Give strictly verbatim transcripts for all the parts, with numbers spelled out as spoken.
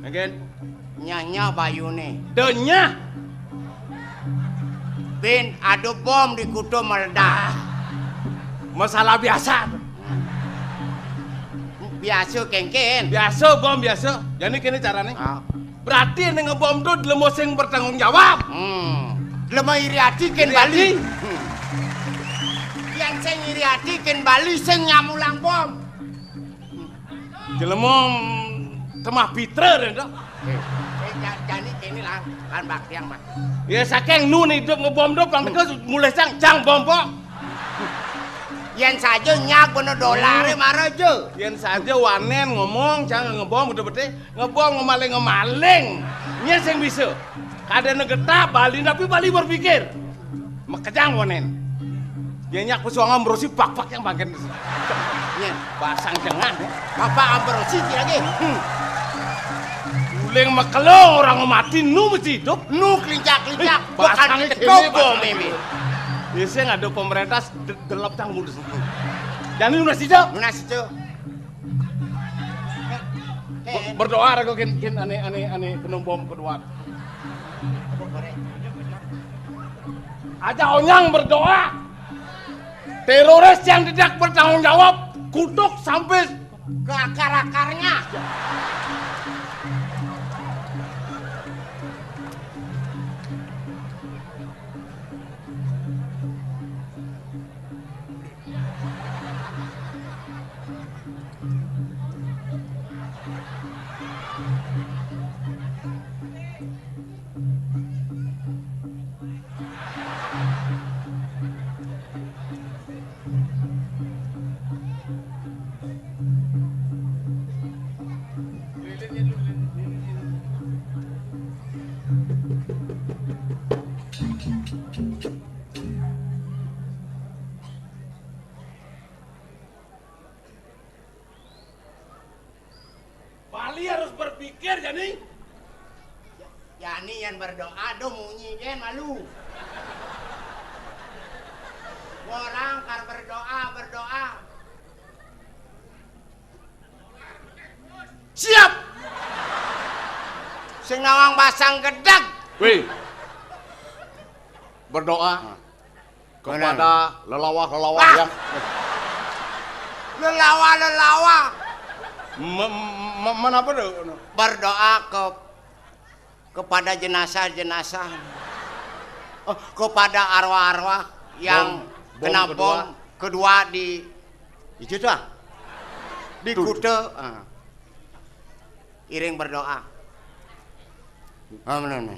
Gen. Nyah-nyah bayune. Denya. Bin, ada bom di Kuta meledak. Masalah biasa. Biasa kengken. Biasa, bom biasa. Jadi kene carane. Ah. Berarti yang ngebom tuh delemo sing bertanggung jawab. Hmm. Delemo iri ati ken Iri Bali. Ati. Hmm. Yang sing iri ati ken Bali sing nyamulang bom. Jelema temah pitra deh, Dok. Eh, eh, ja-, jani kene lah, kan baktiang mah. Ya saking nu nih hidup ngebom dok, kan teka mulai sang cang bom, Pok. Yen saja nyak bener dolare mara aja. Yen saja wanen ngomong, cang ngebom udah bete, ngebom ngemaling-ngemaling. Nya sing bisa. Kadene getah Bali, tapi Bali berpikir. Makejang wanen. Dia nyak pesuangan berosi pak-pak yang bangken. Nya. Basang jangan. Bapak amberosi lagi. Hmm. Uling makelo orang mati nu mesti hidup. Nu kelincak-kelincak. Bukan basang kita kene, coba, Pak. Mimi. Biasanya ada pemerintah de-, delap tang mulus. Jadi lunas itu. Lunas itu. Be-, berdoa aku kin, kin ane, ane, ane penumpom kedua. Aja onyang berdoa. Teroris yang tidak bertanggung jawab, kutuk sampai ke akar-akarnya. Bali harus berpikir, Jani. Jani yang berdoa, do munyi kan malu. Orang kar berdoa, berdoa. Siap. Sing nawang basang gedeg. Wih. Berdoa. Kepada lelawah-lelawah yang lelawah-lelawah. Me-, me-, menapa tuh? Berdoa ke, kepada jenazah-jenazah. Oh, kepada arwah-arwah yang bom, bom kena kedua. Bom kedua di itu tuh. Di Kuta. Ah. Iring berdoa. Amin.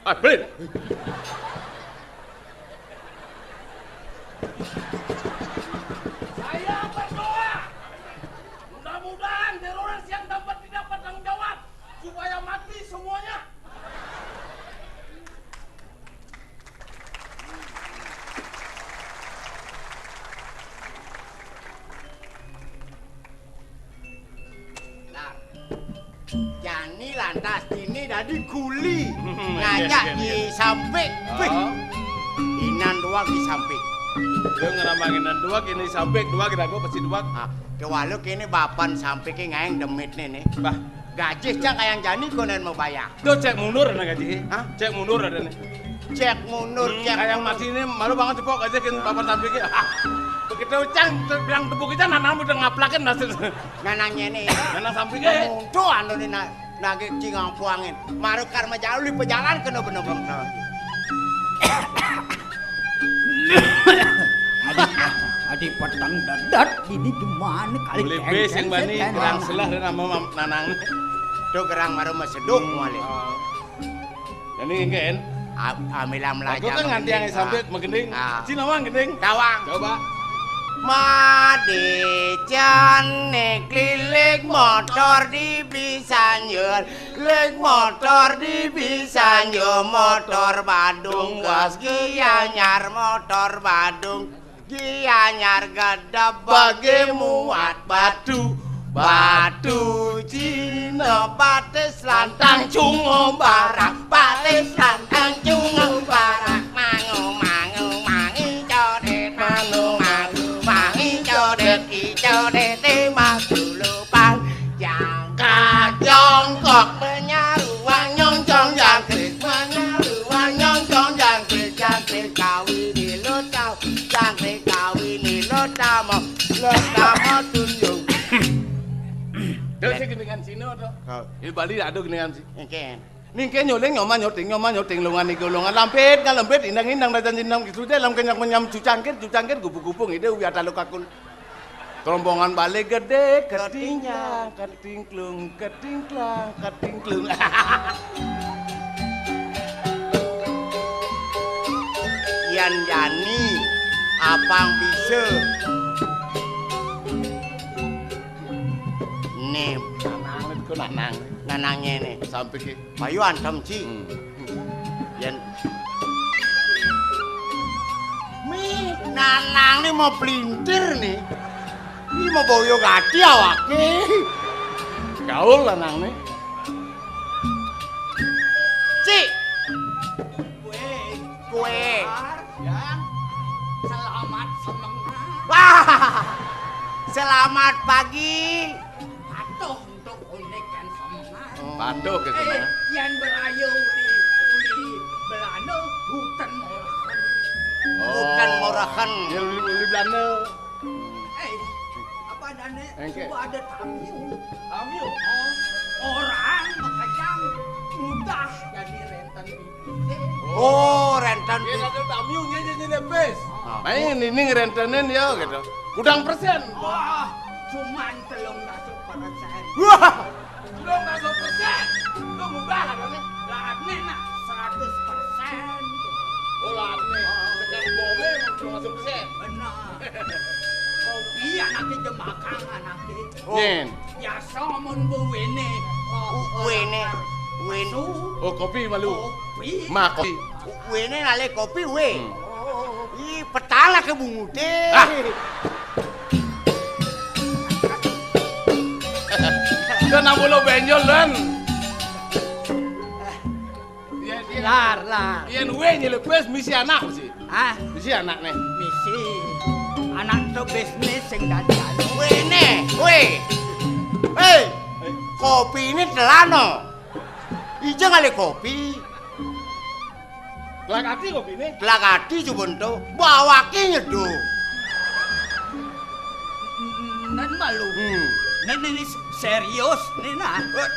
Ah, Blin. Saya berdoa, mudah-mudahan teroris yang dapat didapat tanggung jawab supaya mati semuanya. Nah, jani lantas dini dadi kuli. Hmm, ngajak iya, iya, iya. Disampik. Oh. Wih. Inan doang disampik. Dia ngeramang inan doang, ini sampik doang, kita gua pasti doang. Ah, kewala kene bapan sampike ngaeng demit ne, ne. Bah. Gajih cang kayang jani konen mau bayar. Tuh cek mundur ada gaji. Hah? Cek mundur ada nih. Cek mundur, hmm, cek kayak mundur. Mati ini malu banget cepok aja kin papan samping ya. Ah, begitu cang bilang tepuk kita nanang udah ngaplakin nasib. Nanang nyene. Nanang samping ya. Mundur anu ni na-, nage cing ampuangin. Maru karma jauh di pejalan kena bener-bener. Adi, adi peteng dedet ini gimana kali. Boleh be sing bani gerang selah dan nama mam-, nanang. Tuh gerang maru maseduk malik. Oh. Jadi nggen. Amilam lajang. Aku kan nganti yang sampai magending. Ah. Cina wang gending. Tawang. Coba. Made jane klilik motor di Bisanjur, klik motor di Bisanjur, motor Badung gas Gianyar, motor Badung Gianyar gedebege muat batu, batu Cina, batis lantang cungo barang, batis lantang cungo barang, mangu, mangu, mangi codet, mangu, mangu, mangi codet, i codet, i mas tulupan, jang. Terus sing gendingan Cina to. Oh. Di Bali ada gendingan sih. Engken. Ningke nyoling nyoma nyoting, nyoma nyoting, longan nike longan, lampit ngalempit, indang-indang dadan jendang, kisrude lam kenyang menyam, cucangkir cucangkir, gubuk-gubuk, ide uwi ataluk akul. Kerombongan balik gede, ketinjang, ketingklung, ketingklang, ketingklung. Yan jani, apang bisa. Nih, nanang itu nanang. Nanangnya nih. Sampai ke Bayu antem, Ci. Hmm. Yen mi nanang ni mau pelintir ni. Ni mau boyo gati awake. Gaul lanang ni. Ci. Kue. Kue. Ya. Selamat semangat. Wah. Selamat pagi. Patuh. Untuk unik kan semangat. Oh. Patuh ke semangat. Eh, yang berayu uli, uli Belanda, hutan morahan. Oh. Hutan morahan. Ya, uli, uli Belanda. Eh, apa adanya? Engke. Coba ada tamu. Tamu? Oh, orang makanya mudah jadi rentan. Oh, rentan. Iya, ada tamu, dia jadi lepes. Ah. Main ini ngerentenin ya gitu. Kurang persen. Wah, cuman telung ratus persen. Wah. Telung ratus persen. Lu mubah adanya. Lah, adne nah, seratus persen. Oh, lah, adne. Sekarang boleh, telung ratus persen. Benar. Kopi anaknya jemakang, anaknya. Oh. Nyen. Biasa mun bu wene. Bu wene. Wen-, oh, kopi malu. Kopi. Ma kopi. Wene nale kopi we. Hmm. Ih, petala ke bungute. Ah. Kena bulu benjol, Len. Yen, yen, lar, lar. Yen we nyelepes misi anak misi. Ah, misi anak nih. Misi. Anak to bisnis sing dadi anu. Wene, we. Hei, kopi ini telano. Ija ngalih kopi. Telak ati kopi ini. Telak ati coba ento. Bawake nyeduh. Nen malu. Hmm. Nen ini serius nih nah. Eh.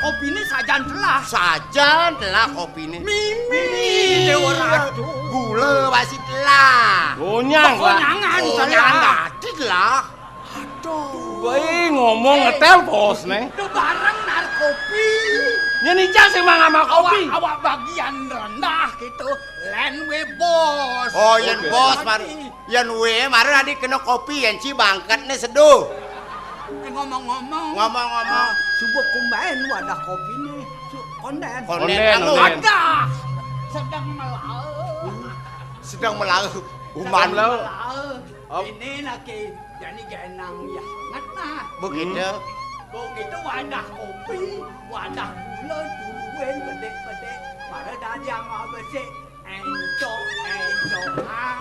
Kopi ini sajan telah. Sajan telah kopi ini. Mimi. Mimi, Dewa Ratu. Gula masih telah. Gonyang, Pak. Konyangan, konyangan telah. Aduh. Bae ngomong ngetel bos nih. Udah bareng nar kopi. Nyen ijang sing mangan kopi. Awak, awak bagian rendah gitu. Len we bos. Oh, yen bos mar-, yen we mara adi kena kopi, yen ci bangket nih seduh. Eh, ngomong-ngomong. Ngomong-ngomong. Subuh kumbain wadah kopi nih. Su-, konden. Konden, konden. Wadah. Sedang melaut. Sedang melaut. Uman. Sedang melaut. Ini lagi Jani genang ya, nget nah. Begitu. Hmm. Begitu wadah kopi, wadah gula, duluin bedik-bedik. Pada dadi yang besik, encok, encokan.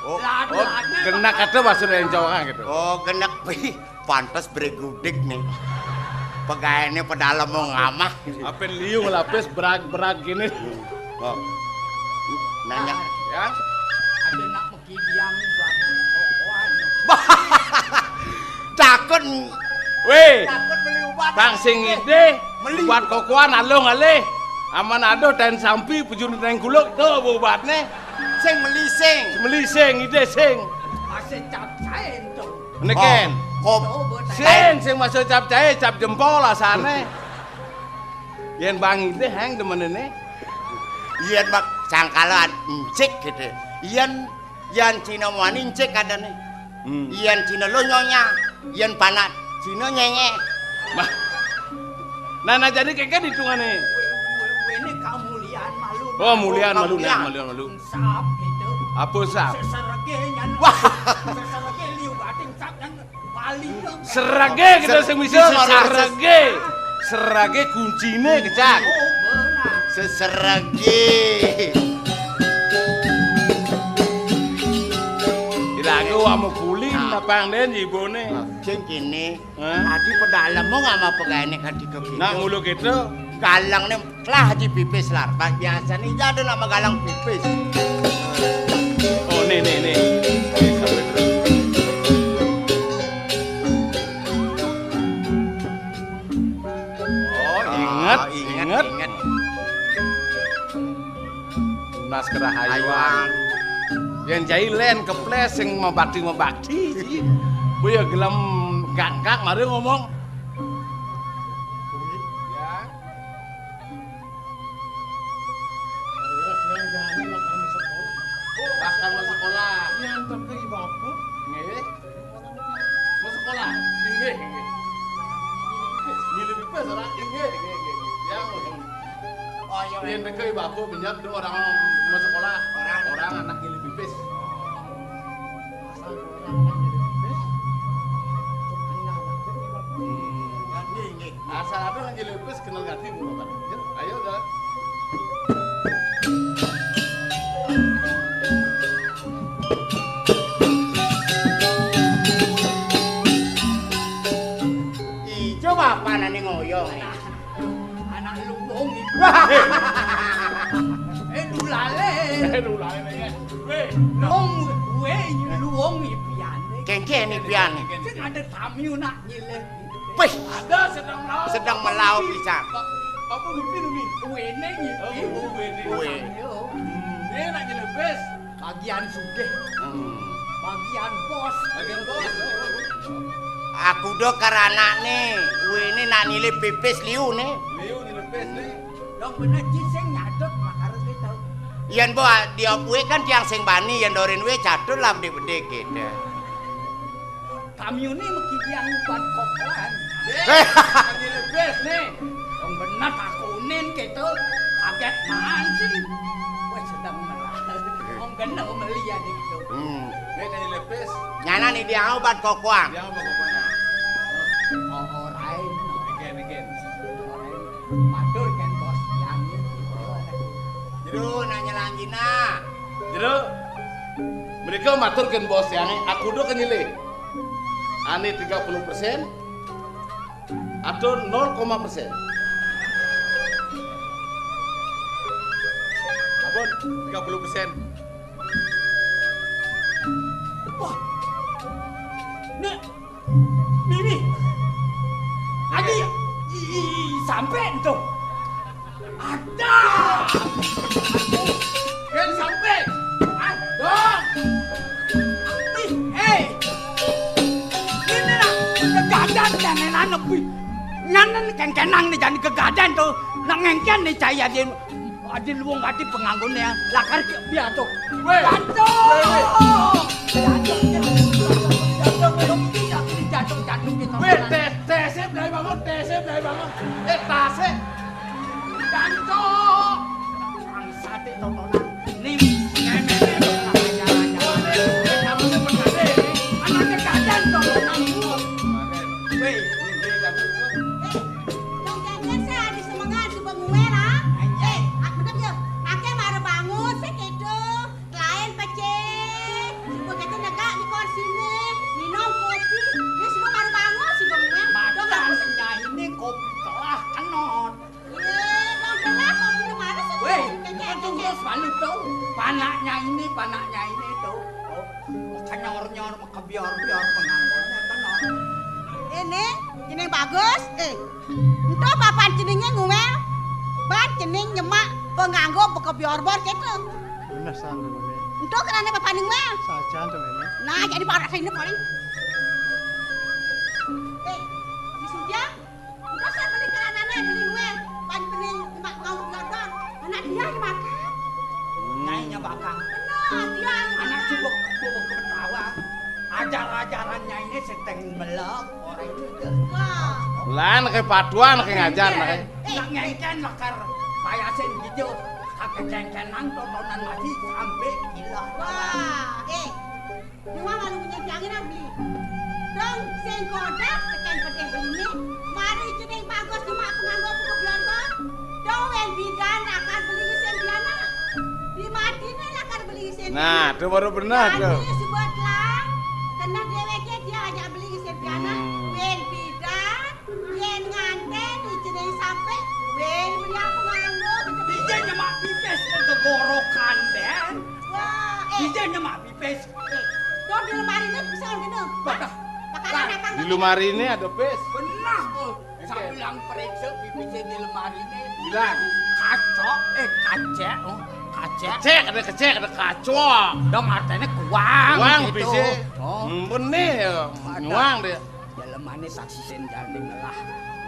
Oh, lad-, oh, lad-, genek kata maksud encokan gitu. Oh, genek pi. Pantes bregudik nih. Pegawainya pedalem mau ngamah. Apen liu ngelapis berag-berag gini. Oh. Nanya. Ya. Ada nak Kidiang buat kokoan. Takut. Weh. Takut beli ubat. Bang sing ide. Beli. Buat kokoan alung alih. Aman aduh ten sampi pujun ten guluk tuh obatnya. Sing meli sing. Meli sing ide sing. Masih cap cain tuh. Neken. Oh, kop-, sing, sing masuk cap cain, cap jempol asane. Yen bang ide hang demenene. Yen mak sangkalan encik gitu. Yen Yan Cina muani encik kadane. Hmm. Yan Cina lo nyonya, yan panak Cina nyenye. Bah. Nah, nah, jadi keke ditungane. Wene kamulian malu. Oh, mulian malu, nah, mulian malu. Sap gitu. Apa sap? Seserege nyan. Wah. Seserege liu bating sap nyan. Serege kita sing misi seserege. Serege kuncine kecak. Seserege. Ila aku amo kuling tapang den ibone. Sing kene. Hah? Adi pedalem mau ngama pegaene kadi kok. Nak mulu gitu. Galang ne Lah, Haji pipis, Lar. Pas biasa nih, jadul nama galang pipis. Oh, nih, nih, nih. Nih, sampai terus. Inget, ah, inget, inget. Inget. Tunas kerahayuan. Ayuan. Yén jai lén keplés sing mabakti-mabakti, ji. Bu ya gelem gangkak mari ngomong. Ya. Bakal masuk sekolah. Nganter ke ibu apa? Nggih. Mau sekolah? Inggih, inggih. Nyilih pipis ora? Inggih, inggih, inggih. Ya, ngono. Oh, iya. Yén teko ibu-ibu minyak tuh orang mau sekolah. Orang. Orang anak nyilih pipis. Asal orang anak nyilih pipis. Kenal. Hmm. Nggih, nggih. Asal ada nang nyelipis kenal gati, Bu Bapak. Ya, ayo, dah. Ijo bapak nane ngoyong. Anak luwung iki. Eh, dulale. Eh, dulale, ya. Weh, luwung, weh, luwung iki piane. Kengken iki piane. Sing ada tamu nak nyilih. Wih. Ada sedang melaut. Sedang melaut pisan. Apa ngipi, Umi? Wene ngipi. Oh, wene. Weh. Ini nak nyelipis. Bagian sugih. Hmm. Bagian bos. Bagian bos. Aku do karanane, wene nak nyilih pipis liu ne. Liu nyelipis ne. Dong bener, ci sing nyadut makare kita. Yen bo dia kuwi kan tiang sing bani, yen dorin we catur lah bedik-bedik gitu. Kami ini megi tiang uban kokoan. Eh. Kami lebes nih. Yang bener takunin gitu. Kaget man sih. Wes sedang melah. Wong kena meli ya gitu. Hmm. Nek kami lebes. Nyana nih dia uban kokoan. Dia uban kokoan. Oh, orain. Niki, niki. Orain. Matur kan bos yang ini. Jero nanya langgina. Jero. Mereka matur kan bos yang ini. Aku do kenyele. Ane tiga puluh persen atau nol koma persen? Ampun, tiga puluh persen. Wah. Nek Mimi. Agi, i, i, i, sampai ento. Ada. Kan sampai. Ada. Ih, eh. Ini lah, kegadan jangan nepi. Nyanen kengkenang nih jadi kegadan tuh. Nak ngengken nih cahaya dia. Adi luwung adi penganggone ya. Lakar ki piatu. Weh. Jatuh. Weh, weh. Jatuh. Jatuh, jatuh, jatuh, jatuh, jatuh, jatuh, jatuh, jatuh, jatuh, jatuh. Weh, tes, tesip dari bangun, tesip dari bangun. Eh, tasik. Jatuh. Bangsate tontonan. Ning, ngemek-ngemek lah, ajar-ajar. Weh, weh, weh, kamu tuh pernah deh. Anaknya kacang tontonan. Weh, weh, jatuh. Dong janjian sih, adi semengan, suba nguel, ah. Eh, ak-, bener ya. Ake mara bangun, sik itu. Lain pecik. Suba kete negak di korsine. Minum kopi. Ya, suba mara bangun, suba nguel. Dong, aku se- nyaine kopi telah kenot. Ye, dong, telah kopi mara sih. Weh, kecek, itu kecek. Terus malu tuh. Panaknya ini, panaknya ini tuh. Oh, kenyor-nyor. Kebiar-biar penganggonnya tenang. Ini, cening bagus, eh. Ento papan ceningnya ngumel, ban cening nyemak penganggo bekebior-bor gitu. Bener, Sang, ngene. Ento kenane papan ngumel? Sajan to, ngene. Nah, jadi parak sini paling. Eh, si Sujang, Engko sing beli kelanane beli luwe, pan beli mak mau diodong. Anak dia yang makan. Nyai nya bakang. Bener, dia yang anak makan. Cibuk bubuk ketawa. Ajar-ajaran nyai ini seteng melek, orang itu. Wah. Lah, anake patuan, anake ngajar, anake. Eh, nak ngengken lekar payasin gitu. Kakek cengkenan tontonan masih sampai gila. Wah, eh. Cuma malu punya jangan beli. Dong sing kodak tekan pedih belinya. Mari cening bagus cuma penganggo buku blontor. Dong wen bidan akan beli sing piana. Di matine lakar beli sing. Nah, tuh baru benar tuh. Jadi sebutlah kena dheweke dia ajak beli sing piana. Hmm. Wen bidan, yen nganten ijine sampe, wen beli aku nganggo. Ije nyemak pipis untuk gorokan, Den. Wah, eh. Ije nyemak pipis. Eh, dong di lemari ini bisa ngene. Bah, makanan apa? Di lemari ini ada pis. Benar, oh. Sambil Periksa pipis di lemari ini. Bilang. Kacok, eh, kacek, oh, kacek. Kecek, ada kecek, ada kacok. Dong artinya kuang. Kuang gitu. Pipis. Oh. Hmm, bener ya. Ada. Nyuang dia. Dalemane saksi sing jane ngelah,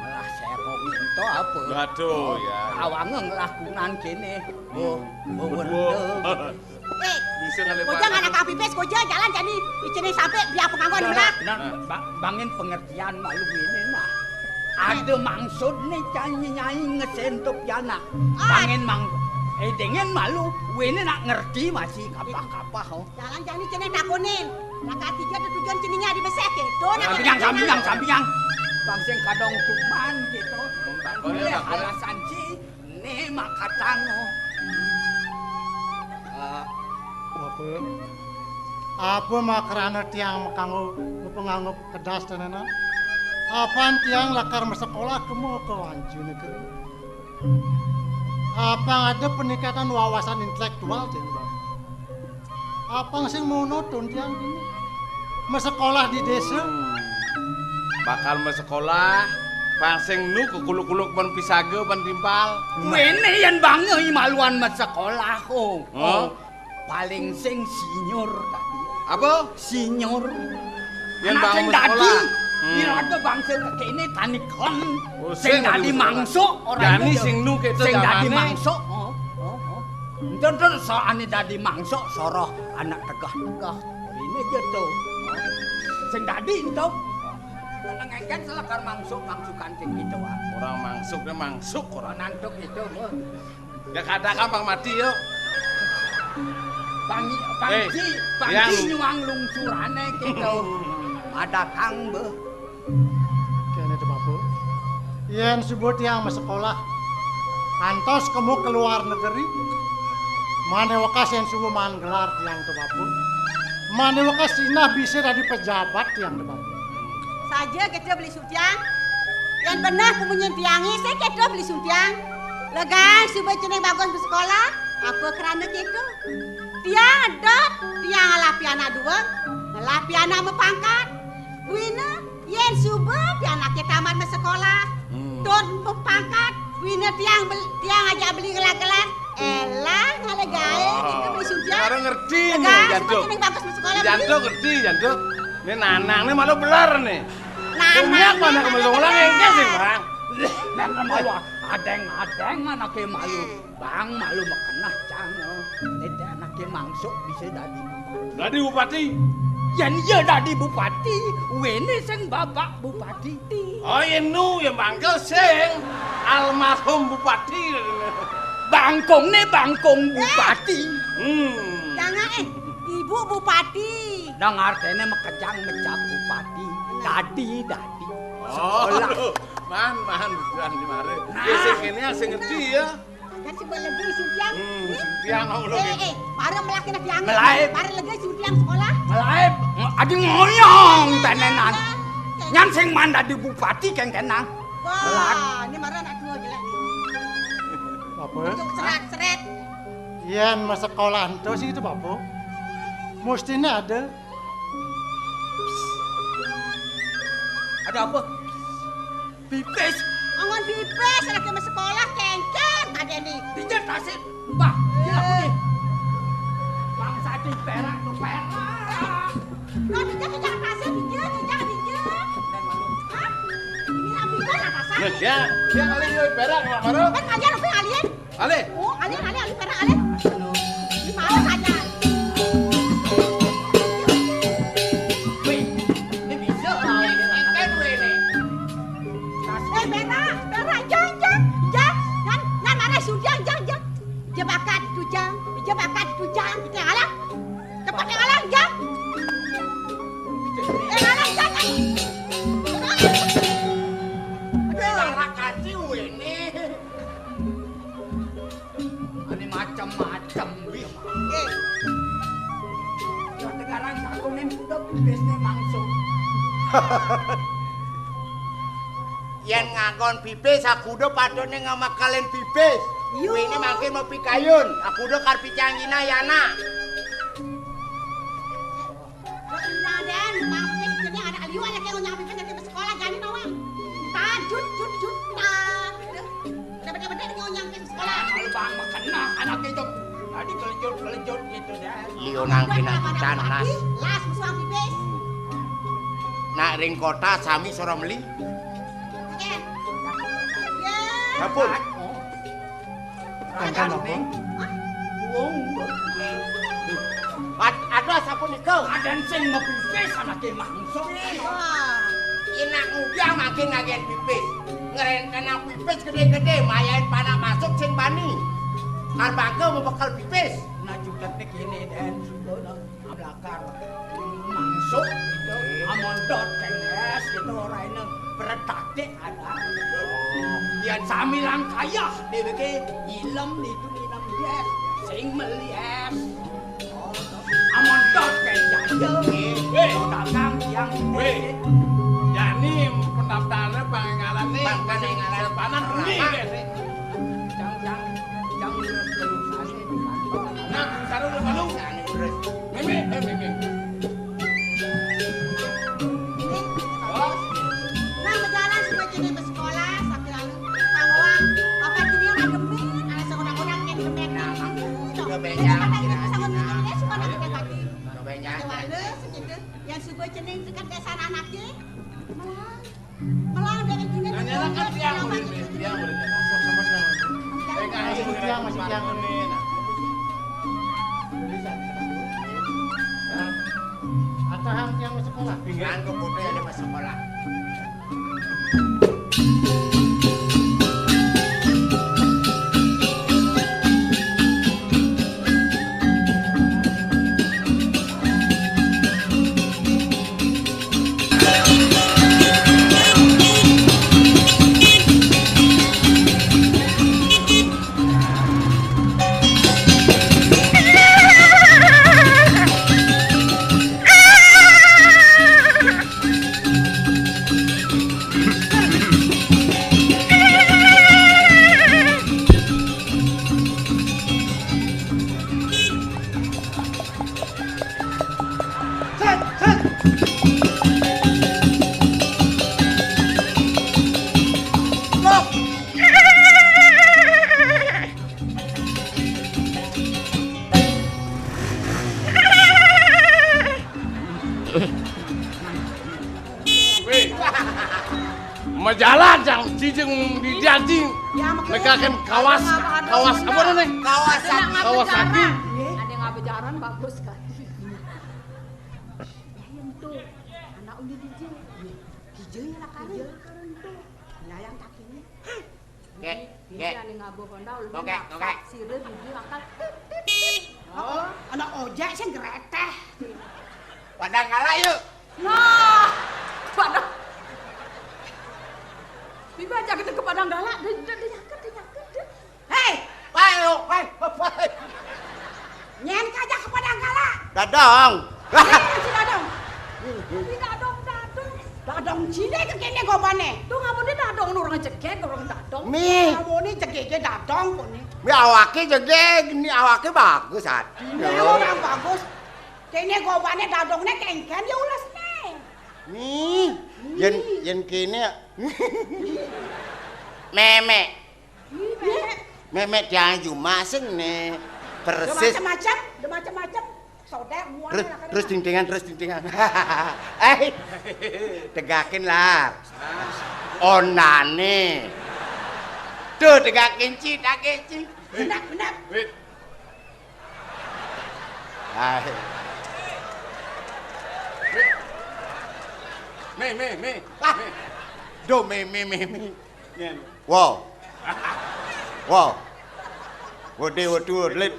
ngelah serong ento apa? Waduh, oh, ya. Awange ngelah kunan kene. Oh, oh, bener. Eh, bisa ngalih Koja parah. Anak pipis, Koja jalan jani icene sampe dia pengangon. Nah, belah. Nah, nah, ba-, bangin pengertian malu ini nah. Ada maksud nih cani nyai ngesentup jana. Ah. Bangin mang, eh, dengan malu, wene nak ngerti masih kapah-kapah, oh. Jalan jani ceneng takonin. Lah katiga tujuan ceningnya di besek gitu. Nah, sampingan, sampingan, sampingan. Bang sing kadang tuman gitu. Hmm, takonin, takonin. Alasan ci ne makatano. Ah, apa? Apa makrana tiang makanggo, makanggo kedas tenenan? Apan tiang lakar masekolah kemo ka wanci negeri? Apang ada peningkatan wawasan intelektual, Cing, Bang? Apang sing monoton tiang kini? Masekolah di desa? Hmm. Bakal masekolah, bang sing nu kekuluk-kuluk ban pisaga, ban timpal. Wene yen bangga imaluan masekolah, oh. Oh. Paling sing senior tadi. Apa? Senior. Yen anak bang sing dadi. Sekolah. Hmm. Yen ada bangsa kene tani kelem. Oh, sing sing dadi dadi sekolah. Mangso ora dani itu. Sing nu keto sing dadi jamane. Mangso. Oh, oh, oh. Entar, entar soane dadi mangso soroh anak tegah-tegah. Ini aja tuh. Sing dadi entuk. Ngengken selekar mangsuk, mangsukan sing gitu, ah. Orang mangsuk, dia mangsuk orang. Nantuk itu, oh. Ya kadang gampang mati yuk. Panji, eh, Panji, Panji yang nyuang lungsurane gitu. Ada kang beh. Kene to, Bapak. Yen subuh tiang masekolah, antos kemu ke luar negeri, mane wekas yen subuh maan gelar tiang to, Bapak. Mane wekas sinah bisa dadi pejabat tiang to, Bapak. Saja kita beli Tiang, yen beneh pemunyin tiange, sing kedo beli sung tiang. Legai suba ceneng bagus besekolah, apa kerana kedo? Tiang edot, tiang ngelah pianak dua, ngelah pianak mepangkat. Buina, yen suba pianake tamat mesekolah, hmm, tur mepangkat, buina tiang bel-, tiang ajak beli gelas-gelas. Elah, ngale gae, oh, kita beli sung tiang. Sekarang ngerti, legai, jantung. Suba ceneng bagus besekolah, jantung beli. Ngerti, jantung. Ini nanang, ini malu belar nih. Nah, punya nah, mana nah, kembali nah, ulang nah. Yang sih, Bang? Nah, nah, malu adeng-adeng anake malu. Bang, malu mekenah, Cang. Ini anake mangsuk bisa dadi bupati. Dadi bupati? Yan iya dadi bupati, wene sing bapak bupati. Oh, ya nu, ya bangkel sing almarhum bupati. Bangkong ne bangkong bupati. Hmm. Jangan, eh, Ibu Bupati. Nang artene mekejang mecap bupati. Nah. Dadi, dadi. Oh, sekolah. Aduh. Man, man, bukan di mare. Nah. Ya, sing kene sing ngerti ya. Kan sing legi sing tiang. Hmm, sing tiang, oh, lo eh, gitu. Eh, bareng melaki nak tiang. Melaib. Bareng legi sing tiang sekolah. Melaib. Adi ngoyong tenenan. Nyan sing man dadi bupati kengkenan. Wah, ini marah anak tua jelek nih. Apa? Itu seret-seret. Yen masekolah ento sih itu, Bapak. Mestine ada. Ada apa? Pipis. Angon pipis, lagi mau sekolah, kengkeng, ada nih. Pinjam tasik, mbah. Dia aku nih. Bangsa di perak, tuh perak. Lo pinjam, pinjam tasik, pinjam, pinjam, pinjam. Hah? Ini lah pinjam atasan. Nah, dia, dia kali ini perak, Pak Maro. Kan kalian, apa kalian? Ale. Oh, ale, ale, ale, para ale. Di mana saja? Wih, ini bisa lah, ini kan gue ini. Eh, Bera, Bera, jang, jang, jang. Nan, nan mana sudah, jang, jang. Dia bakat itu, jang. Dia bakat itu, jang. Kita alam. Cepat yang alam, jang. Eh, alam, jang, jang. Aduh, anak kacau ini. Ini macam-macam, wih. Eh. Wah, sekarang aku nih udah pipis nih langsung. Yen nganggon pipis, aku udah patutnya ngamakalen pipis. Yu. Kuwi ini makin mau pikayun. Aku udah karpi janjina ya, nak. Kok indah den, mampir jadi anak liu aja kayak nyampe kan dari sekolah jadi nawang. Tajut, jut, jut, Lejut gitu dah. Liyo nang pinajutan, Nas. Las musuh pipis. Nak ring kota sami sora meli. Oke. Ya. Sampun. Kangkang apa? Wong. Ad-, ada sapunika. Adan sing mepipis anake mangsa. Wah. Inak ngudiang makin ngagen pipis. Ngrentenang pipis gede-gede, mayain panak masuk sing bani. Arbaga mebekel pipis. Nah, juga tek ini, Den. Ablakar. Masuk gitu. Amondot, kenes gitu, ora ini beretak. Cek ada. Oh, yen sami lan kaya dheweke nyilem niku nyilem es. Sing meli es. Oh, amun tok kae jajal. Nggih. Weh, dagang tiang. Weh. Yani pendaftaran pangaran ni. Pangaran. Sepanan ni. Jang, jang, jang. Nah, sarung lu malu. Mimi, eh, Mimi. Nah, bejalan supaya kene besekolah, sambil lalu tahuan, apa dia ngademin, ada seorang-orang yang demen. Nah, udah banyak. Ada yang sangat ini, suka nak kita kaki. Udah banyak. Ada wales gitu. Yang suka cening dekat desa anaknya. Malah, malah dari dunia. Nah, nyalakan tiang, udah, tiang, udah. Masuk, sama, sama. Tiang, masih tiang, masih tiang. Nah, atau hang tiang masuk sekolah. Pinggir. Kan kok foto yang masuk sekolah. Weh. Majalan jang jijing di jajing. Ya, makanya. Negaken kawas, ada kawas apa namanya? Kawas sakti. Kawas sakti. Ada yang ngabejaran bagus kan. Ya, yang tuh. Anak undi dijil. Dijil ya lah karen. Dijil karen tuh. Nah, yang kakinya. Kek, kek. Ini ane ngabuh Honda, ulun. Kokek, nak kokek. Sire bibir akal. Tit, tit, tit. Oh, anak ojek sing greteh. Padang kalah yuk. Nah, padang. Bibi aja kita ke padang galak, dia, dia, dia nyaket, dia nyaket, dia. Hei! Pai, lo, pai, pai. Nyen kaja ke padang galak. Dadong. Nyen si dadong. Tapi dadong, dadong. Dadong cine ke kene gobane. Tuh ngamune dadong, orang jegeg, orang dadong. Mi. Ngamune jegege dadong kone. Mi awake jegeg, ni awake bagus ati. Ini orang bagus. Kene gobane dadongne kengken ya ulesne. Mi. Yen, yen kene. Memek. Memek dianju masing ne. Persis. Udah macam-macam, udah macam-macam. Soder, muat. Terus, lah, terus dingdingan, terus dingdingan. Eh, tegakin lah. Onane. Tuh, tegakin, Ci, tegakin, Ci. Benar, benar. Wait. Hai. Me, me, me. Ah. Me. Do, me, me, me, me. Nyen. Wow. Wow. Wede, wedu, lit.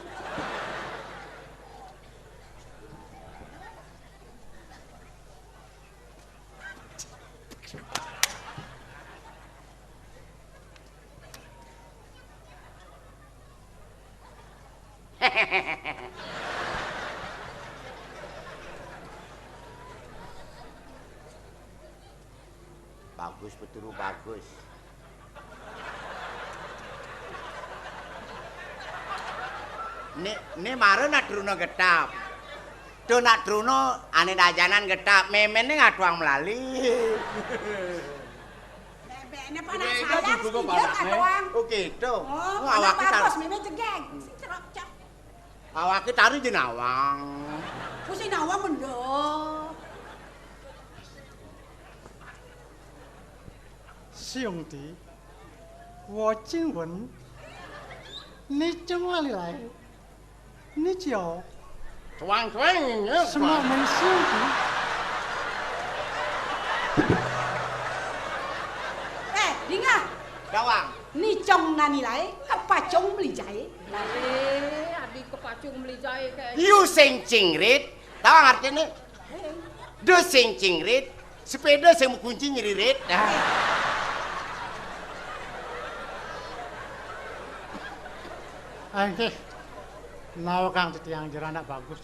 Bagus, peturu bagus. Ni, ni mara nak truna getap. Tuh nak truna ane dajanan getap, memene ngatuang melali. Bebekne panas. Bebekne saya juga setuju panas, ngatuang. Oke, tuh. Oh, oh, awak kita bagus, meme jegeg. Sing cerok, cok. Awaké tari jenawang. Ku sing nawang mendho. Siung ti, wacing wen, nicung lali lae, nicio. Cuang-cuang, ya. Semua manusia ti. Eh, dingah. Dawang. Nicung nani lae, kepacung melijae. Lare, adi kepacung melijae kayak. Yu sing cingrit, tau artine? Do sing cingrit, sepeda sing kunci nyeririt. Nah. Inggih, nawa kang titiang jero anak bagus.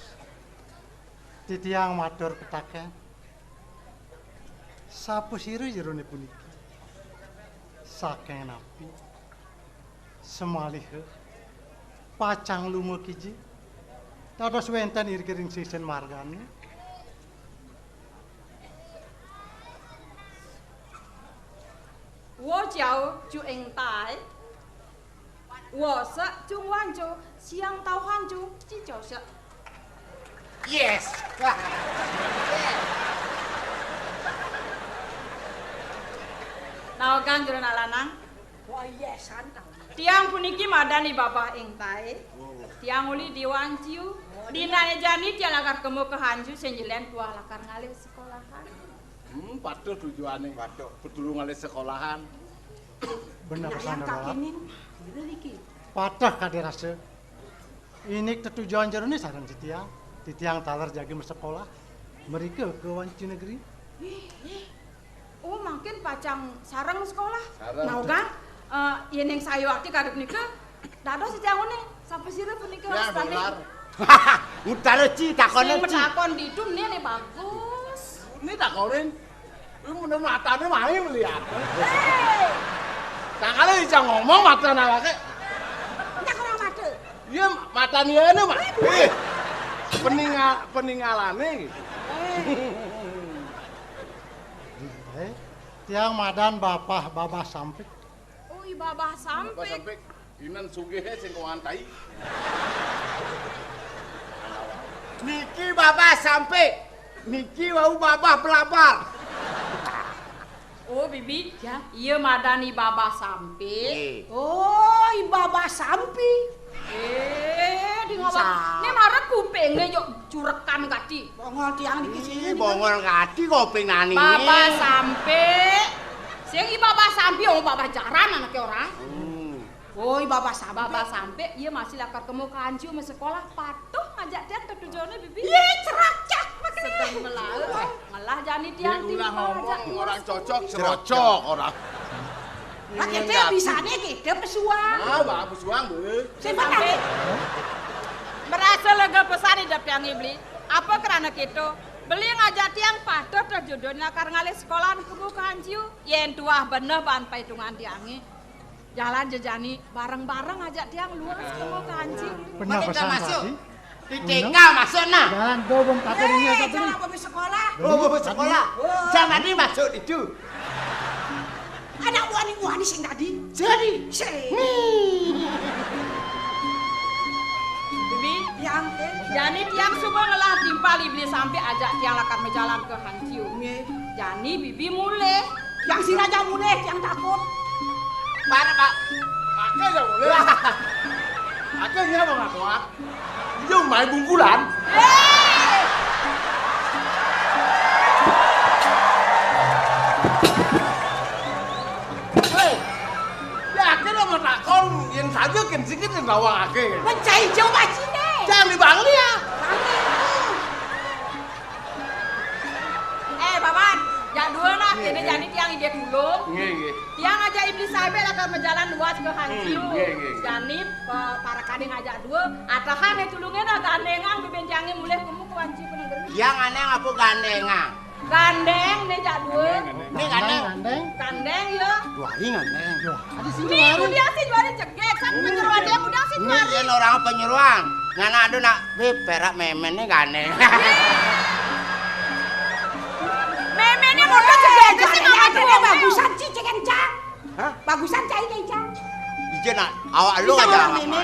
Titiang matur petaken. Sapasira jerone puniki? Saking napi? Semaliha pacang lunga kiji. Dados wenten irgi ring sisin margane. Wo Chiao Chu Eng Tai. Wo Sek Chung Wan Chu, Siang Tau Han Chu, Chi Cho Sek. Yes. Wah. Naogang jero anak lanang. Wah, yes, santai. Tiang puniki madan I Babah Eng Tai. Tiang uli Dewan Chiu. Dinané jani tiang lakar kema ka Hanju sing jelen tuah lakar ngalih sekolahan. Hmm, patuh tujuané. Patuh. Petulung ngalih sekolahan. Bener pesan Rola. Patuh kadé rasa. Inik tetujon jeroné sareng titiang. Titiang taler jagi masekolah. Mrika ka Wanci Negeri. Oh, mangkin pacang sareng sekolah. Sareng. Naogang, eh, yén ing sayuwakti kaduk nika, dados titiang uning, sapasira punika wastané? Utara ci, takon ci. Sing matakon ditu, né, né bagus. Né takonin. Kuwi mene matané main melihat. Hei! Tangkale ija ngomong mata awake. Ndak ora mata. Iya, matané né, Mak. Eh, peningal-, peningalané. Eh, tiang madan Babah Sampik. Oh, I Babah Sampik. Babah Sampik. Inan sugihé sing kok antai. Niki Babah Sampik. Niki wau Babah Blabar. Oh, Bibi, ya, iya madan I Babah Sampik. Nggih. Oh, I Babah Sampik. Eh, di ngapa? Bisa. Né mara kupingé yo curekan kati. Bongol tiang niki sini. Ih, bongol kati kuping nani. Babah Sampik. Sing I Babah Sampik, oh, Babah jaran anaké ora. Hmm. Woi, Babah Sampik. Babah Sampik, iya masih lakar kemu kancu masekolah, patuh ngajak tiang tetujoné, Bibi. Iya, ceracak, makanya. Sedeng melaut, eh, malah jani tiang. Dia ulah ngomong orang cocok, cerocok orang. Nah, kita bisa nih, kita pesuang. Ah, bah, pesuang, Bu. Siapa Sampik. Merasa lega pesan hidup yang ibli. Apa kerana kita? Beli ngajak tiang patuh terjodoh lakar ngalih sekolah kemu kancu. Yén tuah bener ban paitungan tiangé. Jalan jejani, bareng-bareng ajak tiang luas kemu kancu. Bener pesan masuk. Tadi. Di T K masuk nah. Jalan do bom kata ini ya tadi. Jangan apa sekolah. Oh, sekolah. Jangan tadi masuk itu. Anak wani-wani sing tadi. Jadi. Sing. Bibi, tiang, eh. Jani tiang semua ngelah timpal iblis sampai ajak tiang lakar majalan ke Hanciu. Nggih. Jani Bibi mulih. Yang sira aja mulih, yang takut. Mana, Pak? Aku aja mulih. Aku iya mau ngaku, ah. Iya main bungkulan. Hei, ya akhirnya mau takon, yang saja kan sikit yang lawang akhir. Mencai jauh macine. Jangan dibangli ya. Eh, Paman, jak dua nah, kene jani tiang ide tulung. Nggih, nggih. Tiang ngajak iblis sabe lakar majalan luas ke Hanciu. Hmm, nggih, nggih, nggih. Jani, eh, para kading ngajak dua, atahan ya tulunge nah gandengang beben tiange mulih kemu ke Hanciu ke negeri. Tiang aneng apa gandengang? Gandeng ne jak dua. Gandeng, gandeng. Ini gandeng. Gandeng. Gandeng ya. Wah, ini gandeng. Wah, ada sing juari. Ini muda sih juari cegek, kan penyeruan dia muda sih juari. Ini orang penyeruan. Ngana aduh nak, beb, perak memen nih gandeng. Memennya muda cegek aja sih, Mama tuh. Bagusan sih, cek kencang. Hah? Bagusan cai kencang. Ije nak, awak lu aja. Meme.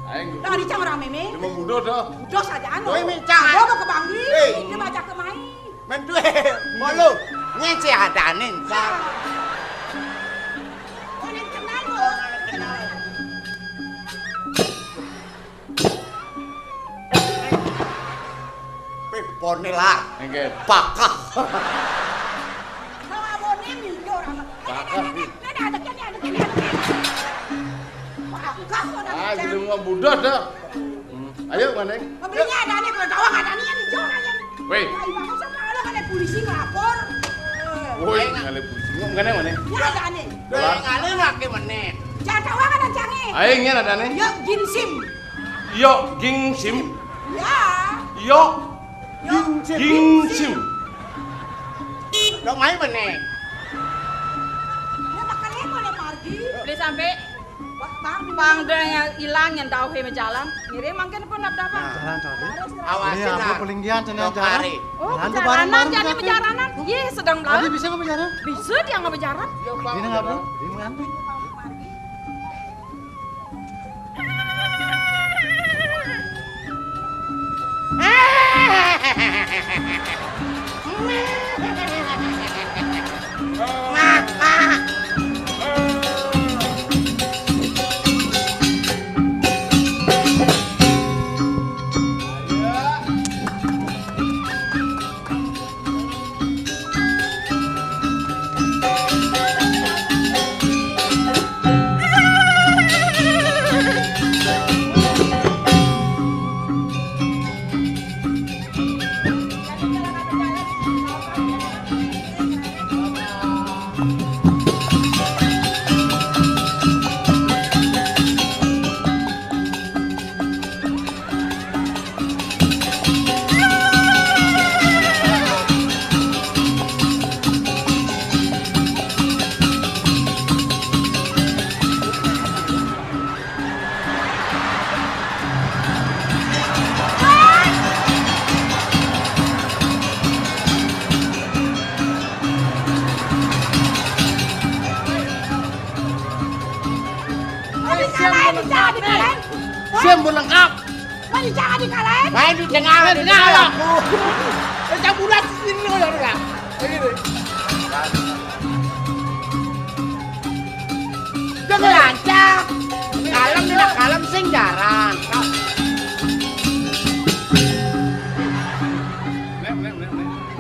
Ayo. Lah, dicang rame, Mi. Cuma muda dah. Udah saja, anu. Woi, Mi, cang. Dia mau ke Bangli, eh, dia baca ke mai. Mentu, eh, mulu. Ngece ada nih, cang. Kau yang kenal, lo. Kenal. Pih, pone lah. Nggih. Pakah. Kalau abone minggu orang. Pakah, Bi. Ada, ada, ada, ada, ada. Pakah, orang. Ah, jadi mau budak dah. Hmm. Ayo, mana? Mobilnya ada nih, kalau gawang ada nih, yang hijau aja. Weh. Ya, ibu, masa kalau ada polisi ngelapor? Woi, ngalih polisi. Mana, mana? Ya, ada nih. Weh, ngalih lagi meneh. Jangan gawang ada, jangan. Ayo, ini ada nih. Yuk, ginsim. Yok Ging Sim. Ya. Yok Ging Sim. Yok mai meneh. Ya, makanya mau lebar di. Beli sampai Bang, Bang, dia yang hilang, yang tahu he jalan. Ngiring mangkin pun ada, Bang. Nah. Jalan tadi. Awas. Iya, lah. Apa pelinggian cenah jalan? Oh, jalan, jalanan, bareng-bareng jadi kita. Perjalanan. Iya, sedang tadi belajar. Bisa nggak berjalan? Bisa dia nggak berjalan. Ini nggak, Bu? Ini ngantuk. Siap, belengkap. Main di tengah, di tengah aku. Eh, campuran di sini loh, ya, Kak. Kayak gini. Jangan lancang. Kalem, tidak kalem, sing jarang.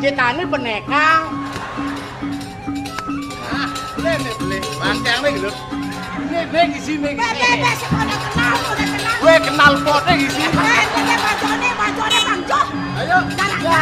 Cetane penekang. Ah, boleh, boleh, boleh. Bangkang lagi lho. Ini, ini isi, ini isi. Bek, bek, bek, sing ora kenal, ora kenal. Weh, kenal pote isi. Eh, bek, bek, bacone, bacone, bacone. Ayo. Jalan, ya.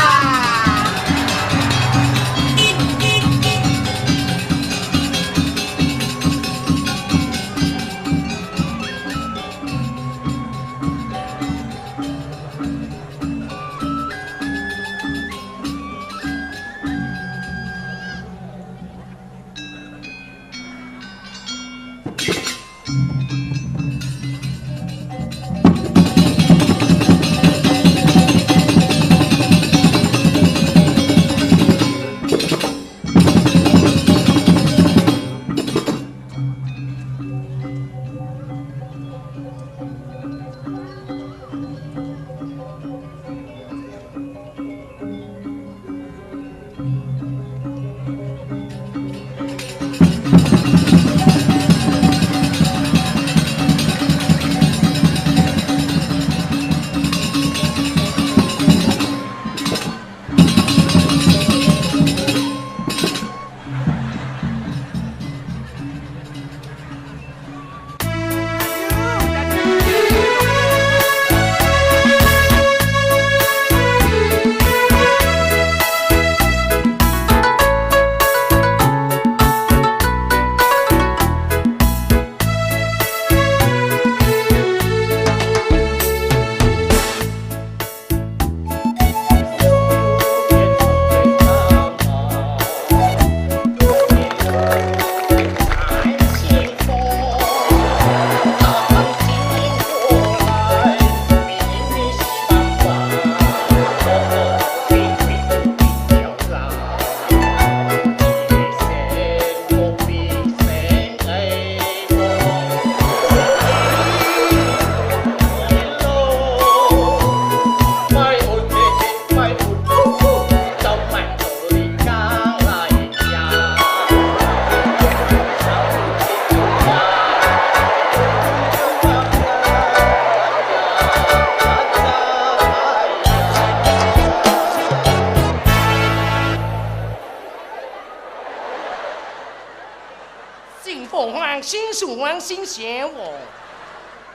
Sing siewo.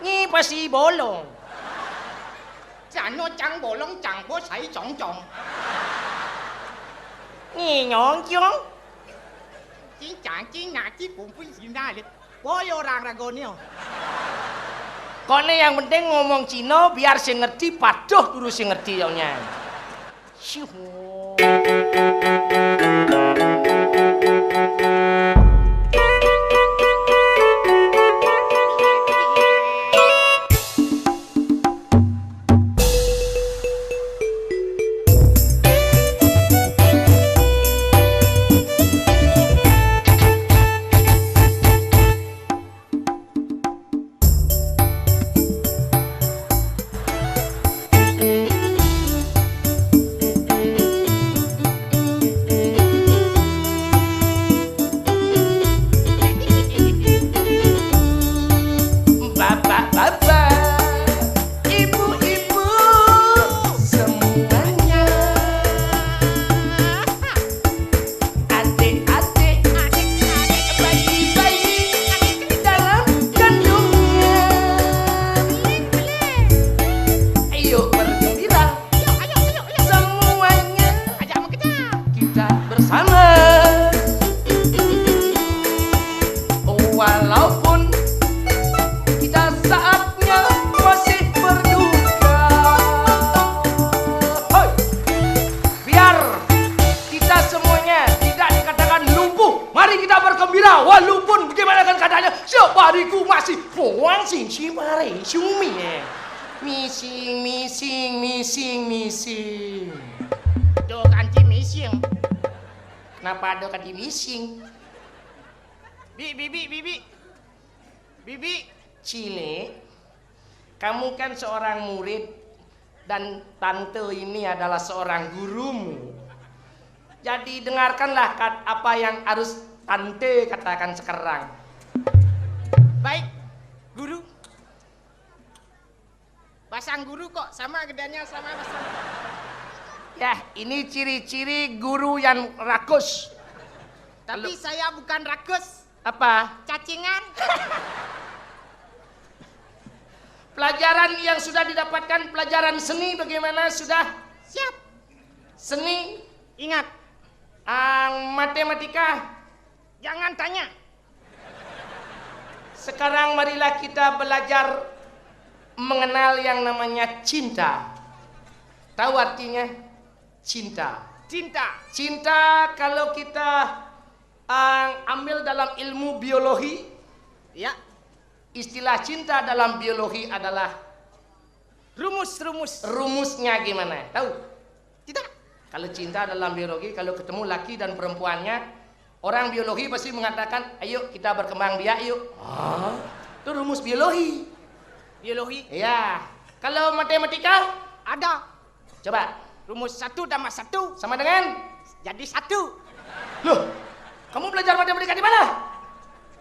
Nyi pasi bolong. Cano cang bolong cang po sai cong cong. Nyi nyong ciong. Cing cang cing nak cing kumpul sina le. Boyo orang ragonyo. Kok ne yang penting ngomong Cino biar sing ngerti patuh turu sing ngerti yaunya. Bapak-bapak, ibu-ibu, semuanya. Adik-adik, adik-adik, bayi-bayi dalam kandungan. Ayo bergembira, ayo, ayo, ayo, ayo. Semuanya ajak mengejar. Kita bersama. Walaupun kita saatnya masih berduka. Hoi. Biar kita semuanya tidak dikatakan lumpuh. Mari kita bergembira walaupun bagaimanapun keadaannya. Siapa hariku masih puang sing si mare sumi. Mising, mising, mising, mising. Do kanti mising. Kenapa ada kanti mising? Bi, bi, bi, bi, bi. Bibi. Cile, kamu kan seorang murid dan tante ini adalah seorang gurumu. Jadi dengarkanlah kat-, apa yang harus tante katakan sekarang. Baik, guru. Basang guru kok sama gedenya sama basang. Ya, ini ciri-ciri guru yang rakus. Tapi saya bukan rakus. Apa? Cacingan. Pelajaran yang sudah didapatkan, pelajaran seni bagaimana? Sudah? Siap. Seni? Ingat. Ah, matematika? Jangan tanya. Sekarang marilah kita belajar mengenal yang namanya cinta. Tahu artinya? Cinta. Cinta. Cinta kalau kita, ah, ambil dalam ilmu biologi, ya. Istilah cinta dalam biologi adalah rumus, rumus. Rumusnya gimana? Tahu? Tidak. Kalau cinta dalam biologi, kalau ketemu laki dan perempuannya, orang biologi pasti mengatakan, "Ayo kita berkembang biak yuk." Ah, itu rumus biologi. Biologi. Iya. Kalau matematika? Ada. Coba. Rumus satu tambah satu sama dengan? Jadi satu. Loh, kamu belajar matematika di mana?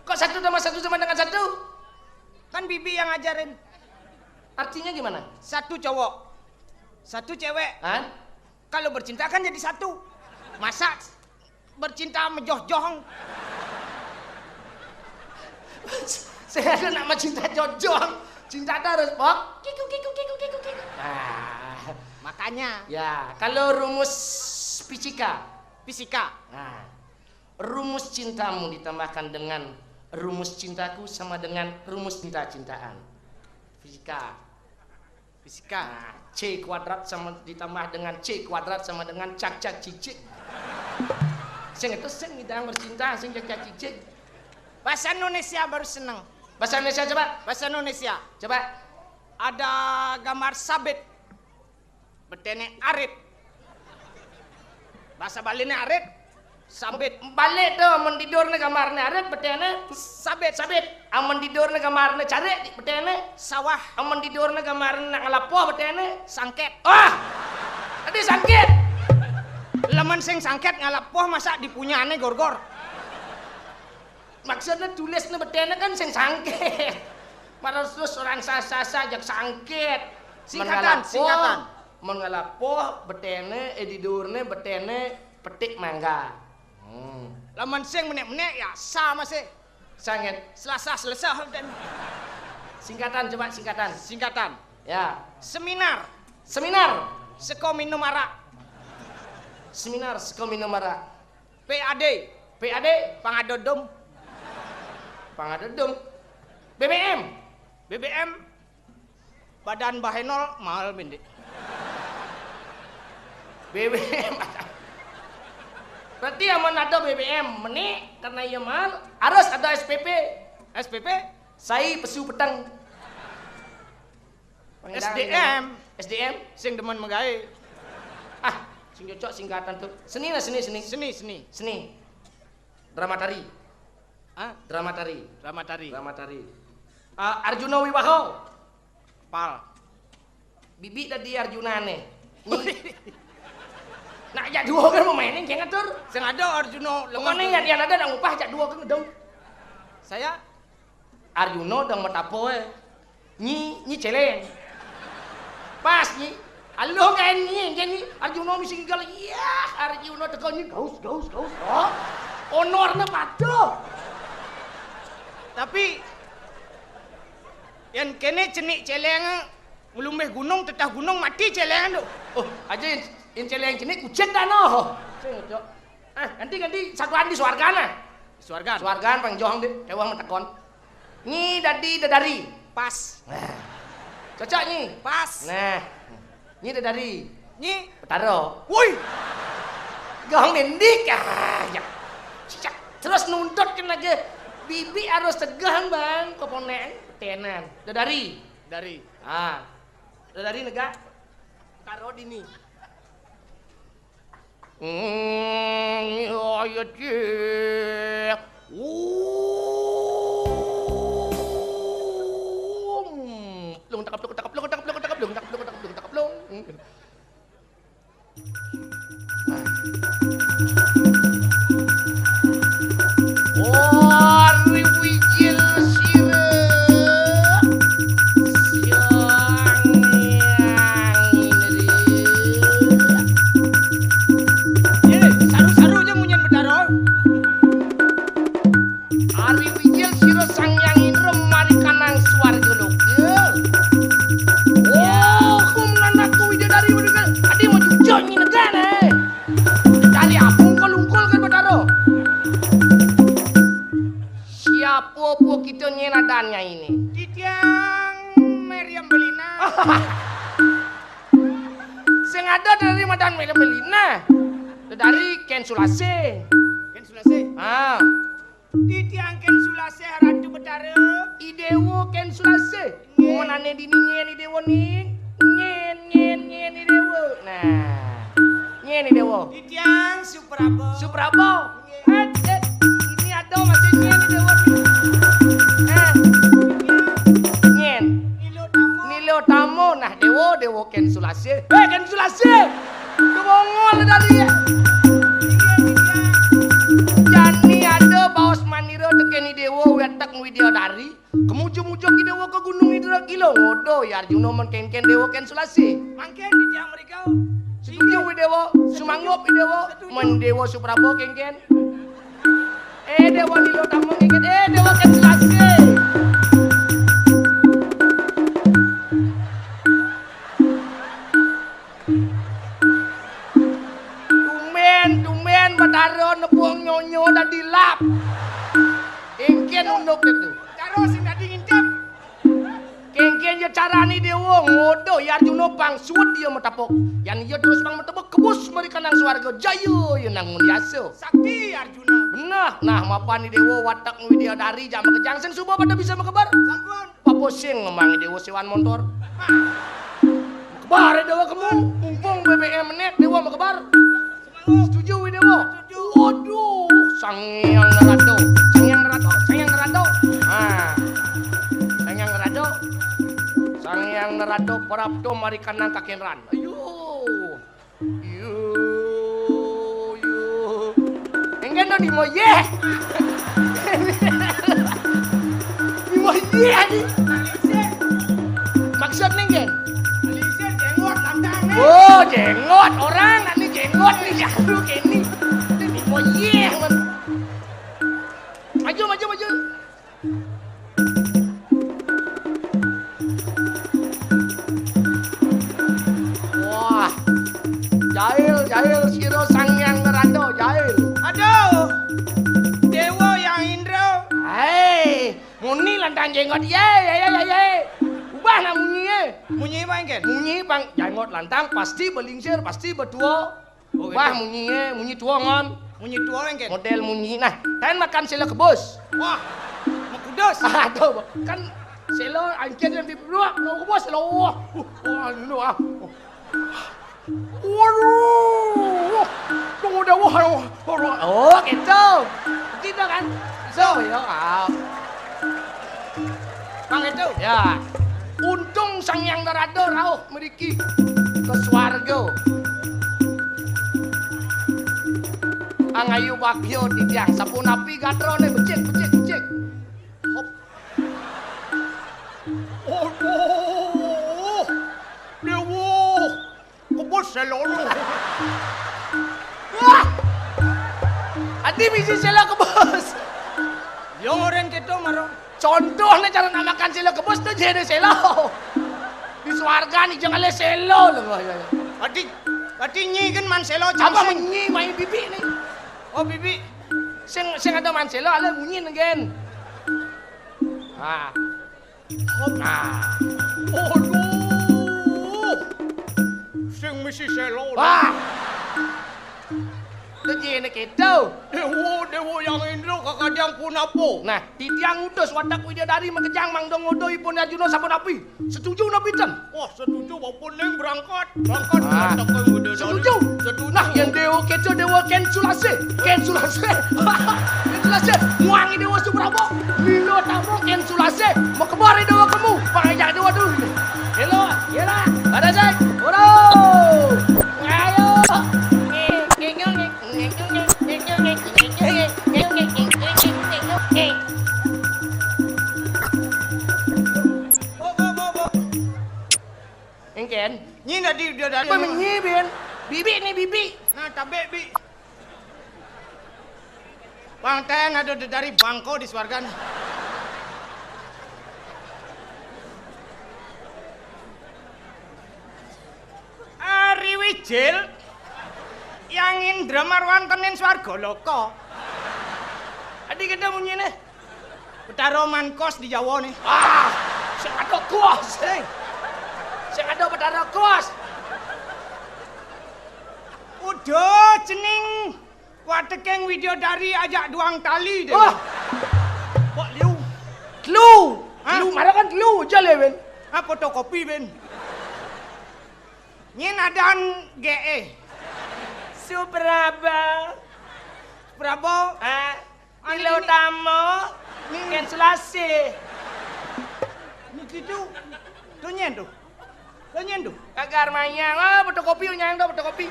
Kok satu tambah satu sama dengan satu? Kan bibi yang ngajarin. Artinya gimana? Satu cowok, satu cewek. Hah? Kalau bercinta kan jadi satu. Masa bercinta sama Johjong? Saya kan nak cinta Johjong. Cinta terus, Pok. Kiku, kiku, kiku, kiku, kiku. Ah. Makanya. Ya, kalau rumus fisika. Fisika. Nah, rumus cintamu ditambahkan dengan rumus cintaku sama dengan rumus cinta-cintaan. Fisika. Fisika. Nah, C kuadrat sama ditambah dengan C kuadrat sama dengan cak-cak cicik. Sing itu sing ngidang bercinta, sing cak-cak cicik. Bahasa Indonesia baru seneng. Bahasa Indonesia coba. Bahasa Indonesia. Coba. Ada gambar sabit. Betene arit. Bahasa Bali ne arit, sabit. Balik tuh, amun tidur ne gambar ne arit, betene sabit. Sabit. Amun tidur ne gambar ne carik, betene sawah. Amun tidur ne gambar ne nak ngelapoh, betene sangket. Ah! Tadi sangket. Lamun sing sangket ngelapoh masa dipunyane gorgor. Maksudnya tulis ne betene kan sing sangket. Malah terus orang sasa-sasa jak sangket. Singkatan, singkatan. Mengelapoh betene, eh, didurne betene petik mangga. Hmm. Lamun sing menek-menek ya sama sih. Sanget. Selasa, Selasa, dan Singkatan, coba singkatan. Singkatan. Ya. Seminar. Seminar. Seko minum arak. Seminar, seko minum arak. P A D. P A D. Pangadodom. Pangadodom. B B M. B B M. Badan bahenol mahal, mendek. B B M. Berarti amun ada B B M, meni karena iya mahal, harus ada S P P. S P P? Sai pesu peteng. Pang S D M. S D M? Sing demen megawe. Ah, sing cocok singkatan tuh. Seni lah, seni, seni. Seni, seni. Seni. Drama tari. Ah? Drama tari. Drama tari. Drama tari. Ah, Arjuna Wiwaha. Pal. Bibi tadi Arjuna nih. Nyi. Nak jak dua kan mau mainin, jangan atur. Sing ada Arjuna. Pokoknya yang, yang ada nak ngupah jak dua kan dong. Saya Arjuna dong matapo eh. Nyi, nyi celeng. Pas nyi. Aluh kan nyi, kan nyi. Arjuna mesti nggal. Iya, Arjuna teko nyi gaus, gaus, gaus. Oh. Honornya patuh. Tapi yang kene cenik celeng ngelumbeh gunung, tetah gunung mati celeng tu. Oh, aja yang, yang celeng cenik kucing dah noh. Sing, Cok. Ah, ganti, ganti satuan di suargana. Suargan. Suargan pang johong deh, tewang metekon. Nyi dadi dedari. Pas. Nah. Cocok nyi. Pas. Nah. Nyi dedari. Nyi. Betara. Woi. Gong nendik ah. Ya. Cicak. Terus nuntut kan lagi. Bibi harus tegahan bang. Keponen. Tenan. Dedari. Dari. Ah. Dedari negak. Taro dini. Hmm, iya, iya, cik. Wuh. Plung, takap, plung, takap, plung, takap, plung, takap, plung, takap, plung, takap, plung, takap, plung. Hmm. Nah. Ari wijil sira. Sang Hyang Indra. Eh, saru-saru aja munyian Betara. Ari wijil sira Sang Hyang Indra mari kanang swarga loka. Oh, kum nanaku widadari wedega. Adi mau jujur nyi negane. Dari apa ungkul-ungkul kan Betara? Siapa apa kita nyen adannya ini? Titiang Meriam Belina. Sing ada dari madan Meriam Belina. Dari Ken Sulase. Ken Sulase. Ah. Titiang Ken Sulase Ratu Betara. Idewa Ken Sulase. Nggih. Monane dini nyen idewa ning. Nyen, nyen, nyen idewa. Nah. Nyen idewa. Titiang Suprabo. Suprabo. Nggih. Eh, eh, ini ada masih nyen idewa ning. Eh. Nyen. Nilo Tamo. Nilo Tamo. Nah, dewa, dewa Ken Sulase. Eh, Ken Sulase. Kebongol dari ya. Jani ada baos manira tekeni dewa wetek widya dari. Kemuju-muju ki dewa ke Gunung Indra Kilo. Ngodo ya Arjuna men kenken dewa Ken Sulasi. Mangken di tiang mriko. Setuju wi dewa, sumanggup wi dewa, men dewa Suprabo kenken. Eh, dewa Nilo Tamo kenken, eh, dewa Ken Sulasi. Tumben, tumben Betara nepung nyonyo dadi lap. Engken unduk itu. Karo sing dadi ngintip. Kengken ya carane dewa ngodo ya Arjuna pang suwed dia metepuk. Yan iya terus pang metepuk kebus meri kanang swarga jaya ya nang ngundi asa. Sakti Arjuna. Benah, nah mapan ni dewa watek widya dari jak makejang sing suba pada bisa mekebar. Sampun. Papa sing ngemang dewa sewan montor. Mekebar dewa kemu, mumpung B B M menit dewa mekebar. Setuju wi dewa? Setuju. Waduh, Sang Hyang Nerado, Sang Hyang Nerado, Sang Hyang Nerado. Ah. Sang Hyang Nerado. Sang Hyang Nerado prapto mari kanang kakenran. Ayo. Yo, yo. Engken to nimo yeh. Nimo yeh ni. Maksud nengken? Oh, jenggot orang, nak ni jenggot ni jalu kini. Nimo yeh. Maju, maju, maju. Wah, jail, jail, sira Sang Hyang Narada, jail. Aduh, Dewa Hyang Indra. Hei, muni lantang jenggot, ye, ye, ye, ye, ye. Ubah nak munyi, ye. Munyi apa, Engken? Munyi pang jenggot lantang, pasti belingsir, pasti betua. Oh, ubah gitu. Munyi, ye, munyi tua ngon. Munyi tua, Engken? Model munyi. Nah, kan makan sela kebus. Wah, mekudus. Ah, tu, kan sela angkin yang di beruak, nak kebus, sela. Wah, wah, ini, ah. Waduh, tunggu dah, wah, wah, wah. Oh, gitu. Gitu kan? So, ya, ah. Bang itu? Ya. Untung Sang Hyang Narada rauh mriki ke swarga. Angayu bagya titiang, sapunapi gatrane becik, becik, becik. Hop. Aduh. Dewa. Kebus sela lu. Wah. Adi bisi sela kebus. Yo ngoren kita maro. Contohnya cara namakan sela kebus tu jadi sela. Di swarga ni jangan le sela lah. Adi, adi nyi kan man sela. Apa jam sing. Menyi main bibi ni? Oh, bibi. Sing, sing ada man sela, ale munyi negen. Ah. Nah. Aduh. Sing misi sela. Wah. Tejene keto. Dewa, Dewa Hyang Indra, kakadiang punapa? Nah, titiang utus watak widadari makejang mangda ngoda ipun Arjuna sapunapi. Setuju napi ten? Wah, setuju, Bapak Ning berangkat. Berangkat, ah. Berangkat, Widadari. Setuju. Setuju. Nah, yen dewa keto, dewa Ken Sulase. Ken Sulase. Ken Sulase. Muangi dewa Suprabo. Milo tamu Ken Sulase. Makebare dewa kemu. Pangajak dewa dulu. Hello, yela. Pada cek. Ora. Ayo. Engken. Nyi nadi dia dari. Apa menyi, Bin? Bibi ni, bibi. Nah, tabe, Bi. Bang Ten ada dari bangko di swarga ni. Ari Wijil, Hyang Indra marwanten ing swarga loka. Adi kena munyine. Betara man kos di Jawa ni. Ah, sing ada kos. Hei. Sing ada betara kos. Udah cening wateking widadari ajak duang tali deh. Wah. Kok liu? Telu. Hah? Telu, mara kan telu aja le, Ben. Ah, fotokopi, Ben. Nyen adan G E. Supraba. Suprabo. Ah, anu Ilo ini. Utama. Ni. Ken Sulasi. Ni gitu. Tu nyen tu. Tu nyen tu. Kagar mayang. Ah, fotokopi nyang tu, fotokopi.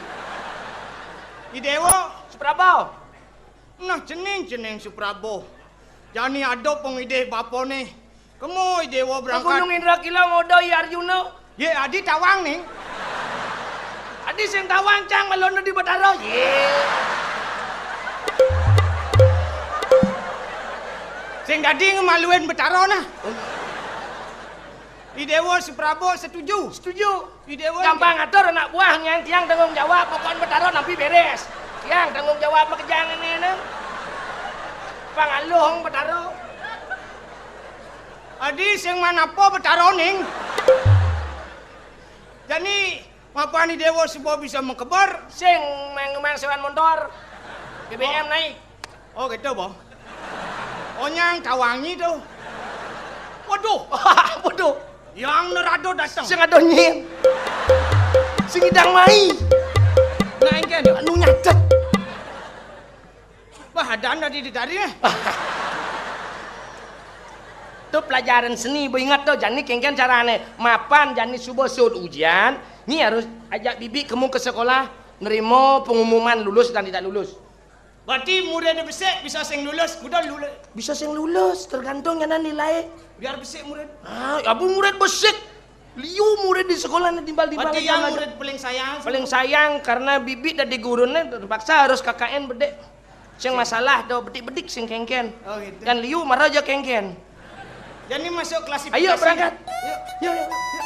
I Dewa. Suprabo. Nah, cening-cening Suprabo. Jani ada pengidih bapane. Kemo I Dewa berangkat. Gunung Indra Kila ngoda I Arjuna. Ye, adi tawang ning. Adi sing tawang cang malona di Batara. Ye. Sing dadi ngemaluin Batara nah. I Dewa Suprabo setuju. Setuju. I Dewa. Gampang atur anak buah nyang tiang tanggung jawab, pokoknya Batara nampi beres. Tiang tanggung jawab makejang ini, ini. Pangaluh Batara. Adi sing manapa Batara ning? Jani mapan I Dewa suba bisa makeber. Sing mang-mang sewan montor. B B M naik. Oh, gitu, Bo. Onyang tawangi tu. Waduh, waduh. Yang nerado datang. Sing ada nyin. Sing idang mai. Nah, engken. Anu nyatet. Wah, adan tadi di tadi, eh. Tu pelajaran seni, bo ingat tu, jani kengken carane. Mapan jani suba sud ujian, nyi harus ajak bibi kemu ke sekolah, nerima pengumuman lulus dan tidak lulus. Berarti murid besik bisa sing lulus, kuda lulus. Bisa sing lulus, tergantung nyanan nilai. Biar besik murid. Ah, apa murid besik? Liu murid di sekolah ni timbal-timbal. Berarti yang murid paling sayang. Paling sayang karena bibi dadi gurune terpaksa harus K K N bedek. Sing masalah do bedik-bedik sing kengken. Oh, gitu. Dan liu maraja kengken. Jadi masuk klasifikasi. Ayo berangkat. Yuk. Yuk, yuk, yuk.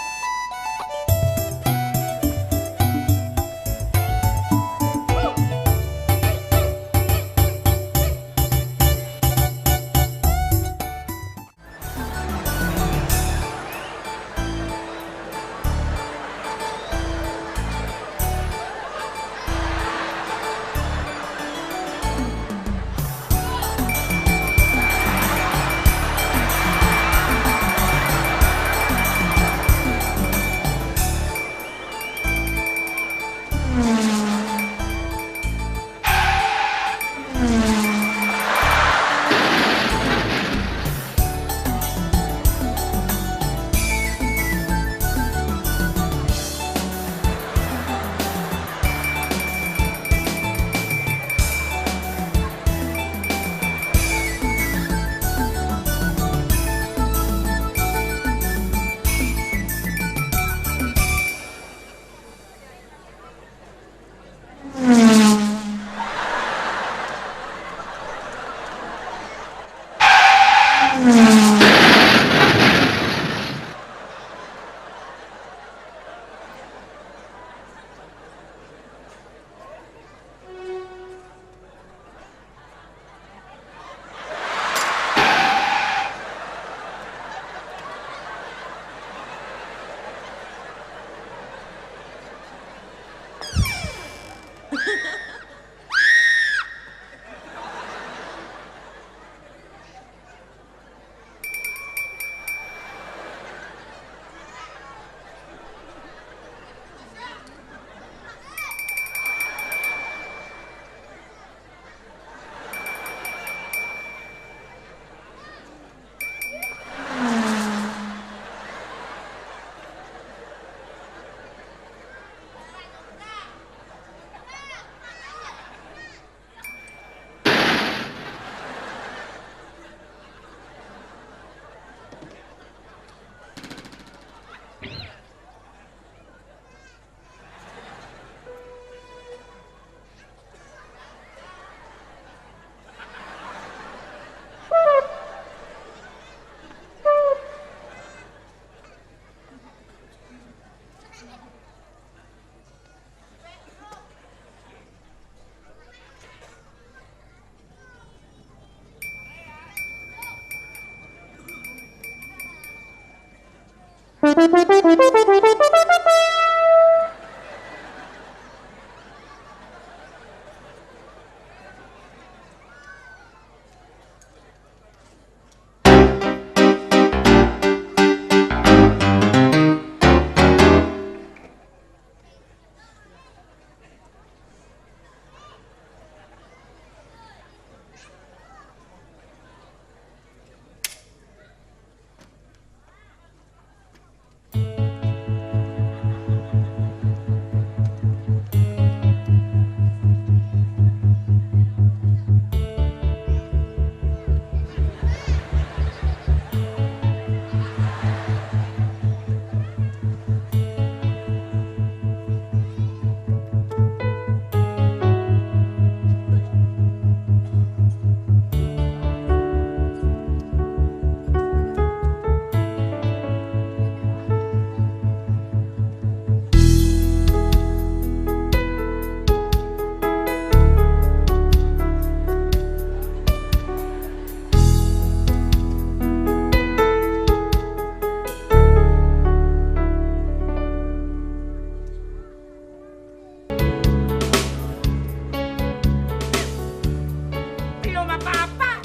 Belum apa-apa.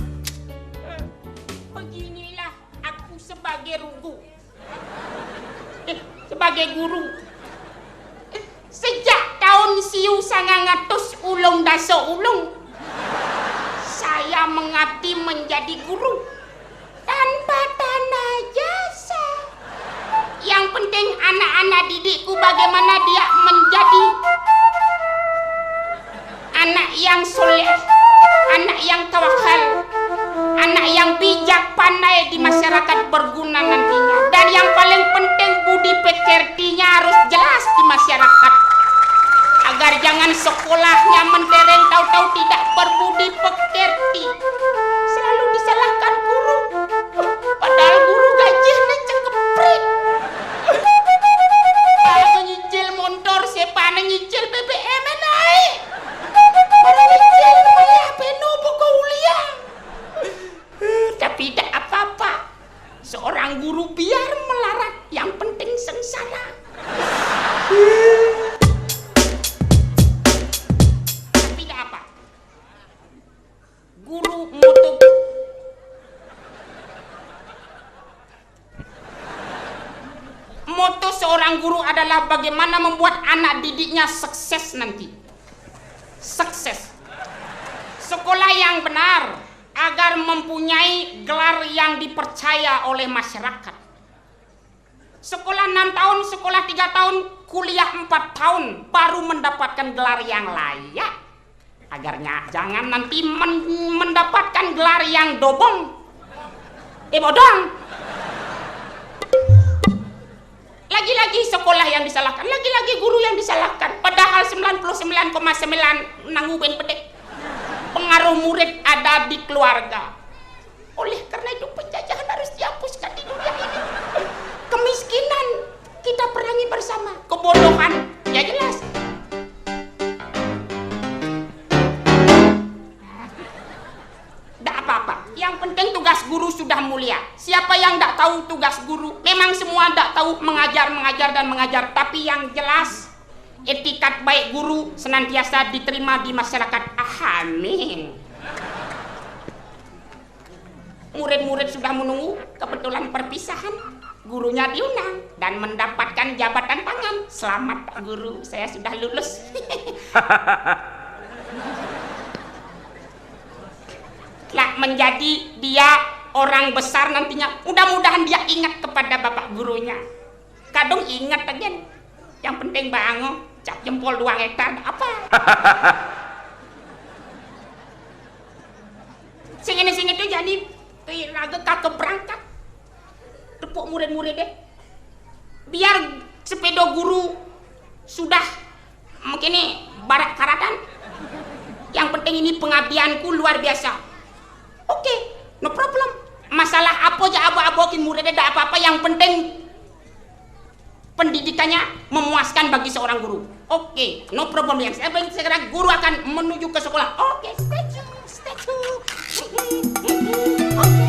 Beginilah aku sebagai rugu. Eh, sebagai guru. Sejak tahun siu sangang atus ulung dasa ulung, saya mengabdi menjadi guru tanpa tanda jasa. Yang penting anak-anak didikku bagaimana dia menjadi anak yang soleh, anak yang tawakal, anak yang bijak pandai di masyarakat, berguna nantinya. Dan yang paling penting budi pekertinya harus jelas di masyarakat. Agar jangan sekolahnya mentereng tahu-tahu tidak berbudi pekerti. Orang guru biar melarat, yang penting sengsara. Tidak apa. Guru moto, moto seorang guru adalah bagaimana membuat anak didiknya sukses nanti. Sukses. Sekolah yang benar agar mempunyai gelar yang dipercaya oleh masyarakat. Sekolah enam tahun, sekolah tiga tahun, kuliah empat tahun, baru mendapatkan gelar yang layak. Agarnya jangan nanti men- mendapatkan gelar yang dobong. Eh, bodong. Lagi-lagi sekolah yang disalahkan, lagi-lagi guru yang disalahkan. Padahal sembilan puluh sembilan koma sembilan nangu ben pedek. Pengaruh murid ada di keluarga. Oleh karena itu, penjajahan harus dihapuskan di dunia ini. Kemiskinan kita perangi bersama. Kebodohan, ya jelas. Tidak apa-apa. Yang penting tugas guru sudah mulia. Siapa yang tidak tahu tugas guru? Memang semua tidak tahu, mengajar, mengajar, dan mengajar. Tapi yang jelas, etikat baik guru senantiasa diterima di masyarakat. Amin. Murid-murid sudah menunggu, kebetulan perpisahan. Gurunya diundang dan mendapatkan jabatan tangan. Selamat, Pak Guru, saya sudah lulus. Lah, menjadi dia orang besar nantinya. Mudah-mudahan dia ingat kepada bapak gurunya. Kadung ingat aja. Yang penting bangun, cap jempol dua hektar, apa? Sing ini sing itu jadi, eh, raga kagak berangkat. Tepuk murid-murid deh. Biar sepeda guru sudah mungkin nih barak karatan. Yang penting ini pengabdianku luar biasa. Oke, no problem. Masalah apa aja abo-abokin muridnya, tidak apa-apa. Yang penting pendidikannya memuaskan bagi seorang guru. Oke, no problem ya. Saya segera guru akan menuju ke sekolah. Oke, stay tune, stay tune. Oke.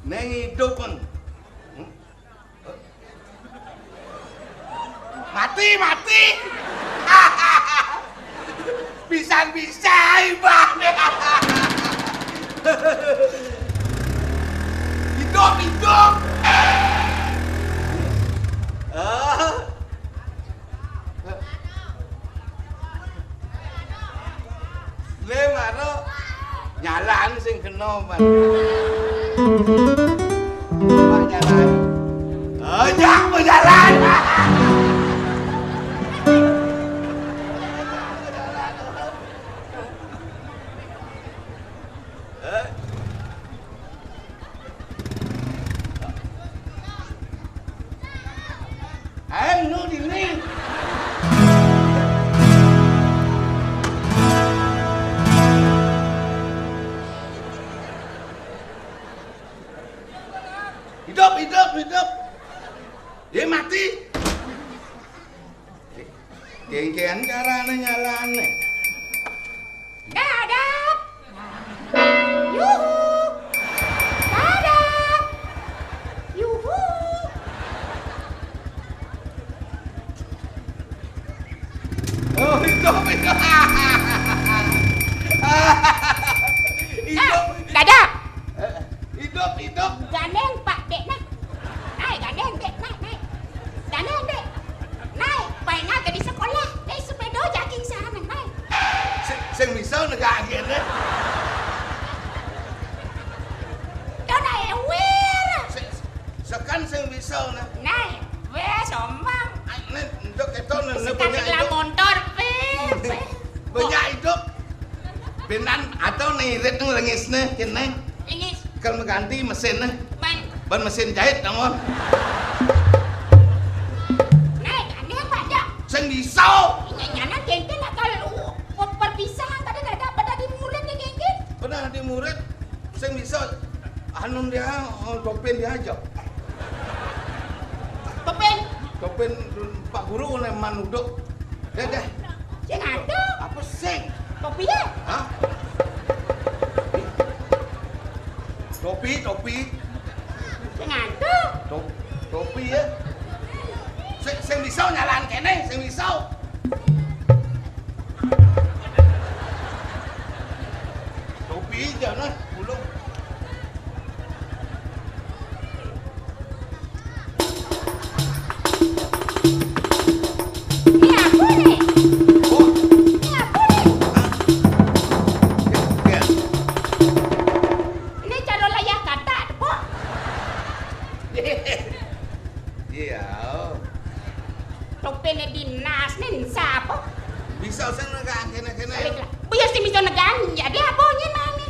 Neng hidup, Bang. Mati, mati. Bisa-bisa, Bang. Hidup, hidup. Ah. Le maro nyalan sing kena, Bang. Mak nyalan. Ojak berjalan. Anu dini. Hidup, hidup, hidup. Dia mati. Genggean carane nyalane. Kéné. Dona éwir. Sing, sekan sing bisa, nah. Nah, wis omong. Ah, né nduk kéto, né, né. Sekan banyak sing idup. Montor, pé, pé. Banyak idup. Benan atau nirit nang lengisné kéné. Lengis. Kal mengganti mesinné. Ban. Ban mesin jahit, namun. Nah, aneh apa aja? Sing bisa. Nyana kénten akal lu. Perpisahan tadi ada pada di murid nih, kénten. Pernah di murid, sing bisa, anu dia, oh, topin dia aja. Topin? Topin Pak Guru oleh manuduk. Deh, deh. Sing ada. Apa sing? Topi ya? Hah? Topi, topi. Sing ada. Top-, topi ya. Sing, sing bisa nyalan kéné, sing bisa. Topi aja nah, dulu. Ini apa nih? Oh. Ini apa nih? Hah? Ya, ya. Ini cara layah kata, tepuk. Iya. Topiné dinas nih, sapa? Bisa sing negak kéné-kéné. Balik lah. Buyur sing bisa negang, ya dia apa nyén mané?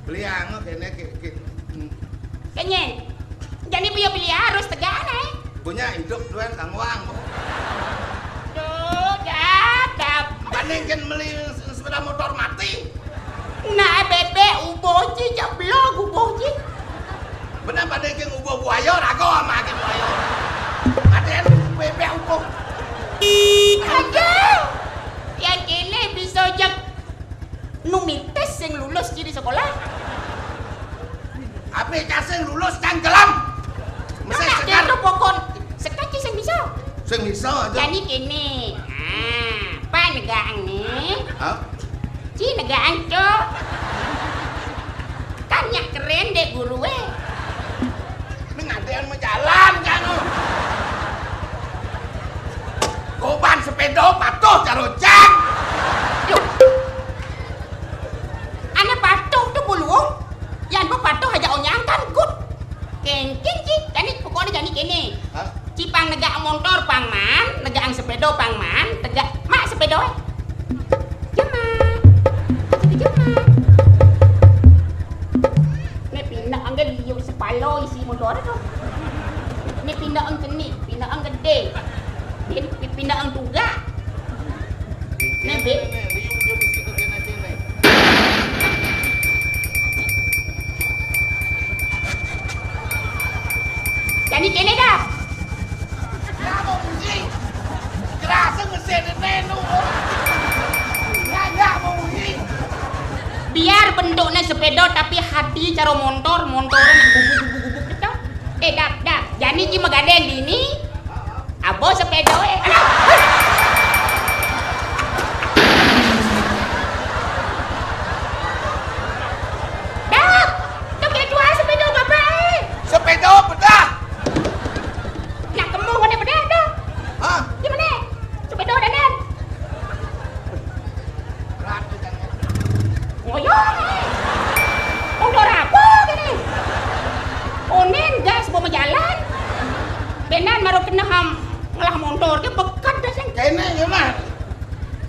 Beli anu kéné, ké-, ké-, hmm. Kényé. Jani buyur beli harus tegakan, eh. Punya hidup doang kang wang. Duh, dap, dap. Bandingkan beli sepeda motor mati. Nah, bébék ubuh ci, jeblok ubuh ci. Bener pada ké ubuh buaya, raga ama ké buaya. Ada yang bébék ubuh. Aduh. Yang kéné bisa jak nu mitis sing lulus ci di sekolah. Apa cah sing lulus cangkelam? Mesti nah, sekar. Itu pokon sekar ci sing bisa. Sing bisa aja. Jani kéné. Nah, apa negang nih? Hah? Ci negaan, Cuk. Kan nyak keren dek guru, eh. Ini ngantian mau jalan, kan? Goban sepeda patuh, carocang. Loh. Ané patuh tuh, Bulung. Yan bu patuh aja onyang kan, kut. Kéngkén, Ci. Jani, pokokné jani kéné. Hah? Ci pang negak montor pang man, negak sepeda pang man, tegak, mak sepeda, eh. Jemak. Satu jemak. Né pinda angge liu sepalo isi montor to. Né pinda ang cenik, pinda ang gedé. Né pinda ang tugak. Né, Bé. Jani kéné dah. Nggak mau bunyi. Kerasa ngesenin menu. Nggak, nggak mau bunyi. Biar bentuknya sepeda tapi hati cara montor, montornya gubuk-gubuk-gubuk gitu. Eh, dap, dap. Jani ci megadeng dini. Abo sepeda, eh. Aduh. Dap, tuh kayak jual sepeda bapak, eh. Sepeda bedah. Nak kemu mana bedah tuh? Hah? Gimana? Sepeda dandan. Oh iya. Udah rapo gini. Onen gas bawa jalan. Benan maru kena ham ngelah montor ke pekat dah sing. Kene ya mah.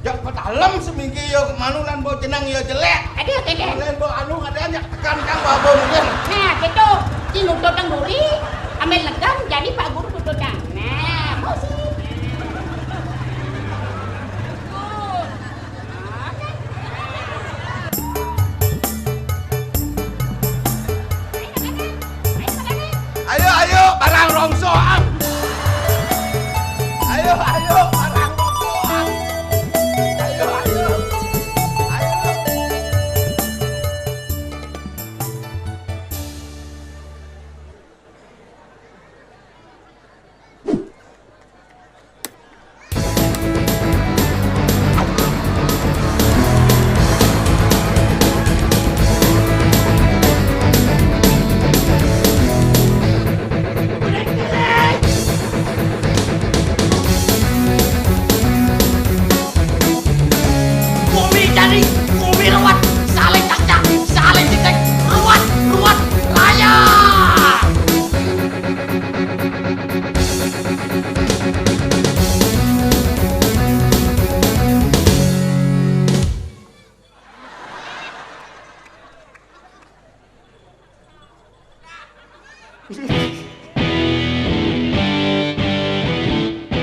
Jak petalem seminggu ya kemanu lan bawa jenang ya jelek. Aduh, kene. Lan bawa anu ada jak tekan kang bawa mungkin. Nah, gitu. Ci nutut nang duri, ambil legam jadi Pak Guru tutut nang. Nah, mau sih. Ayo, ayo, barang rongsoan. Ayo, ayo, barang rongsoan. Ayo, ayo. Ayo.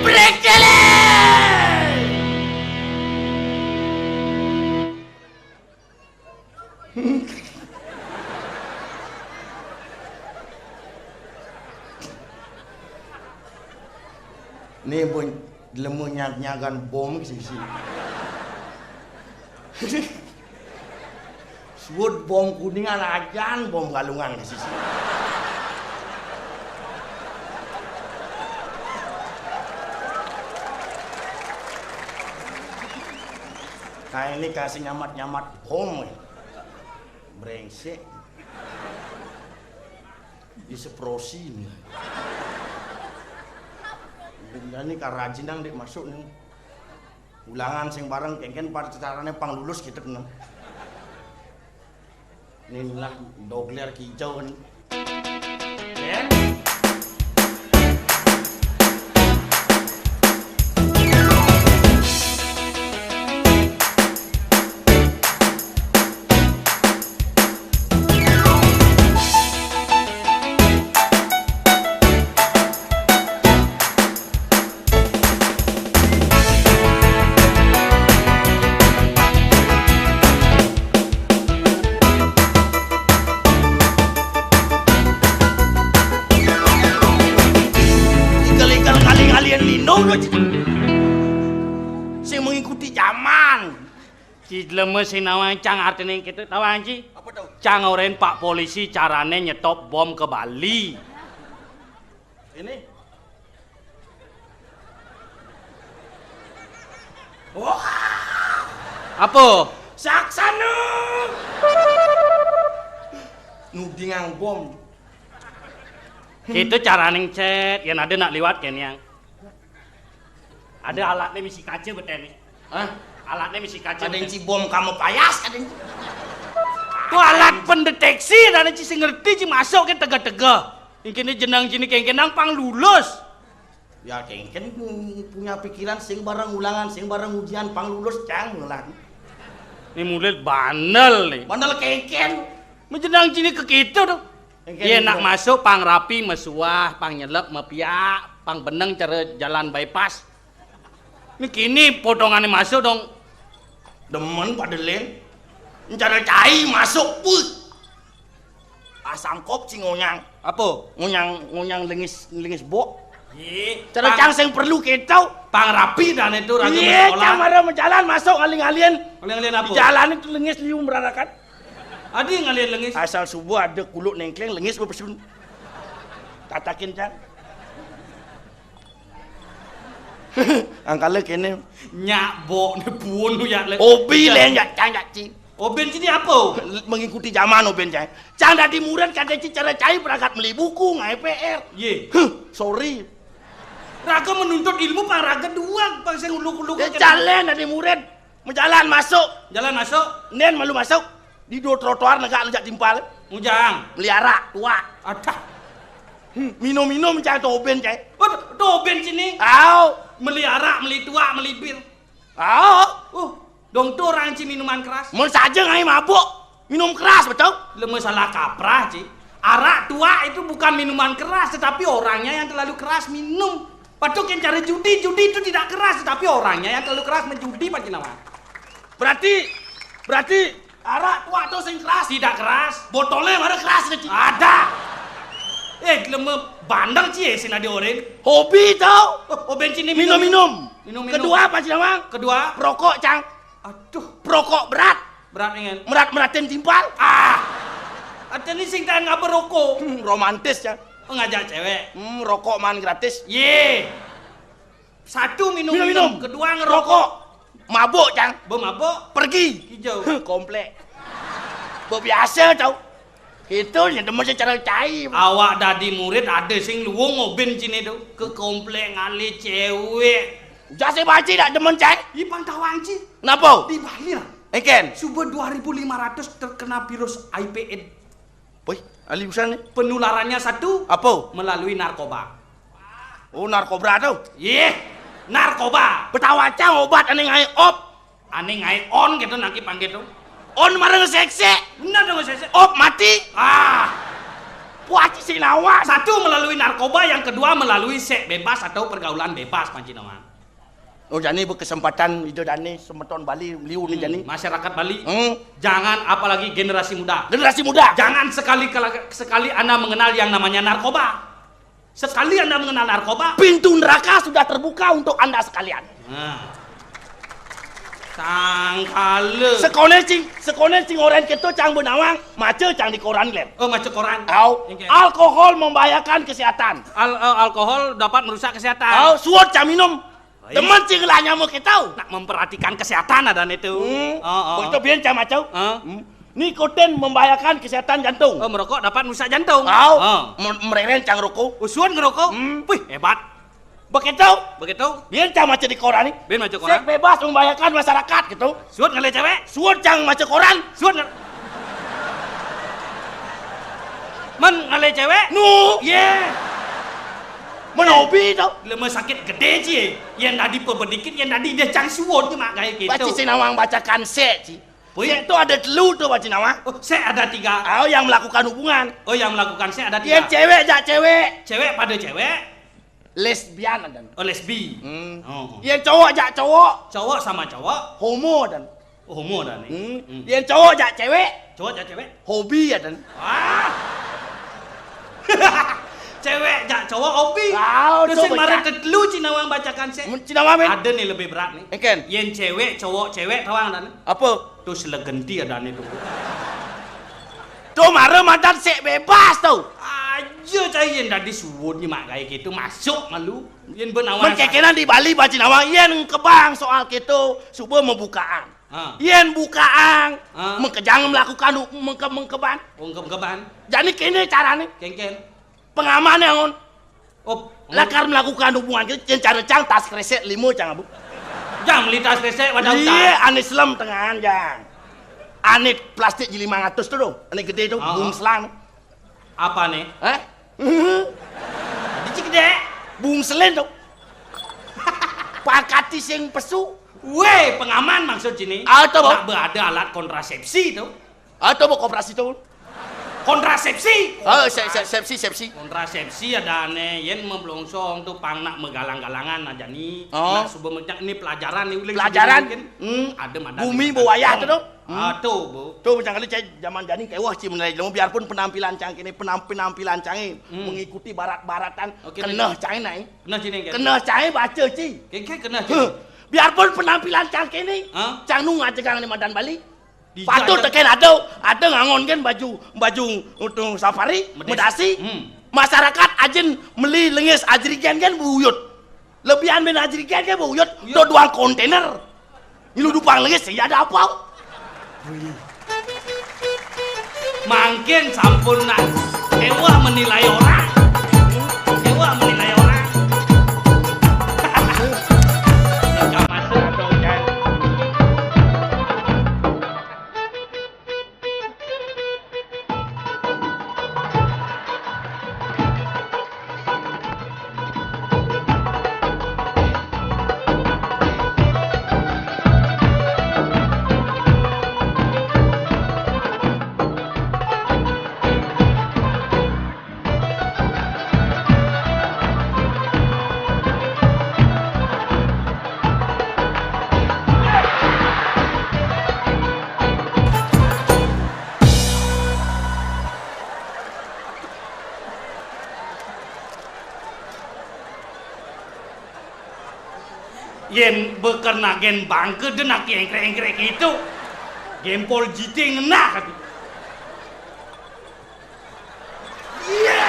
Brék cilik! Né bun lemu nyag-nyagan bom ké sisi. Suud bom Kuningan, ajan bom Galungan ké sisi. Nah, ini kasih nyamat-nyamat bom. Brengsek. Diseprosi ini. Ini karajin dang dék masuk nih. Ulangan sing bareng, kéngkén pada carané pang lulus gitu kan. Inilah dogler kijau kan. Ikel-ikel ngalih-ngalihin lino, sing mengikuti zaman. Ci jlema sing nawang cang artiné kéto tawang ci. Apa to? Cang orén Pak Polisi carané nyetop bom ké Bali. Ini. Wah. Apa? Saksana. Nudingang bom. Kéto carané cet, yén ada nak liwat kéné. Ada alatné misi kaca beténé. Hah? Alatné misi kaca. Kadén beténé. Ci bom kamu payas, kadén. Itu alat pendeteksi, ada ci sing ngerti, ci masuk ké tega-tega. Kéné jeneng ciné kéngkén nang pang lulus. Ya, kéngkén punya pikiran sing bareng ulangan, sing bareng ujian, pang lulus, cang, ulangan. Né murid bandel né. Bandel kéngkén. Menjenang ciné ké kéto to. Kéngkén. Yén nak masuk pang rapi, mesuah, pang nyelep, mepiak, pang beneng cara jalan bypass. Né kéné potongané masuk dong. Demen pada lén. Cara cai masuk, puh. Asangkop ci ngonyang. Apa? Ngonyang, ngonyang lengis, lengis bok. Ih, cara pang cang sing perlu kéto. Pang rapi dan itu raga. Iya, sekolah. Cang mara menjalan masuk ngalih-ngalihin. Ngalih-ngalihin apa? Di jalan itu lengis liu merarakan. Ada ngalih-ngalihin lengis. Asal subuh ada kuluk néngkléng lengis bepesun. Tatakin cang. Angkala kéné. Nyak bok né buun lu ya lé. Hobi lé nyak cang nyak ci. Obén ciné apa? Mengikuti zaman obén cang. Cang dadi murid kadén ci cara cai berangkat meli buku, ngaé P R. Yé. Huh, sorry. Raga menuntut ilmu pang raga dua, pang sing uluk-uluk. Ya, calén dadi murid. Menjalan masuk. Jalan masuk. Nén malu masuk. Di dua trotoar negak lejak timpal. Ngujang. Meli arak, tuak. Adah. Hmm, minum-minum cang to obén cang. Waduh, to obén ciné. Au. Meli arak, meli tuak, meli bir. Au. Uh, dong to orang ci minuman keras. Mun saja ngai mabuk, minum keras, betul? Lé masalah kaprah, ci. Arak tuak itu bukan minuman keras, tetapi orangnya yang terlalu keras minum. Patuh kén cara judi, judi itu tidak keras, tetapi orangnya yang terlalu keras menjudi, Pak Cinawan. Berarti, berarti arak tuak to sing keras? Tidak keras. Botolé mara keras, ci. Ada. Eh, lé bandel ci, eh, sing ada orén. Hobi to. Oh, obén ciné minum. Minum-minum. Minum-minum. Kedua apa, Cinawan? Kedua? Perokok, cang. Aduh. Perokok berat. Berat dengan. Merat-meratin timpal. Ah. Ada nih sing tahan ngapa rokok. Hmm, romantis ya. Ngajak cewek. Hmm, rokok man gratis. Yé. Satu minum, minum. Minum. Kedua ngerokok. Rokok. Mabuk, cang. Bemabuk. Pergi. Hijau. Komplek. Bok biasa tau. Itu yang demen secara cai. Awak dadi murid ada sing luung obén ciné to. Ke komplek ngalih cewek. Jasa baca tak demen cai. Ih, pang tawang ci. Kenapa? Di Bali lah. Engkén. Suba dua ribu lima ratus terkena virus I P AIDS. Wih, ahli urusan nih. Penularannya satu. Apa? Melalui narkoba. Oh, narkobra tuh. Yeh, narkoba. Betawa cang obat ané ngaé op. Ané ngaé on gitu nangki panggil tuh. On marang seksé. Bener dong seksé. Op mati. Ah. Puaci si nawang. Satu melalui narkoba, yang kedua melalui seks bebas atau pergaulan bebas, Panji Nawang. Oh, jani berkesempatan ida dani semeton Bali liu ni. Hmm, jani masyarakat Bali. Hmm. Jangan, apalagi generasi muda. Generasi muda. Jangan sekali sekali Anda mengenal yang namanya narkoba. Sekali Anda mengenal narkoba, pintu neraka sudah terbuka untuk Anda sekalian. Nah. Sangkala. Sekone cing, sekone cing orang kita cang benawang, maca cang di koran lem. Oh, maca koran. Au. Oke. Alkohol membahayakan kesehatan. Al-, eh, alkohol dapat merusak kesehatan. Au, suot cang minum. Baik. Demen cing lah nyama kita. Nak memperhatikan kesehatan ada nih tuh. Hmm. Oh, oh. Begitu biar cang maca. Hah? Hmm. Nikotin membahayakan kesehatan jantung. Oh, merokok dapat merusak jantung. Au. Oh. Mereren cang rokok. Usun ngerokok. Hmm. Wih, hebat. Begitu. Begitu. Biar cang maca di koran nih. Biar maca koran. Seks bebas membahayakan masyarakat gitu. Suot ngalih cewek. Suot cang maca koran. Suot ngal-, men ngalih cewek. Nu. Ye. Men hobi tu. Lema sakit gede ci. Yang tadi pebedikin, yang tadi dia cang suot ni mak gaya gitu. Baca si nawang bacakan sek ci. Sek tu ada telu tu, Pak Cinawa. Oh, sek ada tiga. Oh, yang melakukan hubungan. Oh, yang melakukan sek ada tiga. Yang cewek jak cewek. Cewek pada cewek. Lesbian ada. Oh, lesbi. Hmm. Oh. Yang cowok jak cowok. Cowok sama cowok. Homo ada. Oh, homo ada nih. Hmm. Hmm. Yang cowok jak cewek. Cowok jak cewek. Hobi ada. Wah. Cewek jak cowok hobi. Wow, tu sing mara tetelu Cinawa bacakan sek. Cinawa men. Ada nih lebih berat nih. Eken. Yang cewek cowok cewek tawang ada nih. Apa? Tu selegenti ada nih tu. Tu mara madan sek bebas tu. Aja cai yang tadi suwun ni mak gaya gitu masuk malu. Yang benawan. Men kekenan di Bali baci nawang yang kebang soal gitu suba membukaan. Ha. Yang bukaan mengkejang melakukan mengke mengkeban. Oh, mengkeban. Jadi kene carane. Kengken. Pengaman yang on. Oh, lakar melakukan hubungan kita, cang cara cang tas kresek lima cang abu. Jang beli tas kresek wadah utang. Iya, ane selem tengahan jang. Ane plastik ji lima ratus tu tu, ane gede tu, bung selang. Apa nih? Hah? Biji gede. Bung selin tu. Pakati sing pesu. Weh, pengaman maksud sini. Ah, tu, Bang. Nak berada alat kontrasepsi tu. Atau mau koperasi tu? Kontrasepsi. Oh, se se sepsi, sepsi. Kontrasepsi ada ane, yen meblongsong tu pang nak megalang-galangan aja ni. Oh. Nak suba mejak ni pelajaran ni ulih. Pelajaran. Hmm. Ada madan. Bumi bawayah tu tu. Hmm. Ah, tu, Bu. Tu macam kali cai zaman jani kewah ci menilai lemu biarpun penampilan cang kini penam penampilan cang ni mengikuti barat-baratan. Oke, keneh cai nai. Keneh cai ni. Keneh cai baca ci. Kengke keneh cai. Biarpun penampilan cang kini, cang nu ngajegang ni madan Bali. Patut teken ada, ada ngangon kan baju, baju untuk safari, medasi. Masyarakat ajin meli lengis ajrigen kan beuyut. Lebihan ben ajrigen kan beuyut, tu duang kontainer. Ngilu dupang lengis, ya ada apa? Mangkin sampun nak ewa menilai orang. Ewa menilai orang. Lega masuk atau ujan. Yen bekerna gen bangke den aki engkrek-engkrek gitu. Gempol jite ngenah kati. Iya.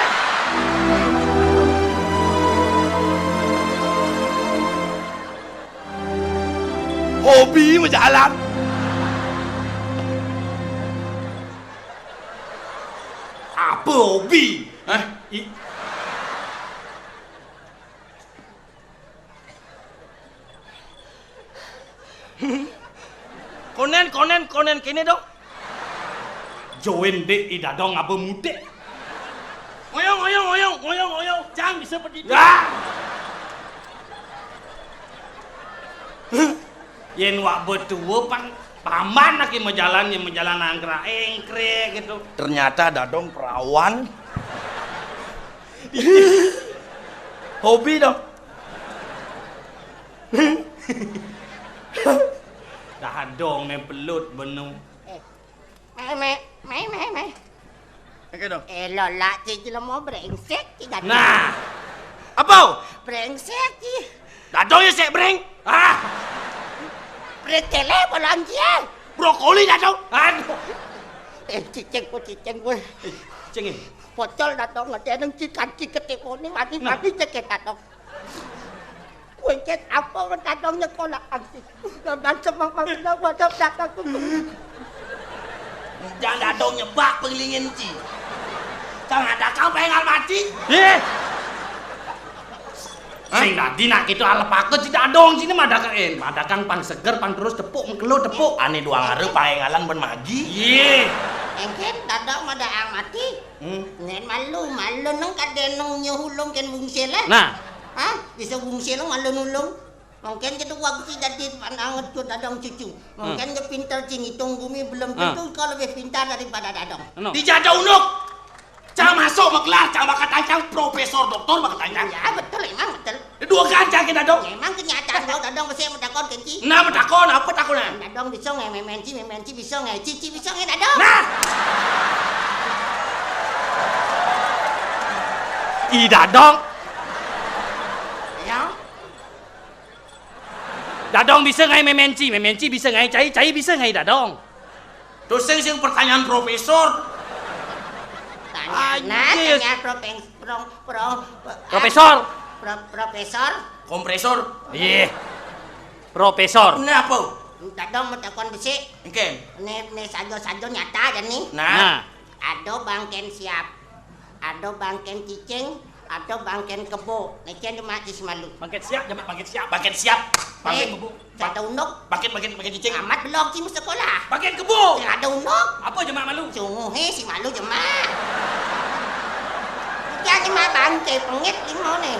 Hobi menjalan. Apa hobi? Hah? I- Konen, konen, konen kene dong. Join dek i dadong apa mudik. Ngoyong, ngoyong, ngoyong, ngoyong, ngoyong. Cang bisa pergi. Ya. Yen wak betua pang paman lagi majalan, yang majalan angkra engkre gitu. Ternyata dadong perawan. Hobi dong. Dadong né pelut benu. Eh, mé, mé, mé, mé, mé. Oké dong. Eh, lo lah, ci jelema brengsek, ci dadong. Nah. Apa? Brengsek, ci. Dadong ya sik breng. Ah. Brécélé bolon ci. Brokoli dadong. Aduh. Eh, cicing ku, cicing ku. Eh, cicing ini. Pocol dadong, ngedeneng ci kanci ketikone, wani, nah, wani cekek dadong. Kuwi cek apa dadong nyekolah kanci. Gambar semang mang dadong, dadong, dadong. Jangan dadong nyebak penglingin ci. Jangan ada kau pengal mati. Eh. Hah? Sing dadi nak kita alepake ci dadong sini madakang, eh, madakang pang seger, pang terus tepuk, mengkelo tepuk. Ane doang are paengalan ben magi. Iye. Engken dadong madakang mati. Hmm. Nyen malu, malu neng kadéneng nyuh ulung kén wungsil, eh? Nah. Hah? Bisa wungsil malu nulung. Mungkin kita waktu dadi anak ngecut dadong cucu. Mungkin dia pintar ci ngitung bumi belum tentu kau lebih pintar daripada dadong. Eno. Dijada unuk. Cang masuk makelar, cang bakal tancang profesor doktor bakal tancang. Ya, betul, emang betul. Dua gancang kita dong. Ya, emang kenyataan gua dadong pasti mau takon kenci. Nah, mau takon, apa takonan? Dadong bisa nggak memenci, memenci bisa nggak cici bisa nggak dadong? Nah. Ih, dadong. Ya. Dadong bisa ngai memenci, memenci bisa ngai cai, cai bisa ngai dadong. Terus sing, sing pertanyaan profesor. Tanya, nah, anjir, tanya profes-, pro-, pro-, pro-, Profesor. Pro-, profesor. Kompresor. Iya. Profesor. Ini apa? Dadong mau takon besi. Oke. Ini, ini sajo-sajo nyata aja nih. Nah. Nah. Ado bangkén siap. Ado bangkén cicing, ado bangkén kebo. Nécén jemak ci semalu. Bangkén siap, jemak bangkén siap. Bangkén siap. Bangkén kebo. Sada unuk. Bangkén, bangkén, bangkén cicing. Amat belum ci sekolah. Bangkén kebo. Sing ada unuk. Apa jemak malu? Sunguhé si malu jemak. Iki jemak bangké pengit limo né.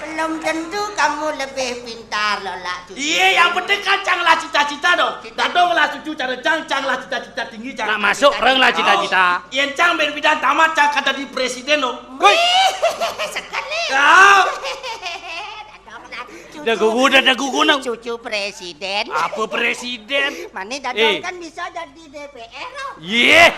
Belum tentu kamu lebih pintar, Lola, cucu. Iya, yang penting kan cang lah cita-cita dong. Dadong lah cucu cara cang, cang lah cita-cita tinggi, cang. Nak masuk, reng lah cita-cita. Yen cang ben bidan tamat, cang kada di presiden dong. Wih, sekali. Ya. Dadong lah cucu. Dah gugu, dah, dah gugu, nang. Cucu presiden. Apa presiden? Mani dadong kan bisa jadi D P R, loh. Iya.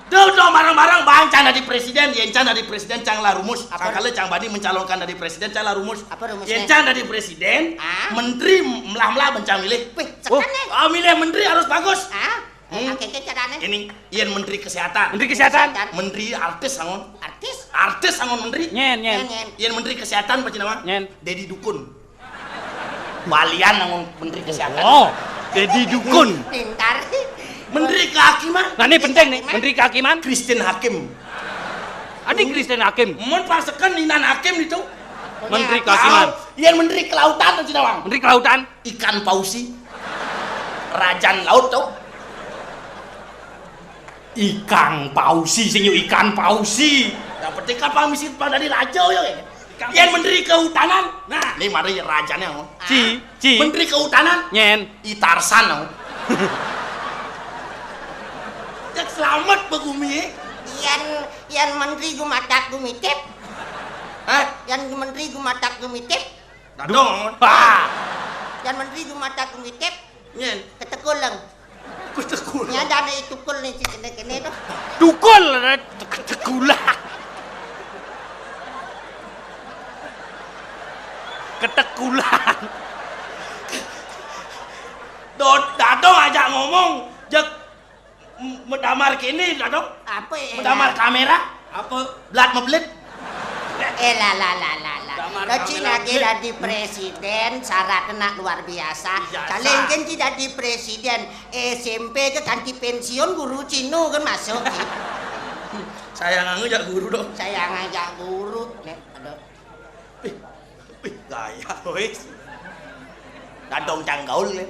Duh, duh, marang-marang bang, cang dadi presiden, yen cang dadi presiden, cang lah rumus. Apa? Kang kala cang bani mencalonkan dadi presiden, cang lah rumus. Apa rumusnya? Yen cang dadi presiden, ah? Menteri melah-melah ben cang milih. Wih, oh, sekan, eh. Ah, milih menteri harus bagus. Ah? Hmm. Oke, oke, caranya. Ini, yen menteri kesehatan. Menteri kesehatan. Menteri artis, sangon. Artis? Artis, sangon menteri. Nyen, nyen. Nyen, nyen. Yen menteri kesehatan, apa nama? Nyen. Dedi Dukun. Balian nang menteri kesehatan. Oh, Dedi Dukun. Pintar. Menteri kehakiman. Nah, ini penting nih, menteri kehakiman. Christine Hakim. Adi Christine Hakim. Mun pasekan Ninan Hakim itu. Menteri kehakiman. Yang menteri kelautan tuh, Cina, Bang. Menteri kelautan. Ikan pausi. Rajan laut tuh. Ikang pausi, sing yo ikan pausi. Yang penting kan pamisi pada di raja yo. Yang menteri kehutanan. Nah, ini mari rajanya. Ci, ci. Menteri kehutanan. Nyen. I Tarsan, no. Cek selamat begumi. Yang, yang menteri gumatak gumitip. Hah? Yang menteri gumatak gumitip. Dadong. Wah. Yang menteri gumatak gumitip. Nyen. Ketekuleng. Ketekuleng. Nya ada anak tukul nih, si kene-kene tuh. Tukul, ada tek-, tekulang. Ketekulang. Dot-, dadong ajak ngomong, jek m-, medamar kene, dadong. Apa, eh? Medamar kamera. Apa? Blat meblit. Eh, la, la, la, la, la. Damar. Lo ci kamera nagih dadi presiden, syaratnya nak luar biasa. Ijazah. Kaleng kan ci dadi presiden S M P ke kanti pensiun guru Cino kan masuk, ci. Saya nganggo jak guru dong. Saya ngajak guru. Nek, aduh. Wih, wih, gaya, wis. Dadong canggaul, ya.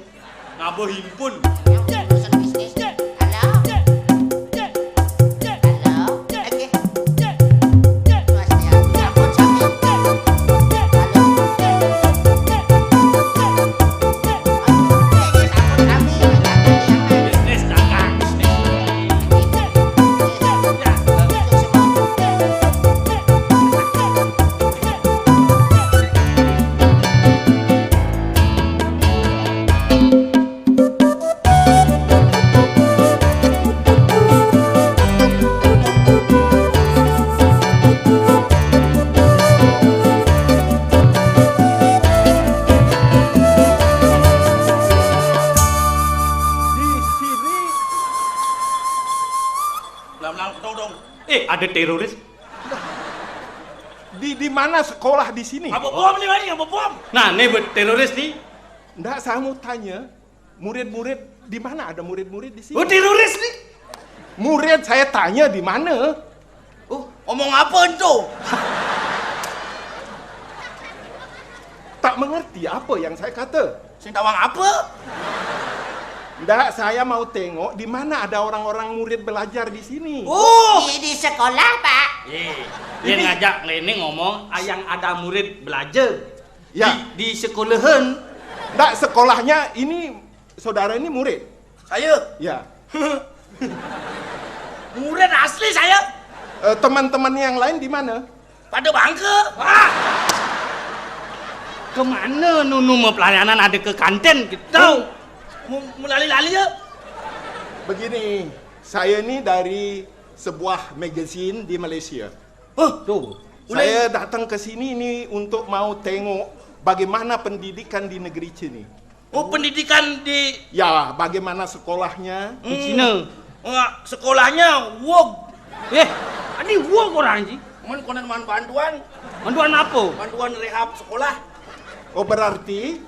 Ngabo himpun. Urusan bisnis. Halo? Halo? Oke. Mas, ya, ampun, Sami. Halo? Aduh, ini takut kami. Ada teroris? Di, di mana sekolah di sini? Ngapa bom ni, Mari? Ngapa bom? Nah, ni buat teroris ni. Ndak, saya mau tanya, murid-murid, di mana ada murid-murid di sini? Oh, teroris ni. Murid saya tanya di mana? Oh, ngomong apa tu? Tak mengerti apa yang saya kata. Sing tawang apa? Ndak, saya mau tengok di mana ada orang-orang murid belajar di sini. Oh, di, di sekolah, Pak. Eh, dia ini ngajak ini ngomong, ah, yang ada murid belajar. Ya. Di, di sekolahan. Ndak, sekolahnya ini, saudara ini murid? Saya? Ya. Murid asli saya. Eh, teman-teman yang lain di mana? Pada bangka. Ah! Ke mana nunu mau pelayanan, ada ke kantin kita? Mu-, mulali-lali ya. Begini, saya ni dari sebuah magazine di Malaysia. Huh, tu. Saya datang ke sini ni untuk mau tengok bagaimana pendidikan di negeri sini. Oh, pendidikan di... Ya, bagaimana sekolahnya? Hmm. Di Cina. Enggak, sekolahnya wog. Eh, ini wog orang ji. Man konon man bantuan. Bantuan apa? Bantuan rehab sekolah. Oh, berarti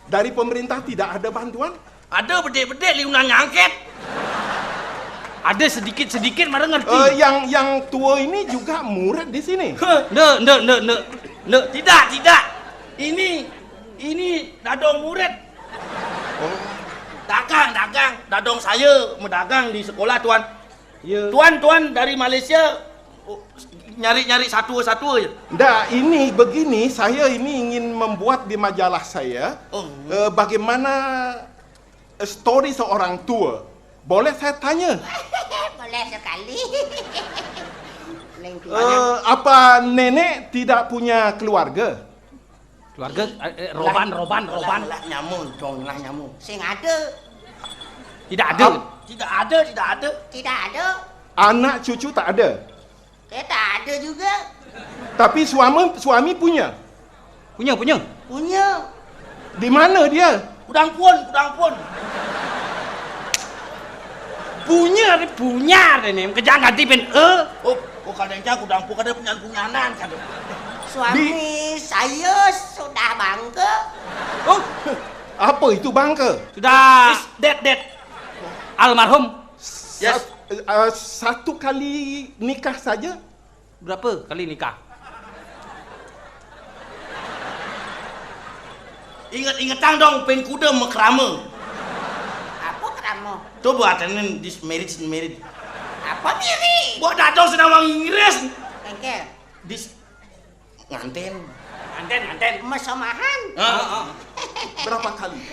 dari pemerintah tidak ada bantuan? Ada bedik-bedik liunan nyangkit. Ada sedikit-sedikit, mara ngerti. Eh, yang, yang tua ini juga murid di sini? Ndak, ndak, ndak, ndak. Ndak. Tidak, tidak. Ini, ini dadong murid. Oh. Dagang, dagang. Dadong saya medagang di sekolah, Tuan. Ya. Tuan, Tuan dari Malaysia, oh, nyari-nyari satu-satu aja. Ndak, ini begini, saya ini ingin membuat di majalah saya, oh, eh, bagaimana story seorang tua. Boleh saya tanya? Boleh sekali. Lengki. Eh, apa nenek tidak punya keluarga? Keluarga, eh, eh, roban, roban, roban. Lah, lah nyamun, dong, lah nyamun. Sing ada. Tidak ada. Ap- Tidak ada, tidak ada. Tidak ada. Anak cucu tak ada? Saya tak ada juga. Tapi suami, suami punya? Punya, punya. Punya. Di mana dia? Kudang pun, kudang pun. Punya ni, punya ni. Kejap ganti pen e. Oh, oh, kadang-kadang kudang pun, kadang punyan-punyanan, kadang. Suami saya sudah bangka. Oh, apa itu bangka? Sudah dead, dead. Almarhum. Yes. Sat-, eh, satu kali nikah saja? Berapa kali nikah? Ingat-ingatang dong, pen kuda mekrama. Apa krama? Tu buat ini, this marriage, married. Apa married? Buat datang senawang Inggris. Engke. This nganten. Nganten, nganten. Mesemahan. Ah, ah. Berapa kali?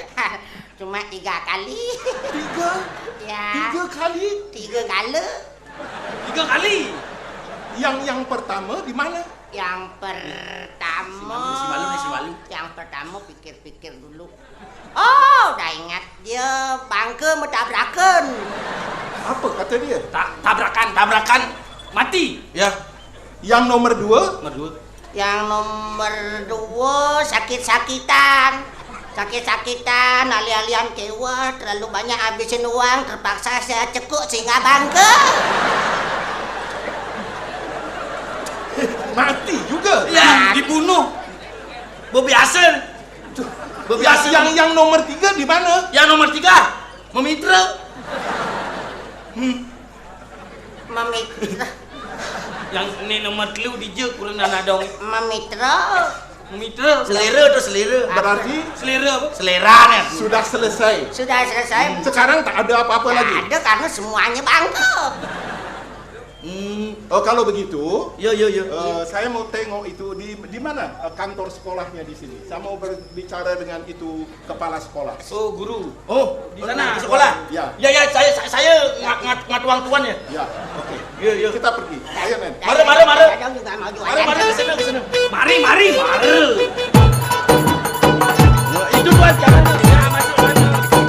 Cuma tiga kali. Tiga? Ya. Tiga kali? Tiga kali. Tiga kali. Yang, yang pertama di mana? Yang pertama. Si malu, si malu nih, si malu. Yang pertama pikir-pikir dulu. Oh, dah ingat. Dia bangka metabrakan. Apa kata dia? Ta-, tabrakan, tabrakan. Mati. Ya. Yang nomor dua? Nomor dua. Yang nomor dua, sakit-sakitan. Sakit-sakitan, alih-alihan keweh, terlalu banyak habisin uang, terpaksa saya cekuk sehingga bangka. Mati juga? Ya, dibunuh. Bebiasa. Bebiasa. Yang, yang nomor tiga di mana? Yang nomor tiga, memitra. Hmm. Mamitra. Yang ni nomor telu dija kurang dana dong. Mamitra. Mamitra. Selera tu selera. Berarti selera apa? Selera ni. Sudah selesai. Sudah selesai. Sekarang tak ada apa-apa lagi. Tak ada karena semuanya bangka. Hmm. Oh, kalau begitu, ya, ya, ya, eh, saya mau tengok itu di, di mana, eh, kantor sekolahnya di sini. Saya mau berbicara dengan itu kepala sekolah. Oh, guru. Oh, di sana, di sekolah? Ya. Ya, ya, saya, saya, saya nga-, nga-, ngatuang tuan ya. Ya, oke. Ya, ya. Kita pergi. Ayo, Nen. Mari, mari, mari. Mari, mari, ke sana, ke sana. Mari, mari, mari. Ya, itu tuan, jangan. Ya, masuk, masuk.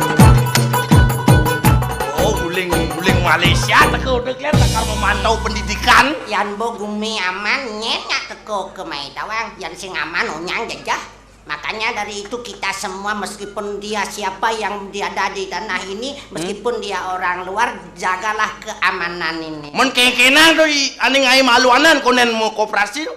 Oh, guling, guling Malaysia, teka udah kelihatan kalau memantau pendidikan. Yan bo gumi aman, nyen nyak teka ke mai tawang. Yan sing aman, onyang jejah. Makanya dari itu kita semua, meskipun dia siapa yang dia ada di tanah ini, meskipun dia orang luar, jagalah keamanan ini. Mun kéngkénang to, ané ngaé maluanan, kondén mau koperasi to.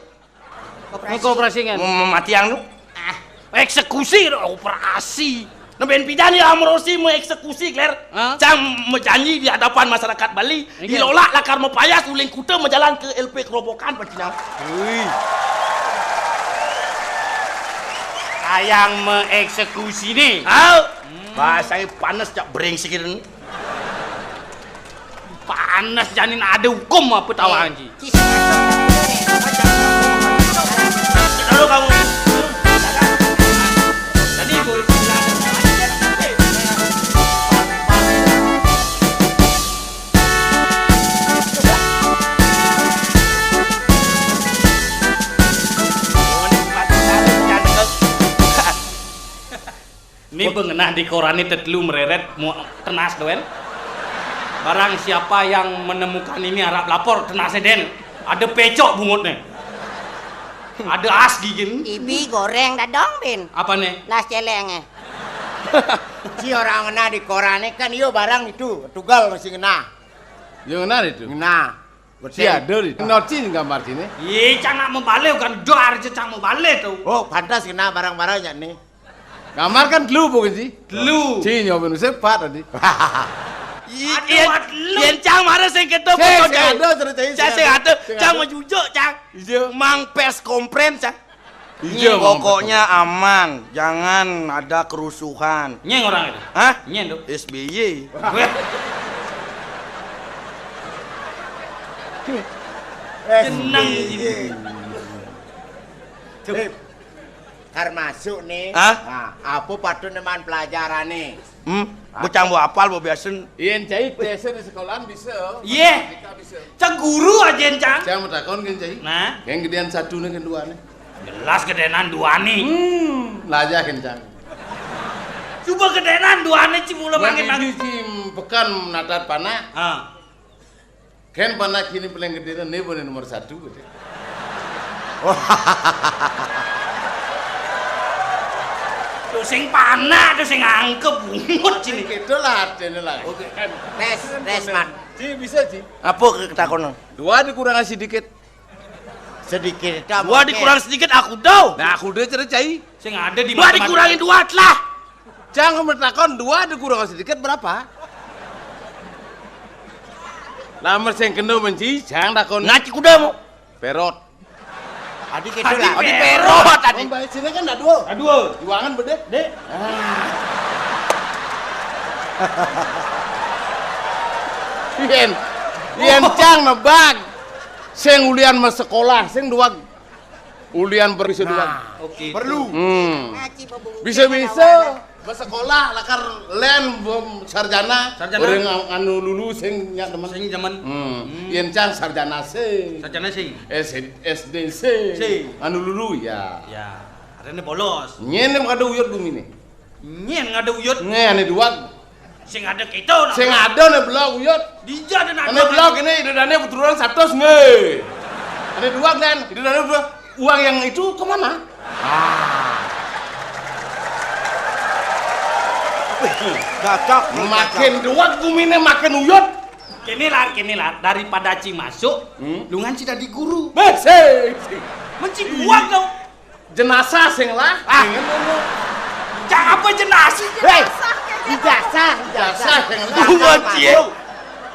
Koperasi. Mau koperasi kan? Mau matiang to. Ah. Eksekusi to, operasi. Nah, bén pidan ya amrosi mau eksekusi, Klér. Hah? Cang mau janji di hadapan masyarakat Bali, di Lola lakar mau payas uling kuta mau jalan ke L P Kerobokan, pacinang. Wih. Ayang mau eksekusi nih. Hah? Bahasa panas cak brengsek ini. Panas janin ada hukum apa tawang ji. Lalu kamu. Tadi ibu bilang. Ini bengenah di koran ini tetelu mereret, mu tenas doen. Barang siapa yang menemukan ini harap lapor, tenas den. Ada pecok bungutnya. Ada as gigin. Ibi goreng dadong bin. Apa nih? Las celeng eh. Si orang ngena di koran ini kan iyo barang itu, tugal masih ngena. Yo ngena itu. Ngena. Si ada di. Noci gambar sini. Iya, cang nak mau balik kan, dar aja cang mau balik tuh. Oh, pantas kena barang-barangnya nih. Gambar kan telu bukan sih? Telu. Cing nyobain sepat tadi. Aduh, yen, aduh. Yen cang marah sing keto. Sing, foto sing cai. Ada cerita ini, sing, sing ada. Sing ada. Cang ada. Mau jujuk, cang. Iya. Mang pes kompren, cang. Iya, Mang pes kompren. Pokoknya aman, jangan ada kerusuhan. Nyeng orang itu? Hah? Nyeng tuh. S B Y. Weh. Jeneng S B Y. Ini. Eh, kar masuk nih. Hah? Nah, apa patut neman pelajaran nih? Hmm? Bocang mau apal, mau biasen. Yen cai biasa di sekolahan bisa. Iya. Matematika bisa. Cang guru aja, cang. Cang mau takon kan cai? Nah. Yang gedean satu nih, kedua nih. Jelas gedean dua nih. Hmm, lajah kan cang. Coba gedean dua nih, cimula. Yang mangin, mangin. Ini cim pekan natat panak. Ah. Kan panak kini paling gede nih, nih boleh nomor satu gitu. Tuh sing panak, tuh sing angkep bungut sini. Gitu lah, sini lah. Oke. Kan. Tes, tes, Man. Ci, bisa, Ci. Apa ketakonan? Dua dikurang sedikit. Sedikit itu apa? Dua dikurang sedikit, aku tahu. Nah, aku udah cerita, Ci. Sing ada di. Dua matematika. Dikurangin dua telah. Cang bertakon dua dikurang sedikit berapa? Lamer sing kena benci, cang takon. Ngaci kuda mau. Perot. Adi gitu lah. Adi perot tadi. Membaik sini kan ada dua. Ada dua. Juangan bedeh. Dek. Ah. Yen. Yen cang nebak. Sing ulian mau sekolah, sing dua. Ulian bisa dua. Nah, oke. Perlu. Hmm. Ngaji bebungkus. Bisa-bisa besekolah lakar len bom sarjana. Sarjana. Orang anu lulu sing nyak demen. Sing demen. Hmm. Hmm. Yen cang sarjana sing. Sarjana sing. S-, S D sing. Sing. Anu lulu ya. Ya. Artinya bolos. Nyen kada uyut gumine. Nyen kada uyut. Nyen ane duwag. Sing ada kita, nah. Sing ada nih belag uyut. Dija ada. Ane belag ini, ida dane keturunan satus nggih. Ane duwag dan ida dane udah, uang yang itu kemana? Ah. Cocok. Makin duwag gumine makin uyut. Kini lar, kini lar, daripada ci masuk, hmm? Lungan ci dadi guru. Besi. Menci duwag dong. Jenazah sing lah. Ah. Cak apa jenazah? Hei, ijazah, ijazah sing lah. Gua cie.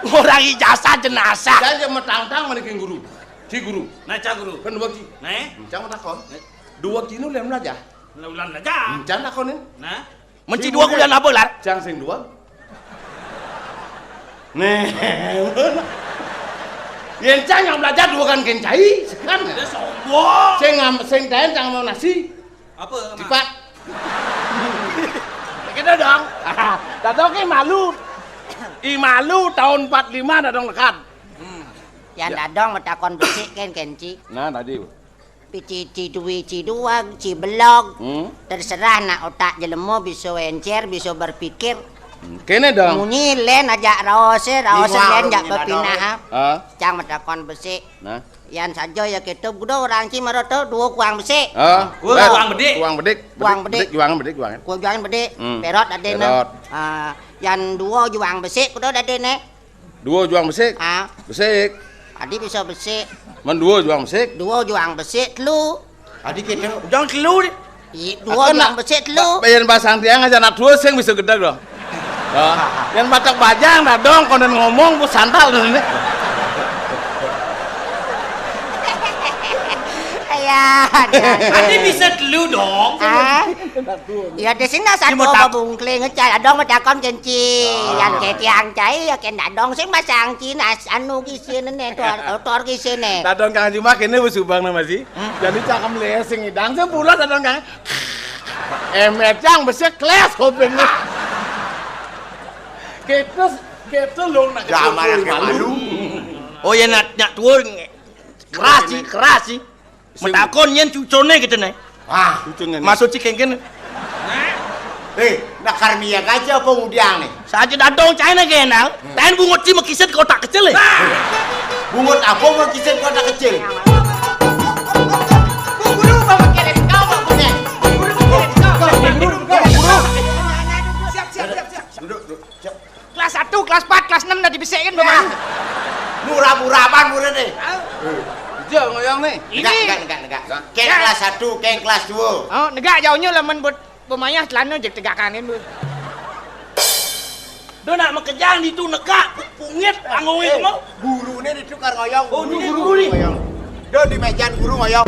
Orang ijazah jenazah. Saya aja metang-tang mana ki guru. Ci guru. Nah, cak guru. Kan dua ki. Nah. Cang mau takon. Nah. Dua ki nu lem aja. Lah ulan aja. Cang takonin. Nah. Menci dua kuliah apa, Lar? Cang sing dua. Nih. Yen cang yang belajar dua kan kencai, kan? Dia sombong. Sing ngam-, sing taen cang mau nasi. Apa, Mak? Cipat. Kita dong. Dadong ki malu. I malu tahun empat lima dadong lekat. Hmm. Yang dadong metakon besik kan kenci. Nah, tadi. Pi ci, ci duwi, ci duwag, ci belog. Hmm? Terserah nak otak jelema bisa encer, bisa berpikir. Hmm. Kene dong. Munyi len ajak raose, raose len jak bepinah. Ah. Cang metakon besik. Nah. Yan saja ya kéto, kudu orang ci mara to, dua kuang besik. Ah, kuang bedik. Kuang bedik. Kuang bedik. Bedik juangan, bedik juangan. Kuang juangan bedik. Hmm. Pérot adéna. Pérot. Ah, yan dua juang besik kudu adéna. Dua juang besik. Ah. Besik. Adi bisa besik. Men dua juang besik. Dua juang besik telu. Adi kéto. Juang telu. Iya, dua juang besik telu. Ba-, yen basang tiang aja anak dua sing bisa gedeg loh. Ya. Yen matak bajang dadong konden ngomong bu santal to ini. Ya. Adi bisa telu dong. Ah. Ya di sini satu babungkling ngecek dadong matakon kenci. Yang ke tiang cai ya ken dadong sing basang ci nas anu gisine tor tor gisine. Dadong Kang Jumah kene wis ubang nama sih. Jadi cangkem lé sing ngidang sing pulas dadong Kang. Emet cang besik kles kupingnya. Kita kita lo nak. Zaman yang malu. Oh ya nak nak tuh keras sih keras sih. Metakon yen cucone gitu nih. Wah, cucone. Maksud sih kengken. Eh, nak karmia kaca apa ngudiang nih? Saja dadong cai nih kenal. Tain bungut sih mekiset kotak kecil ya. Bungut apa mekiset kotak kecil? Bu guru, Bapak kirim kau, Bapak. Bu guru, Bu guru, Bu guru. Siap, siap, siap, siap. Duduk, duduk. Siap. Kelas satu, kelas empat, kelas enam dah dibesik kan, Bang. Lu rabu-raban murid nih. Iya, ngoyong nih. Ini. Negak, negak, negak, negak. Keng kelas satu, keng kelas dua. Oh, negak jauhnya lamun buat pemayah celana jeg tegakan kan, Bu. Do nak makejang ditu negak pungit panggung itu mau. Gurune ditu kar ngoyong. Oh, guru, guru nih. Ngoyong. Do di meja guru ngoyong.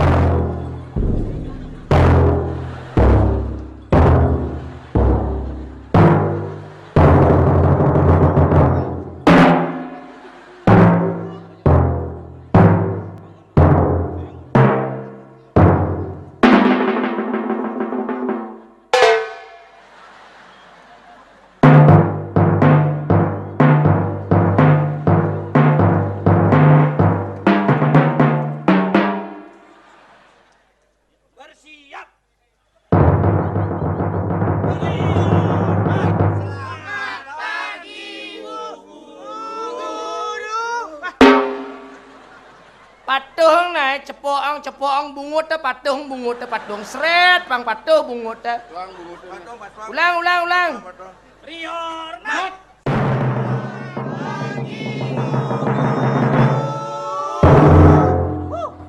Bersiap. Selamat pagi, Bu Guru. Patuh nae, cepoang, cepoang, bungut te patuh, bungut te patuh, sret, pang patuh, bungut te. Ulang, ulang, ulang. Rihormat.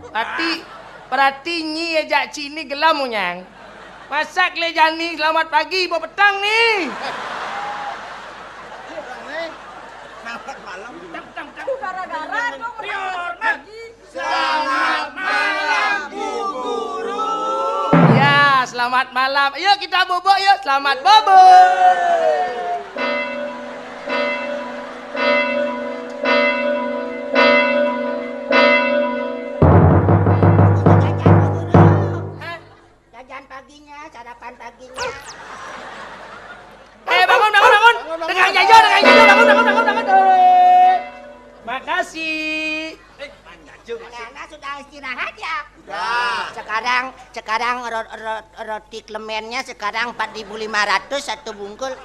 Ati, perati nyi ajak cini gelam unyang. Masak le jani selamat pagi, bo petang ni. Selamat malam. Gara-gara dong. Selamat malam, Bu Guru. Ya, selamat malam. Yuk kita bobok yuk. Selamat bobok. Jajan paginya, sarapan paginya. Eh, bangun, bangun, bangun. Bangun, bangun. Dengan jajan, dengan jajan, bangun, bangun, bangun, bangun. Eh, makasih. Eh, anak-anak sudah istirahat ya? Sudah. Sekarang, sekarang ro-, ro-, roti klemennya sekarang empat ribu lima ratus satu bungkul.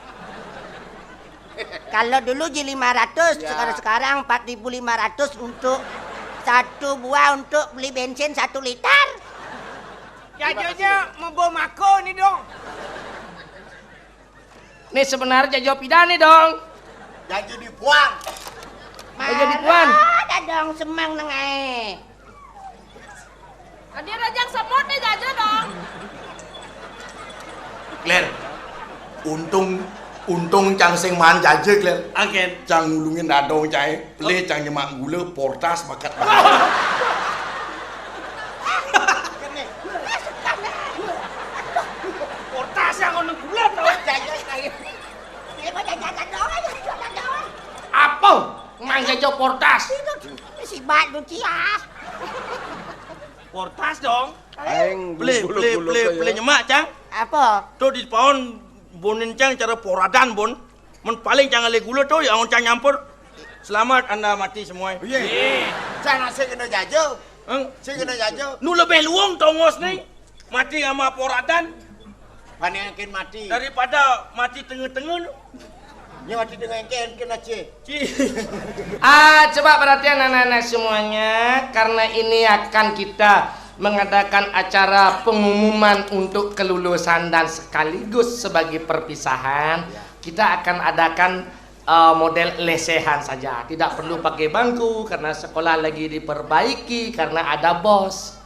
Kalau dulu ji lima ratus, ya. Sekarang, sekarang empat ribu lima ratus untuk satu buah untuk beli bensin satu liter. Jajannya membawa mako ni dong. Ni sebenarnya jajan pidan ni dong. Jajan di puang. Jajan di puang. Ada dong semang neng ae. Adi rajang semut ni jajan dong. Kler. Untung untung cang sing maan jajan, Kler. Angken. Cang nulungin dadong cai. Pelih cang nyemak gula, portas bakat. Portas yang ono gula to. Jajan kayu. Dia mah jajan doang aja, jajan doang. Apa? Mang jajan portas. Itu si Bak Ducias. Portas dong. Aing pelih, pelih, pelih, pelih nyemak, Cang. Apa? Tuh di paon bonin Cang cara poradan, Bon. Mun paling Cang alih gula tuh, ya, Cang nyampur. Selamat Anda mati semua. Iya. Sana sing kena jajo. Heng? Sing kena jajo. Nu lebih luung tongos nih. Mati sama poradan. Paningakin mati. Daripada mati tengah-tengah nu. Nyawa tidak ngengken kena cie. Ah, coba perhatian anak-anak semuanya, karena ini akan kita mengadakan acara pengumuman untuk kelulusan dan sekaligus sebagai perpisahan, kita akan adakan eh, model lesehan saja. Tidak perlu pakai bangku karena sekolah lagi diperbaiki karena ada bos.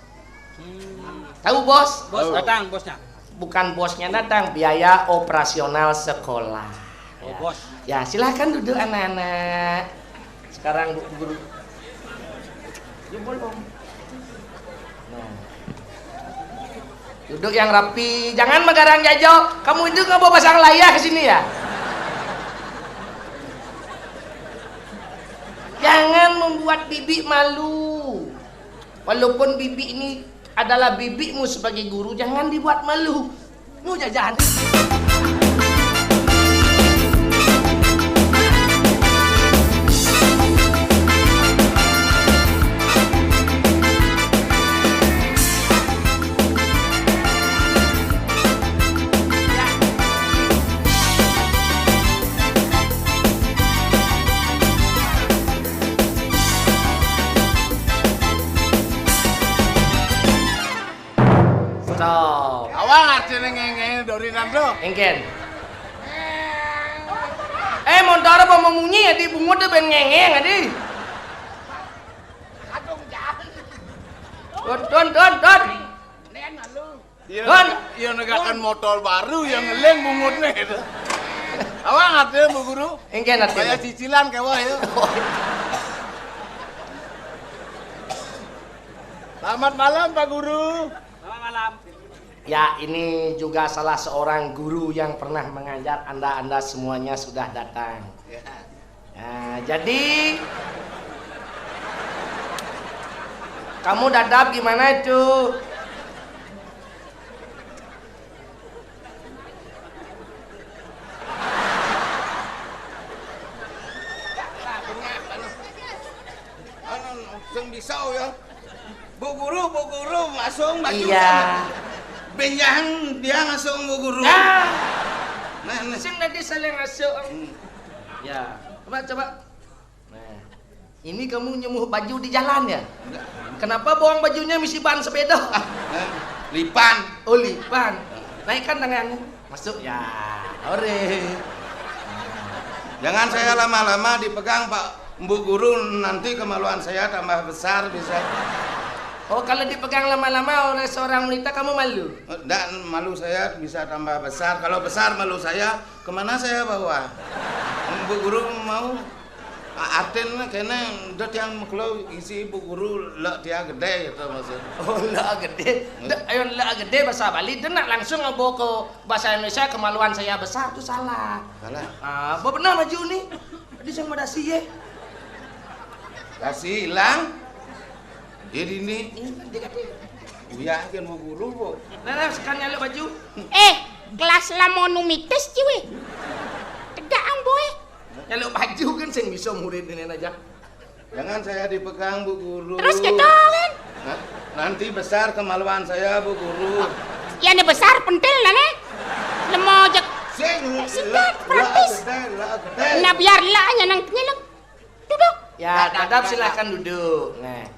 Tahu bos? Bos datang, bosnya. Bukan bosnya datang, biaya operasional sekolah. Oh, bos. Ya, silahkan duduk anak-anak. Sekarang bu guru. Yuk, bolong. Nah. Duduk yang rapi, jangan megarang jajo. Kamu itu nggak mau pasang layar ke sini ya? Jangan membuat bibi malu. Walaupun bibi ini adalah bibimu sebagai guru, jangan dibuat malu. Nu jajan. Stop. Awang artinya ngengeng dorinan tuh. Engken. Eh, motor apa mau munyi ya, di bungut dia ben ngengeng tadi. Don, don, don, don. Iya, don. Iya, negakan motor baru yang ngeleng bungutnya itu. Awang artinya, Bu Guru? Engken artinya. Kayak cicilan kayak wah ya. Selamat malam, Pak Guru. Selamat malam. Ya, ini juga salah seorang guru yang pernah mengajar Anda, Anda semuanya sudah datang. Ya. Nah, jadi kamu dadap gimana itu? Anu, sing bisa ya. Bu Guru, Bu Guru, masuk baju. Iya. Benjang dia ngasuh Bu Guru. Nah. Nah, nah. Sing tadi saling ngasuh. Hmm. Ya, coba, coba. Nah, ini kamu nyemuh baju di jalan ya? Enggak. Kenapa bawang bajunya misi ban sepeda? Ah, eh, lipan. Oh, lipan. Naikkan tangannya. Masuk ya. Ore. Jangan saya lama-lama dipegang, Pak. Bu Guru, nanti kemaluan saya tambah besar bisa. Oh, kalau dipegang lama-lama oleh seorang wanita, kamu malu? Enggak, malu saya bisa tambah besar. Kalau besar malu saya, kemana saya bawa? Bu Guru mau? A-, artin kene, dia yang kalau isi Bu Guru, lek dia gede gitu maksud. Oh, lek gede. Dia, ayo, lek gede bahasa Bali, dia nak langsung bawa ke bahasa Indonesia, kemaluan saya besar, itu salah. Salah. Ah, benar maju nih. Tadi saya mau dasi ya. Dasi hilang. Jadi ini. Ini dia kata. Uya kan mau guru, Bu. Nah, nah, sekarang nyaluk baju. Eh, kelas lama numitis, ciwi. Tegak ang, boy. Nyaluk baju kan sing bisa murid ini aja. Jangan saya dipegang, Bu Guru. Terus gitu kan? Nah, nanti besar kemaluan saya, Bu Guru. Ya, ini besar pentil lah, nih. Lemo jek. Sing, eh, sikat, lah, praktis. Lah gede, lah gede. Nah, biar lah aja nang penyeleng. Duduk. Ya, dadap, silahkan duduk. Nah.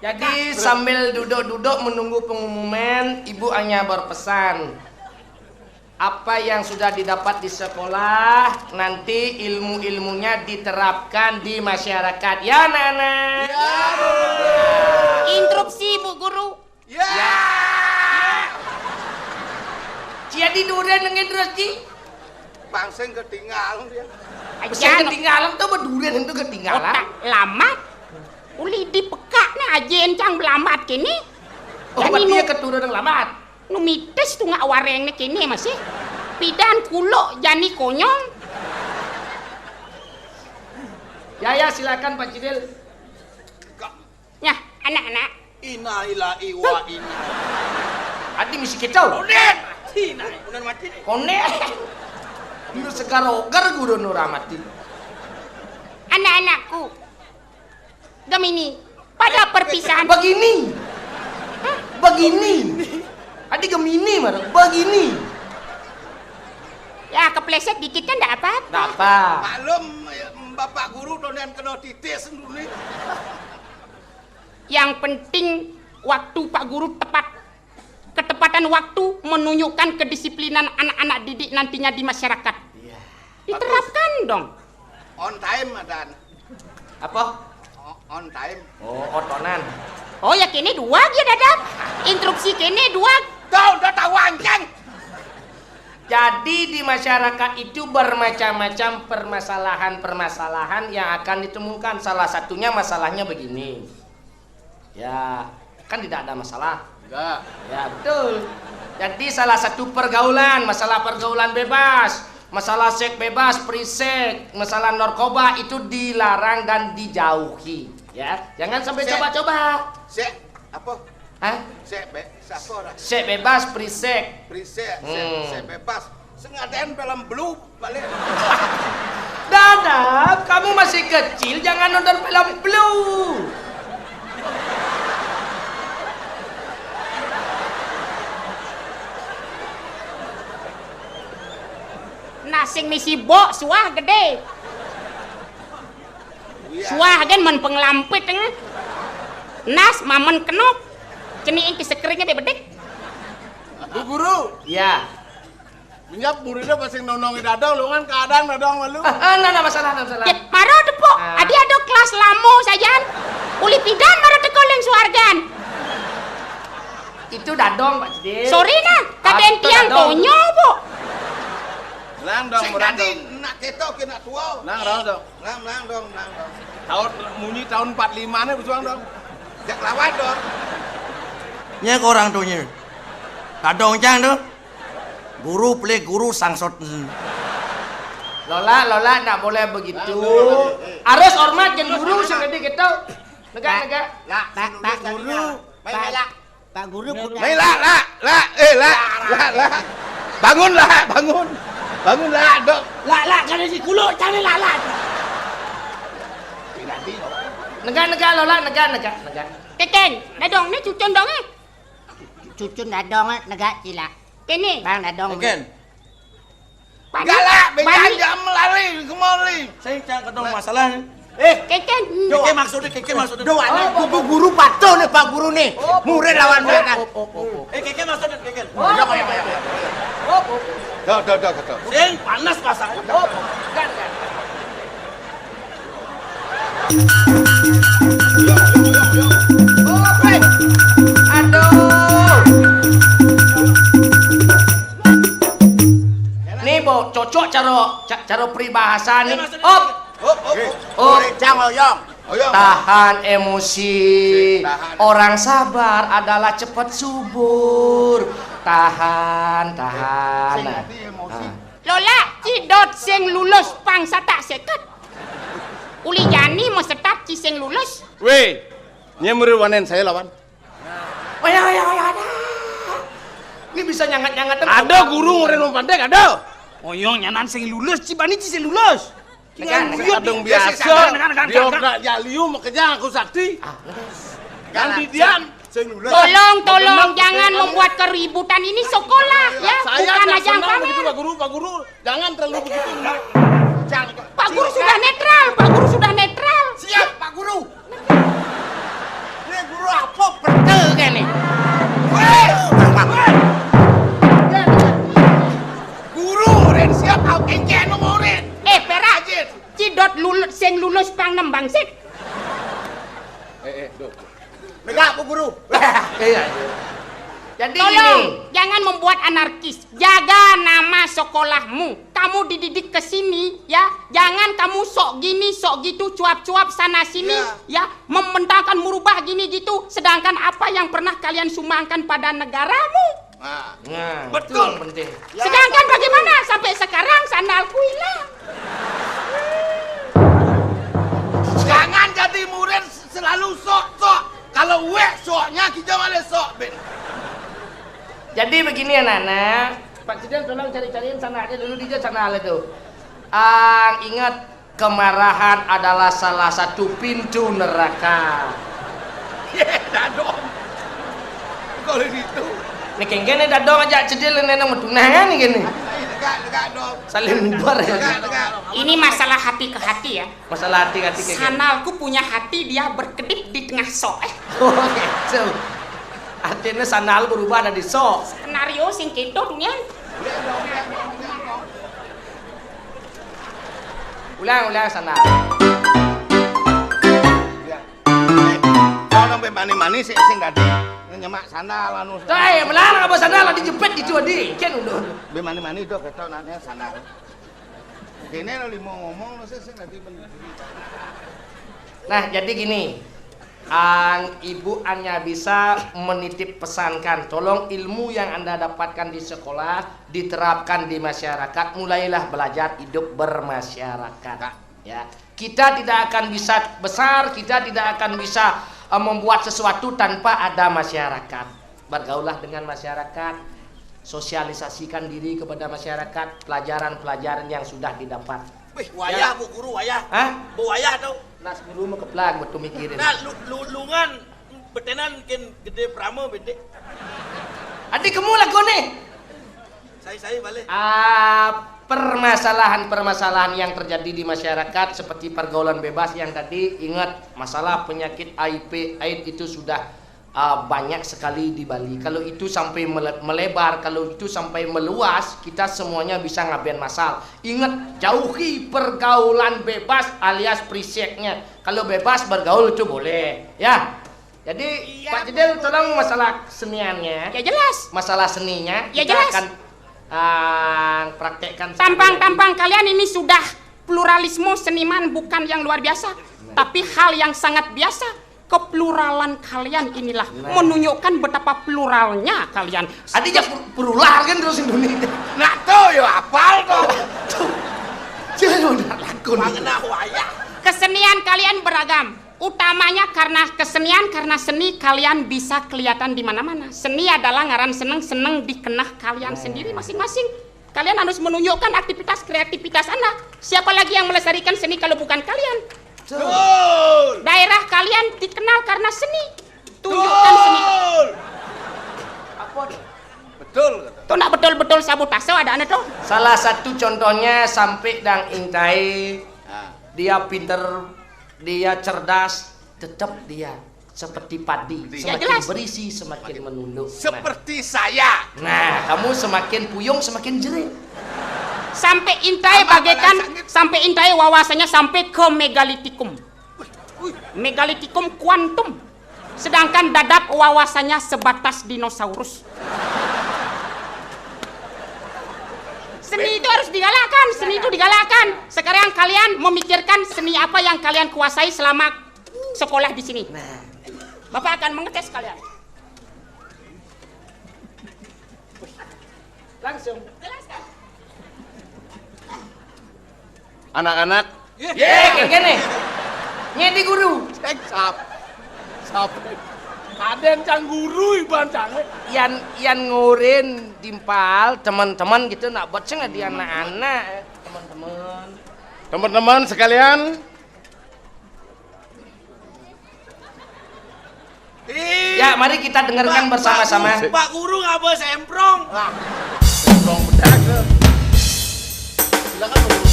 Jadi, sambil duduk-duduk menunggu pengumuman, Ibu hanya berpesan, apa yang sudah didapat di sekolah, nanti ilmu-ilmunya diterapkan di masyarakat. Ya, anak-anak? Ya, Bu Guru. Interupsi, Bu Guru. Ya. Ya. Jadi durian dengan terus, Ji? Bang sing ketinggalan dia. Bang sing ketinggalan tuh, apa durian itu ketinggalan? Otak lama. Uli dipekak nih aja encang belamat kini. Oh, berarti dia keturunan lambat. Nu mitis tu ngak wareng ni kini masih. Pidan kuluk jani konyong. Ya, ya, silakan Pak Cidil. Nyah, anak-anak. Innalillahi wa inna. Adi misi kecau. Konek. Cina, benar mati ni. Konek. Lu segar ogar guru nu ramati. Anak-anakku, Gemini, pada perpisahan. Begini. Hah? Begini. Adi Gemini mana? Begini. Ya, kepleset dikit kan ndak apa-apa. Ndak apa. Maklum, ya, Bapak Guru donen kena titis dulu nih. Yang penting waktu Pak Guru tepat. Ketepatan waktu menunjukkan kedisiplinan anak-anak didik nantinya di masyarakat. Iya. Diterapkan dong. On time, Adan. Apa? O-, on time. Oh, otonan. Oh ya, kene dua ya, Dadap. Instruksi kene dua. Tuh, udah tahu anjing. Jadi di masyarakat itu bermacam-macam permasalahan-permasalahan yang akan ditemukan. Salah satunya masalahnya begini. Ya, kan tidak ada masalah. Enggak. Ya, betul. Jadi salah satu pergaulan, masalah pergaulan bebas, masalah seks bebas, free sex, masalah narkoba itu dilarang dan dijauhi. Ya, jangan sampai coba-coba. Sek, apa? Hah? Sek be-, siapa orang? Seks bebas, free sex. Free sex, sek, hmm, sek bebas. Sengaja film blue balik. Dadap, kamu masih kecil, jangan nonton film blue. Nasing misi bok, suah gede. Suah gen men pengelampit, eh. Nas mamen kenok. Cenik ing kesekringnya bebedik. Bu Guru. Ya. Minyak muridnya pasti nonongi dadong, lu kan keadaan dadong malu. Ah, ah, nah, nah, masalah, nah, masalah. Cit, maro tepuk. Ah. Adi ada kelas lamo sajan. Uli pidan maro teko ling suargan. Itu dadong, Pak Cedil. Sorry nah, kaden tiang dadong. Tonyo, Bu. Nang dong, sing murah dadi dong. Nak ketok ke nak tua. Nang raos dong. Nang, nang dong, nang dong. Tahun, munyi tahun empat lima nih berjuang dong. Jak lawan dong. Nya ke orang tuanya. Dadong cang tuh. Guru pelik guru sangsot. Lola, Lola, ndak boleh begitu. Nah, nah, nah, eh, eh. Harus hormat jeung guru sing gede gitu. Negak, negak. Lah, Pak, Pak Guru. Baik, Pak. Lah. Pak Guru. Mai, lah, lah, lah, eh, lah, lah, lah. Bangun, lah, bangun. Bangun, lah, dok. Lah, lah, kada si kulo, cari lah, lah. Negak, negak, Lola, negak, negak, negak. Keken, dadong ni cucun dong, eh. Cucun dadong, eh, negak, cila. Kene. Bang, dadong. Keken. Galak, bejan jam lari kemari. Saya cak kedong masalah ni. Eh, Keken. Keke maksudnya, Keke maksudnya. Doa ni, oh, buku guru patuh ni, Pak Guru ni. Oh, murid lawan belakang. Oh, oh, oh, oh. Eh, Keke maksudnya, Keke. Oh, ya, ya, ya, ya. Oh, oh. Dah, dah, dah, dah. Sing panas pasang. Oh, oh. Kan, kan. Aduh. Nih, Bo, cocok cara, ca-, cara peribahasa nih. Op. Op, op, op. Op. Rencang oyong. Oyong. Tahan emosi. Tahan. Orang sabar adalah cepat subur. Tahan, tahan. Sing ati emosi. Nah. Lola, cidot sing lulus pang satak seket. Uli jani mesetat ci sing lulus. Weh, nya murid wanen saya lawan. Wayah, wayah, wayah, ada. Ini bisa nyangat-nyangat. Ada guru murid mau pandek, ada. Oyong nyanan sing lulus, ci bani ci sing lulus. Dengan kadung biasa, dia kena jaliu makanya aku sakti. Ah, kan didian. Sing lulus. Tolong, tolong, jangan membuat keributan. Ini sekolah, ya, bukan ajang pamer. Pak Guru, Pak Guru, jangan terlalu begitu. Jangan. Pak Guru sudah netral, Pak Guru sudah netral. Siap, Pak Guru. Ini guru apa? Pertel kan ni? Weh, weh. Guru, Ren, siap, au kengkeh nu murid. Eh, perak. Cidot lulus, sing lulus pang nembang sik. Eh, eh, duh. Negak, Bu Guru. Iya, iya. Jadi tolong, gini. Jangan membuat anarkis. Jaga nama sekolahmu. Kamu dididik ke sini, ya. Jangan kamu sok gini, sok gitu, cuap-cuap sana sini, ya. Membentangkan, merubah gini gitu. Sedangkan apa yang pernah kalian sumbangkan pada negaramu? Nah, betul. Itu yang penting. Sedangkan bagaimana sampai sekarang sandalku hilang? Jangan jadi murid selalu sok-sok. Kalau wek soknya, kita malah sok, Ben. Jadi begini, anak-anak. Pak Cidil, tolong cari-cariin sana aja dulu, di sana ada tuh. Ang, ingat, kemarahan adalah salah satu pintu neraka. Ye, dadong. Kalau gitu. Ni kengkene dadong aja Cidil, ni nang tunangan ni kene. Saling bubar ya. Ini masalah hati ke hati ya. Masalah hati ke hati kayak gini. Sandalku punya hati, dia berkedip di tengah sok. Eh. Oh, gitu. Artinya sandal berubah dari sok. Skenario sing kéto dunia. Ulang, ulang sandal. Tolong bé mani-mani sik sing dadi nyemak sandal anu. Tuh, eh, melarang apa sandal dijepit gitu, Adi. Kan udah. Bé mani-mani dok, kita nanya sandal. Kéné lo limo ngomong lo sih sing dadi bener. Nah, jadi gini, Ang, Ibu hanya bisa menitip pesankan, tolong ilmu yang Anda dapatkan di sekolah diterapkan di masyarakat, mulailah belajar hidup bermasyarakat. Ya, kita tidak akan bisa besar, kita tidak akan bisa eh, membuat sesuatu tanpa ada masyarakat. Bergaullah dengan masyarakat, sosialisasikan diri kepada masyarakat, pelajaran-pelajaran yang sudah didapat. Wih, wayah, Bu Guru, wayah. Hah? Bu wayah tuh. Nah, guru mah keplak, betul mikirin. Nah, lu, lu, lungan, betenan kin gedé prama, bendé. Adi kamu lagu nih. Saya, saya balik. Ah, permasalahan-permasalahan yang terjadi di masyarakat seperti pergaulan bebas yang tadi, ingat, masalah penyakit H I V AIDS itu sudah ah, banyak sekali di Bali. Kalau itu sampai mele-, melebar, kalau itu sampai meluas, kita semuanya bisa ngaben masal. Ingat, jauhi pergaulan bebas alias priseknya. Kalau bebas bergaul itu boleh, ya. Jadi, iya, Pak Jedel, tolong masalah seniannya. Ya, jelas. Masalah seninya, ya, kita jelas. Akan ah, praktekkan. Tampang-tampang kalian ini sudah pluralisme seniman bukan yang luar biasa, tapi hal yang sangat biasa. Kepluralan kalian inilah menunjukkan betapa pluralnya kalian. Adi jak plural kan terus Indonesia. Nah, tuh, yo apal tuh. Tuh. Jadi udah lakon. Kesenian kalian beragam. Utamanya karena kesenian, karena seni kalian bisa kelihatan di mana-mana. Seni adalah ngaran seneng, seneng dikenah kalian sendiri masing-masing. Kalian harus menunjukkan aktivitas kreativitas Anda. Siapa lagi yang melestarikan seni kalau bukan kalian? Betul. Daerah kalian dikenal karena seni. Tunjukkan seni. Betul. Apa? Betul. Tuh ndak betul-betul sabotase ada aneh tuh. Salah satu contohnya sampai dang Intai. Ah. Dia pinter, dia cerdas, tetap dia seperti padi. Ya, semakin jelas. Berisi, semakin menunduk. Nah. Seperti saya. Nah, kamu semakin puyung, semakin jerit. Sampai Intai bagaikan, sampai Intai wawasannya sampai ke megalitikum. Megalitikum kuantum. Sedangkan dadap wawasannya sebatas dinosaurus. Seni itu harus digalakkan, seni itu digalakkan. Sekarang kalian memikirkan seni apa yang kalian kuasai selama sekolah di sini. Nah. Bapak akan mengetes kalian. Langsung. Jelaskan. Anak-anak. Yé, kayak gini. Nyé di guru. Cék sap. Sap. Ada yang cang guru iban cang. Yan, yan ngorin timpal teman-teman gitu nak buat sing di anak-anak, teman-teman. Teman-teman sekalian, Ih, ya, mari kita dengarkan bersama-sama. Pak Guru ngapa semprong? Wah, semprong bedak. Silakan, Pak Guru.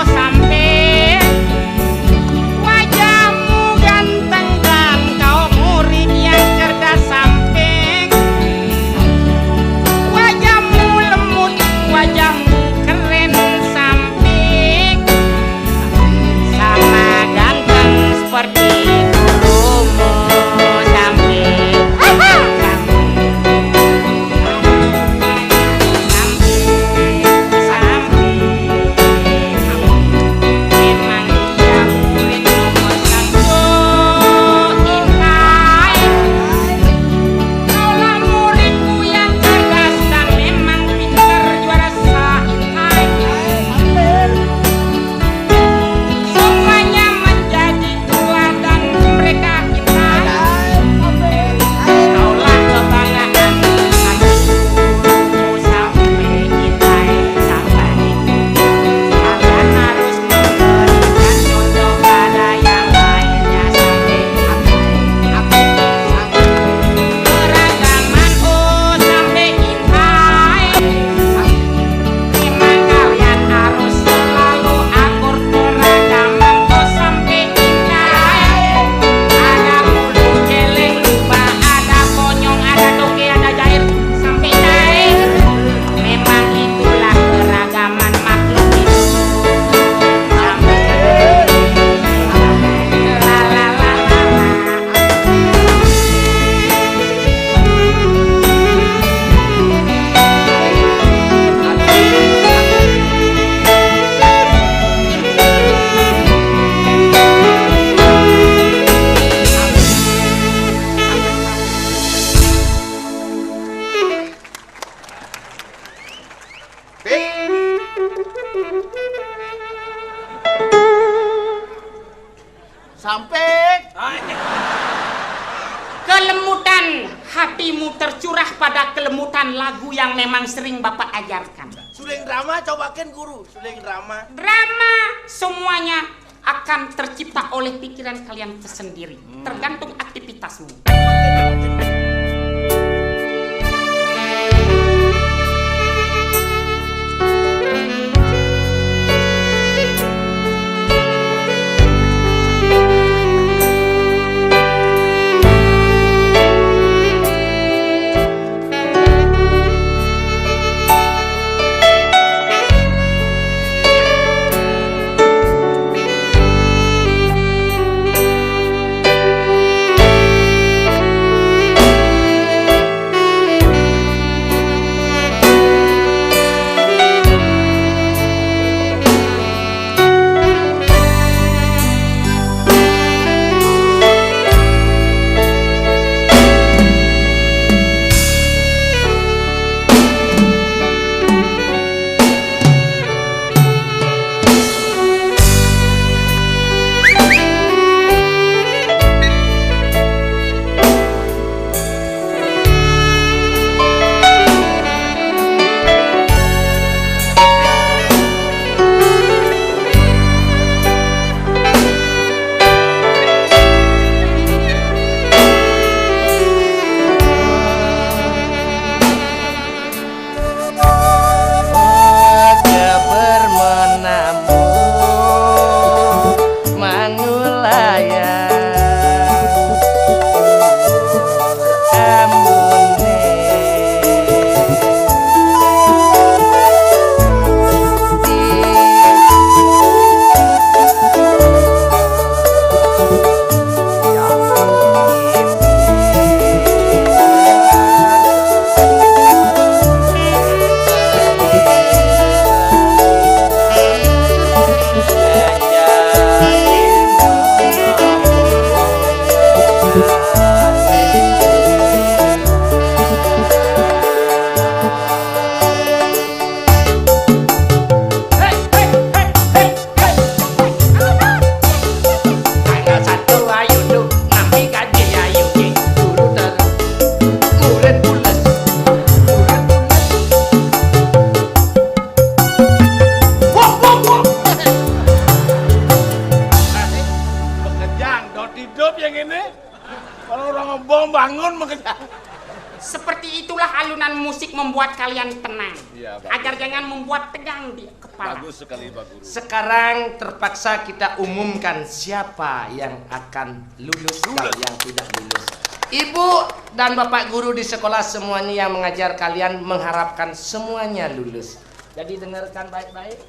Sampai Sampai. Kelemutan hatimu tercurah pada kelemutan lagu yang memang sering Bapak ajarkan. Suling drama, cobakan guru. Suling drama. Drama semuanya akan tercipta oleh pikiran kalian tersendiri, tergantung aktivitasmu. Tanggal satu ayo tu, ngambi gaji ayo, cik. Guru terus. Murid pules. Murid pules. Wah, wah, wah. Pekerjaan dot hidup yang ini. Kalau orang ngebom bangun, pekerjaan. Seperti itulah alunan musik membuat kalian tenang. Iya, bagus. Agar jangan membuat tegang di kepala. Bagus sekali, Pak Guru. Sekarang terpaksa kita umumkan siapa yang akan lulus dan yang tidak lulus. Ibu dan Bapak Guru di sekolah, semuanya yang mengajar kalian, mengharapkan semuanya lulus. Jadi dengarkan baik-baik.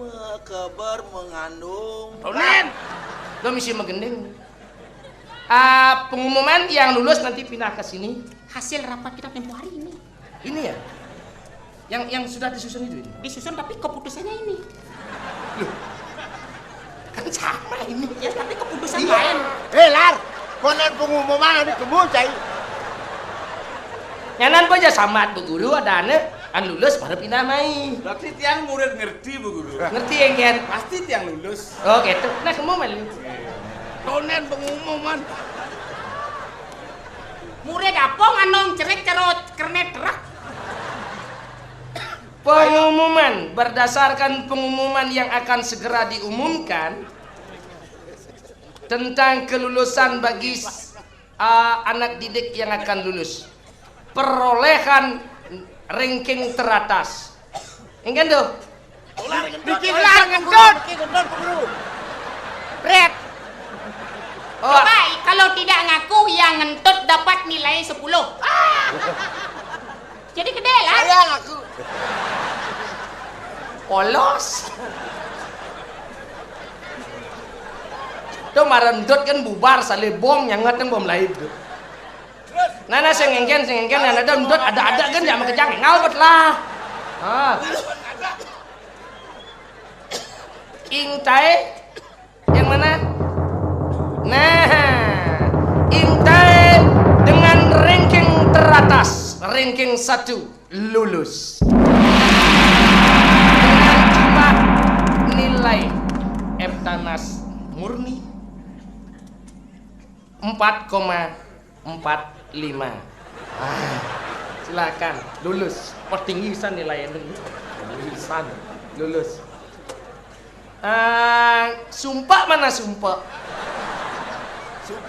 Makabar mengandung. Tonen. Lo misi magending. Ah, pengumuman yang lulus nanti pindah ke sini. Hasil rapat kita tempo hari ini. Ini ya? Yang, yang sudah disusun itu ini? Disusun, tapi keputusannya ini. Loh. Kan sama ini. Ya, tapi keputusan lain. Eh, Lar, konon pengumuman ada kemu, cai. Nyanan po ja sambat, Bu Guru, ada ane, an lulus baru pindah mai. Berarti tiang murid ngerti, Bu Guru. Ngerti, engken? Pasti tiang lulus. Oh, gitu. Nah, kemu malu. Tonen pengumuman. Murid apa nganong cerik cerot kernet rak? Pengumuman, berdasarkan pengumuman yang akan segera diumumkan tentang kelulusan bagi s-, ah, anak didik yang akan lulus. Perolehan ranking teratas. Engken tuh. Bikin lah, ngentut. Bikin ngentut, Bu Guru. Red. Oh. Coba, kalau tidak ngaku, yang ngentut dapat nilai sepuluh. Ah. Jadi gede lah. Saya ngaku. Polos. Tuh marendut kan bubar, salibong, nyangat kan bom lain tuh. Nah, nah, sing engken, sing engken, nah, ada endut, ada, ada kan, ya, makejang, ngalbet lah. Ah. Intai, yang mana? Nah, Intai dengan ranking teratas, ranking satu, lulus. Dengan jumlah nilai F tanas Murni empat koma empat lima. Ah, silakan, lulus. Wah, tinggi pisan nilai ini. Tinggi pisan. Lulus. Ah, sumpek mana sumpek?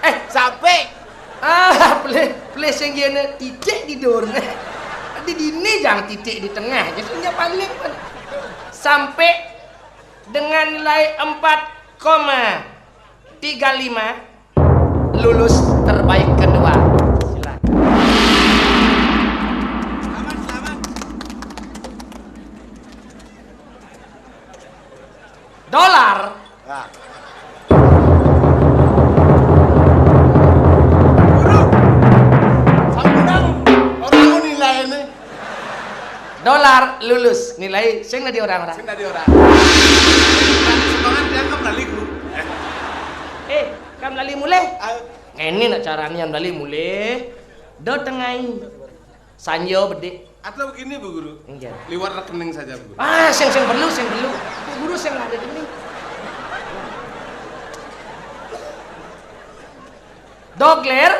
Eh, sampai. Ah, pilih, pilih sing ngene titik di durne. Di dini jangan titik di tengah. Jadi dia paling sampai dengan nilai empat koma tiga lima, lulus terbaik kedua. Silakan. Dolar. Nah. Guru, sampun orang nilai ini. Dolar lulus, nilai sing dadi orang-orang. Sing dadi orang. Semangat yang ke Bali, Guru. Eh, kan Bali mulai. Ayo. Ini nak caranya Bali mulai. Do tengai. Sanyo bedik. Atau begini, Bu Guru. Enggak. Liwat rekening saja, Bu Guru. Ah, sing sing perlu, sing perlu. Bu Guru sing ada ini. Dogler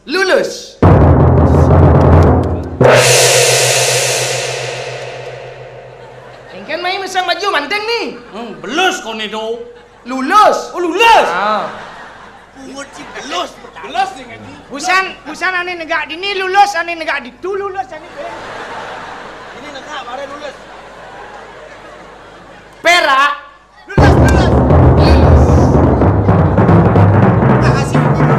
lulus. Engken mai mesang maju manten nih. Hmm, belus kone do. Lulus. Oh, lulus. Ah. Pungut si belus. Belus nih, ngaji. Busan, busan ane negak dini lulus, ane negak ditu lulus, ane. Ini negak, bare lulus. Perak. Lulus, lulus. Lulus. Makasih, Bu Guru.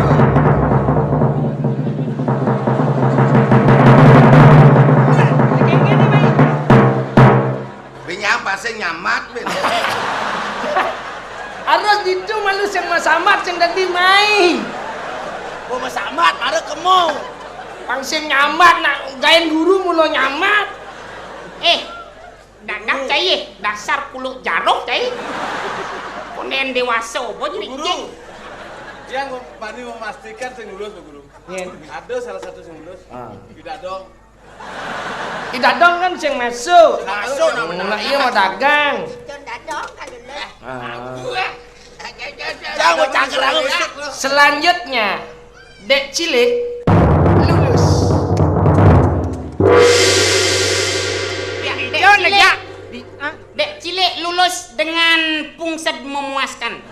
Nah, kayak gini, Mai. Be nyapa sing nyamat, be. Harus ditu malu sing masambat sing dadi mai. Oh, masambat, mare kemo. Pang sing nyamat nak gaen guru mula nyamat. Eh, dadak cai, dasar kuluk jaruk cai. Konen dewasa apa jadi Guru. Cing? Yang mem- bani memastikan sing lulus, Bu Guru. Nggih. Ada salah satu sing lulus. Ah. Tidak dong. Tidak dong kan sing masuk. Masuk, nah, bener. Nah, iya mau dagang. Jon dadong kan lulus. Ah. Jangan mau cangker aku, Ustaz. Selanjutnya, Dek Cilik lulus. Ya, Dek Jon Cilik. Aja. Di, ah? Dek Cilik lulus dengan pungsed memuaskan.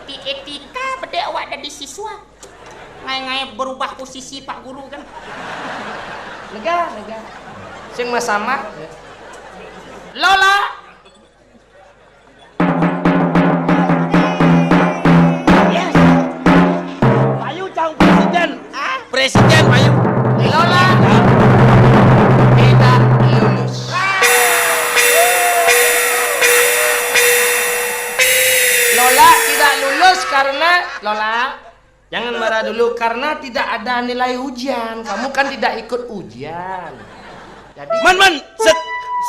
Eti-, etika bedek awak dadi siswa. Ngai-ngai berubah posisi Pak Guru kan. Lega, lega. Sing masambat. Lola. Yes. Payu cang presiden. Hah? Presiden, payu. Lola. Tidak lulus. Lola tidak lulus karena Lola. Jangan marah dulu, karena tidak ada nilai ujian. Kamu kan tidak ikut ujian. Jadi Man, man, se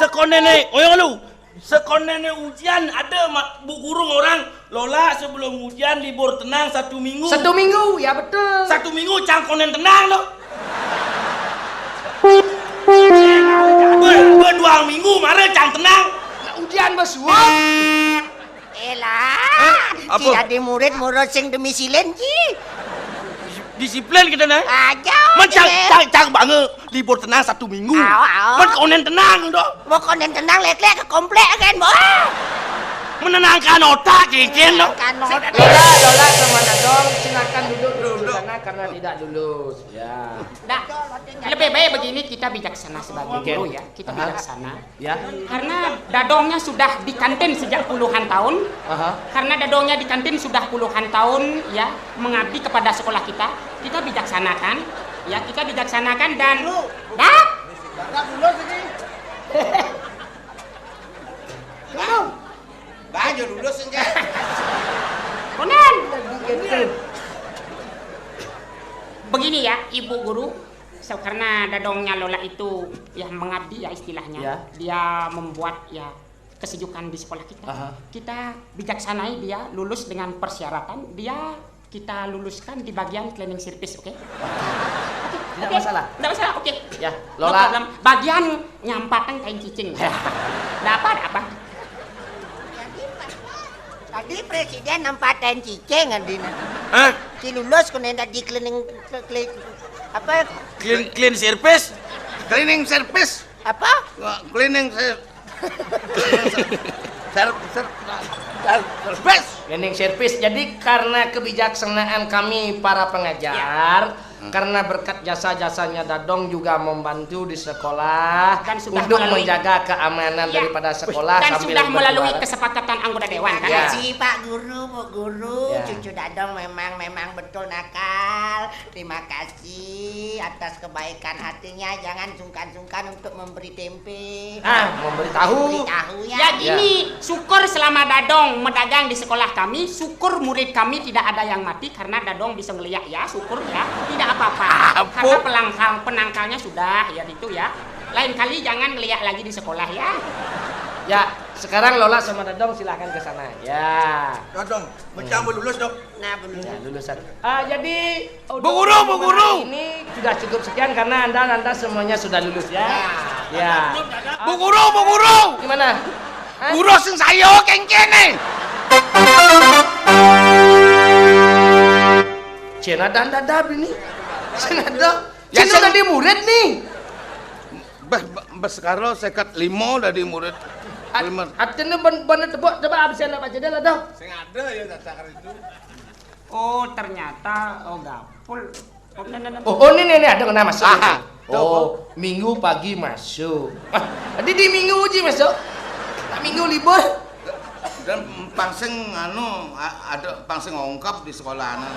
sekonene, oyong lu. Sekonene ujian ada ma- Bu Guru ngorang, Lola, sebelum ujian libur tenang satu minggu. Satu minggu, ya betul. Satu minggu cang konen tenang tu. Be, be dua minggu mare cang tenang. Nak ujian besuang. Elah, hah? Apa? Tidak di murid, murid sing demi silin, Ji. Disiplin kita nah. Aja. Man cang, cang, cang banget. Libur tenang satu minggu. Awa, awa. Man konen tenang tu. Mau konen tenang, lek-lek ke komplek kan, boh. Menenangkan otak, cincin tu. Menenangkan otak. Lola, Lola sama Dadong, silakan duduk di sana karena tidak lulus. Ya. Nah, lebih baik begini, kita bijaksana sebagai guru ya. Kita bijaksana. Ya. Karena dadongnya sudah di kantin sejak puluhan tahun. Aha. Karena dadongnya di kantin sudah puluhan tahun, ya, mengabdi kepada sekolah kita. Kita bijaksanakan, ya, kita bijaksanakan dan Dulu. Dah. Dah dulu sini. Dulu. Baju dulu senja. Konen. Begini ya, Ibu Guru, so, karena dadongnya Lola itu ya mengabdi ya istilahnya. Ya. Dia membuat ya kesejukan di sekolah kita. Aha. Kita bijaksanai dia lulus dengan persyaratan, dia kita luluskan di bagian cleaning service, oke? Tidak masalah. Tidak masalah, oke. Ya, Lola. No problem. Bagian nyampatan kain cicing. Ya. Tidak apa, tidak apa. Si dia nampaten cicing adina. Hah? Si lulus ku nenda di cleaning, clean, apa? Clean, clean service? Cleaning service. Apa? Wah, cleaning ser-, ser-, ser-, ser-, service. Cleaning service. Jadi, karena kebijaksanaan kami para pengajar, karena berkat jasa-jasanya Dadong juga membantu di sekolah dan sudah untuk melalui, menjaga keamanan, ya, daripada sekolah dan sambil sudah melalui berjuara. Kesepakatan anggota dewan, kan? Ya. Makasih, Pak Guru, Bu Guru, ya. Cucu Dadong memang, memang betul nakal. Terima kasih atas kebaikan hatinya. Jangan sungkan-sungkan untuk memberi tempe. Ah, memberi tahu. Memberi tahu, ya. Ya, gini, ya. Syukur selama Dadong medagang di sekolah kami, syukur murid kami tidak ada yang mati karena Dadong bisa ngeliat, ya, syukur, ya. Tidak apa-apa. Apa? Karena pelangkal, penangkalnya sudah, ya, gitu, ya. Lain kali jangan ngeliat lagi di sekolah, ya. Ya, sekarang Lola sama Dadong silahkan ke sana. Ya. Dadong, mau lulus, Dok? Nah, belum. Ya, lulusan. Ah, jadi, Bu Guru, Bu Guru. Ini sudah cukup sekian karena Anda, Anda semuanya sudah lulus, ya. Ya. Ya. Bu Guru, Bu Guru. Gimana? Hah? Guru sing saya kengkene. Cina dan dadab ini. Cina dong. Ya, cina sing- tadi murid nih. Bah, bah, bah, sekarang sekat limo dari murid. At-, lima. Artinya ben-, bener tebok, coba absen apa aja lah, dong. Sing ada ya, tak itu. Oh, ternyata, oh, gapul. Oh, nah, nah, nah. Oh, oh, ini, ini, ini, ada kena masuk. Aha. Tuh, oh, oh. Minggu pagi masuk. Ah, tadi di minggu uji masuk. Tak minggu libur. Dan pang sing, anu, a-, ada pang sing ongkap di sekolah, anu.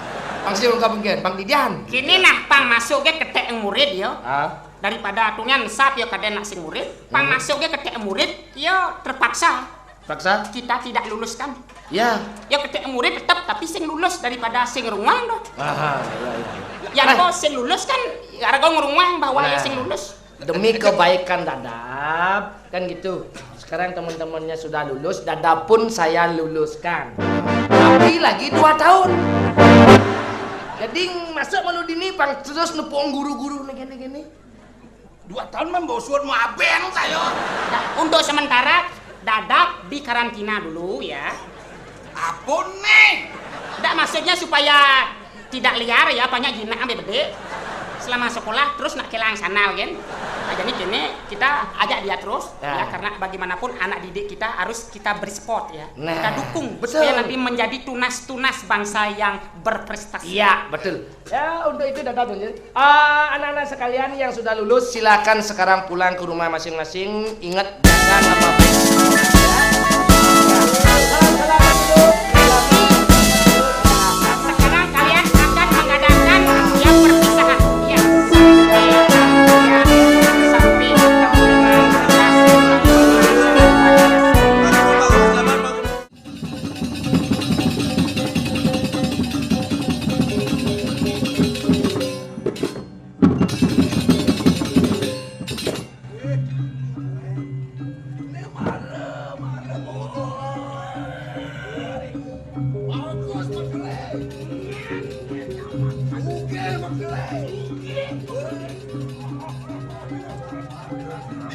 Pang sing ongkap mungkin, pang didian. Kini nah, pang masuk ke ketek murid, yo. Ah. Daripada atunya ensap, yo, kada nak sing murid. Pang, hmm, masuk ke ketek murid, yo, terpaksa. Paksa? Kita tidak luluskan. Ya. Ya, ketek murid tetap, tapi sing lulus daripada sing runguang tuh. Aha, iya, iya. Yang, nah, kok sing lulus kan, gara-gara ngerunguang bahwa, nah, ya sing lulus. Demi kebaikan Dadap, kan gitu. Sekarang teman-temannya sudah lulus, Dadap pun saya luluskan. Tapi lagi dua tahun. Jadi masuk malu dini, pang terus nepung guru-guru nih, gini-gini. Dua tahun membawa surat mau abeng saya. Nah, untuk sementara, Dadap di karantina dulu, ya. Apa nih? Ndak, maksudnya supaya tidak liar, ya, banyak jinak ambil bedik. Selama sekolah terus nak kelang sana, kan? Nah, jadi kini kita ajak dia terus, ya, karena bagaimanapun anak didik kita harus kita beri support, ya. Nah, kita dukung, betul, supaya nanti menjadi tunas-tunas bangsa yang berprestasi. Iya, betul. Ya, untuk itu Dadap tunjuk. Ah, anak-anak sekalian yang sudah lulus, silakan sekarang pulang ke rumah masing-masing. Ingat, jaga nama baik. Ya. Salam, salam dulu. Sekarang kalian akan mengadakan yang perpisahan. Ya. Ya. Sampai ketemu dengan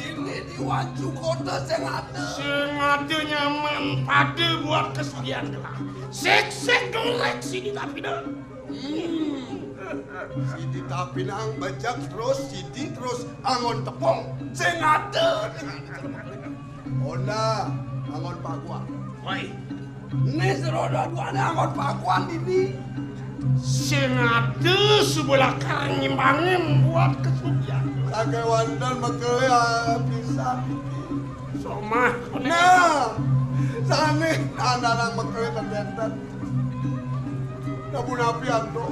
Ini diwaju kota sing ada. Sing ada nyaman pada buat kesugihan gelah. Sik, sik, gorek sini tapi dah. Hmm. Sidi Tapinang bejek terus, sidi terus angon tepung. Sing ada. Onda angon paguan. Woi. Ini seroda duanya angon paguan ini. Sing ada sebelah karang nyimbangin buat kesugihan. Sakewanten mekele pisan. Somah. Nah, sane anak-anak mekele tenten. Namun api antuk.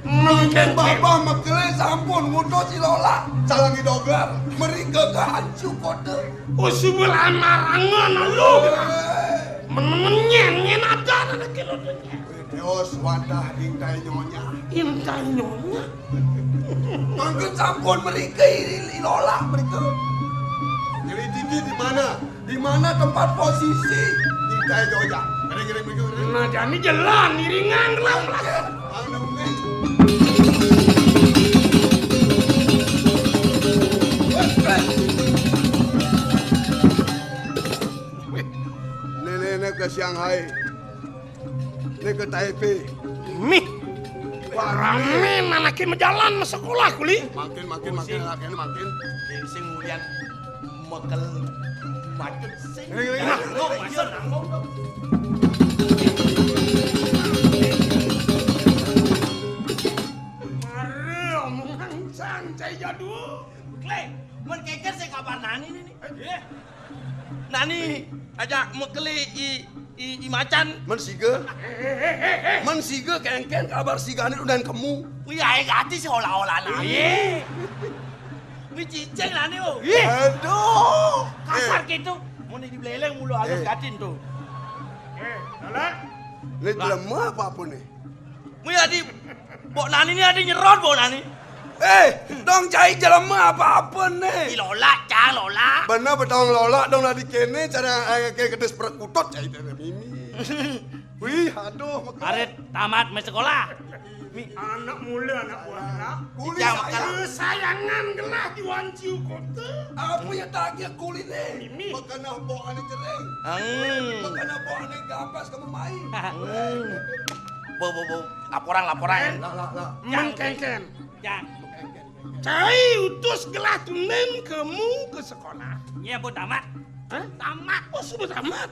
Mungkin Babah mekele sampun ngutus si Lola. Salangi doger, mereka ke hancu kota. Usubul amarangan lu. Eh. Menemen nyen, nyen ada anak kilo dunia. Teos wadah intai nyonya. Intai nyonya. Mangkin sampun mereka iri Lola mereka. Jadi Didi di mana? Di mana tempat posisi? Di Jaya Joya. Ada kira begitu. Nah, jadi jalan iringan lah. Anu, eh. Nenek-nenek ke Shanghai. Né ka Taipei. Mih. Wah, ramé anaké majalan masekolah, kuli. Makin, makin, makin, makin, makin. Sing mulian mekel macet sing. Ayo, ayo. Nah, lo masuk, nah, lo. Mara omongan cang cai jadul. Klé, mén kékér sing kabar nani né, né? Éh. Nani ajak mekelé i, i, i macan. Mén siga. Mén siga kéngkén kabar sigané udan kemu. Wih, aé gati sih olah-olah nani. Wih, cicing nani, oh. Aduh. Kasar gitu. Mau nih dibeleleng mulu halus gatin tuh. Éh, Lola. Né jelema apa-apa né? Wih, adi, bok nani né adi nyerot, bok nani. Éh, dong cai jelema apa-apa né? Di Lola, Cang, Lola. Bener, betong Lola, dong adi kéné, cara, éh, kayak gedés perkutut, cai téh mimi. Wih, aduh, maka. Arét tamat mé sekolah. Mi, anak mula, anak buah, anak. Kuli saya. Kesayangan gelah di Wanciu kota. Apa ya tagih kuliné? Mimi. Makan bok ané jering. Hmm. Makan bok ané gapas kamu main. Hmm. Bo, bo, bo. Laporan, laporan. Lah, lah, lah. Mengkengken. Cang. Cai utus gelah tunen kamu ke sekolah. Iya, Bu, tamat. Hah? Tamat. Oh, sudah tamat.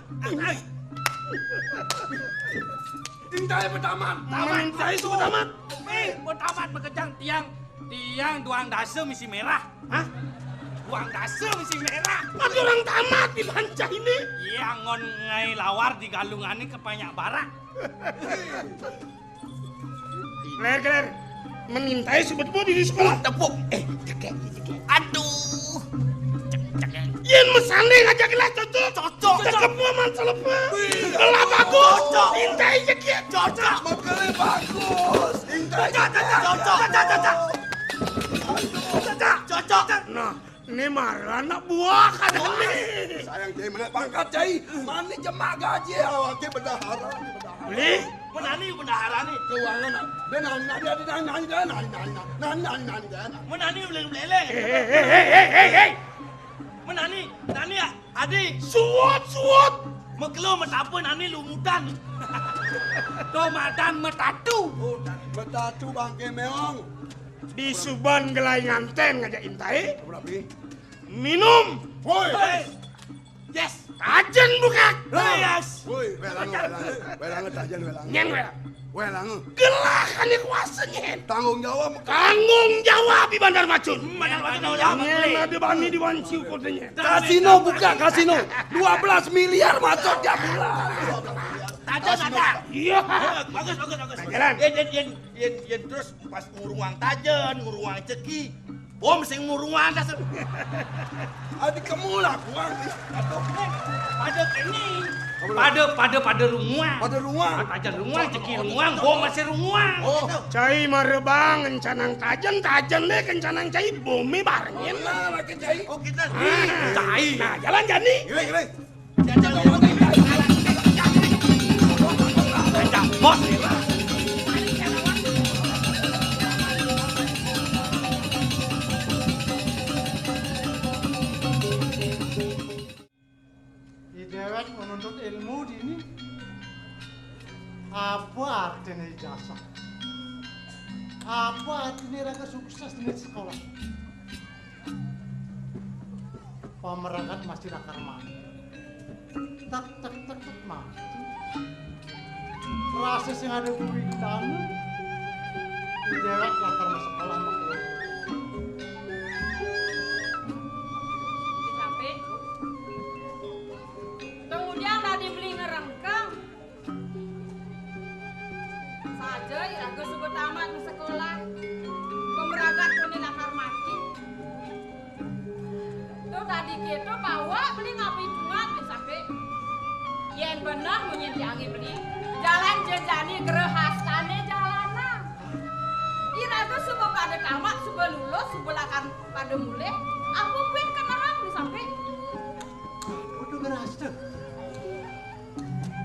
Intai pertama. Tamat. Intai sudah tamat. Eh, Bu, tamat bekejang tiang. Tiang duang dasa misi merah. Hah? Duang dasa misi merah. Ada orang tamat di Bancah ini. Iya, ngon ngai lawar di galungan ini kebanyak barak. Keler, keler. Menintai sebut-sebut di sekolah. Tepuk. Eh, cekek, cekek. Aduh. Cek, cek. Yén mesanding aja gelah cocok. Cocok. Cekep man selepe. Wih. Gelah bagus. Cocok. Intai cekek. Cocok. Mekelé bagus. Intai cocok, cocok, cocok, cocok. Cocok, cocok. Nah, ini mara anak buah kadang nih. Sayang cai, mana pangkat cai? Mana jemak gaji awak ke bendahara, bendahara. Beli? Menani bendahara nih. Keuangan. Dia nani, nani, nani, nani, nani, nani, nani, nani, nani, nani, nani. Menani beleng-beleng. Hei, hei, hei, hei, hei, hei. Menani, nani ya, adi. Suot, suot. Mekelo metapa nani lumutan. Tuh madan metatu. Oh, metatu bangké meong. Di suban gelai nganten ngajak intai. Apa, Pi? Minum. Woi. Woi. Yes. Tajen bukak. Yes. Woi, welang, welang. Welang tajen, welang. Nyén welang. Welang. Gelah ané kuasa nyén. Tanggung jawab. Tanggung jawab di Bandar Macun. Hmm, Bandar Macun tanggung jawab. Nyén ada bani di Wanciu kotanya. Kasino buka, kasino. Dua belas miliar masuk tiap bulan. Tajen ada. Iya. Bagus, bagus, bagus. Jalan. Yén, yén, yén, yén, yén terus pas nguruang tajen, nguruang ceki. Bom sing nguruang tas. Adi kemu lah kuang. Pada kene. Pada, pada, pada runguang. Pada runguang. Tajen runguang, ceki runguang, bom masih runguang. Oh. Cai marebang, encanang tajen, tajen deh, kencanang cai, bomé barengin. Nah, lagi cai. Oh, kita. Ah. Cai. Nah, jalan jani. Gile, gile. Di déwék menuntut ilmu dini. Apa artiné ijazah? Apa artiné raga sukses di sekolah? Pameragat masih lakar mati. Tak, tak, tak, tak, mati. Rasa sing ada guritan. Di déwék lakar masuk sekolah mah. Sampai. Kemudian tadi beli ngerengkeng. Saja iraga suba tamat sekolah. Pemeragat puni lakar mati. Tuh tadi kéto bawa beli ngapi tungat di samping. Yén beneh munyin tiangé beli, jalan jejani grehastane jalanan. Iraga suba pada tamat, suba lulus, suba lakar pada mulih. Apa buin kenehang di samping? Apa tuh grehasta?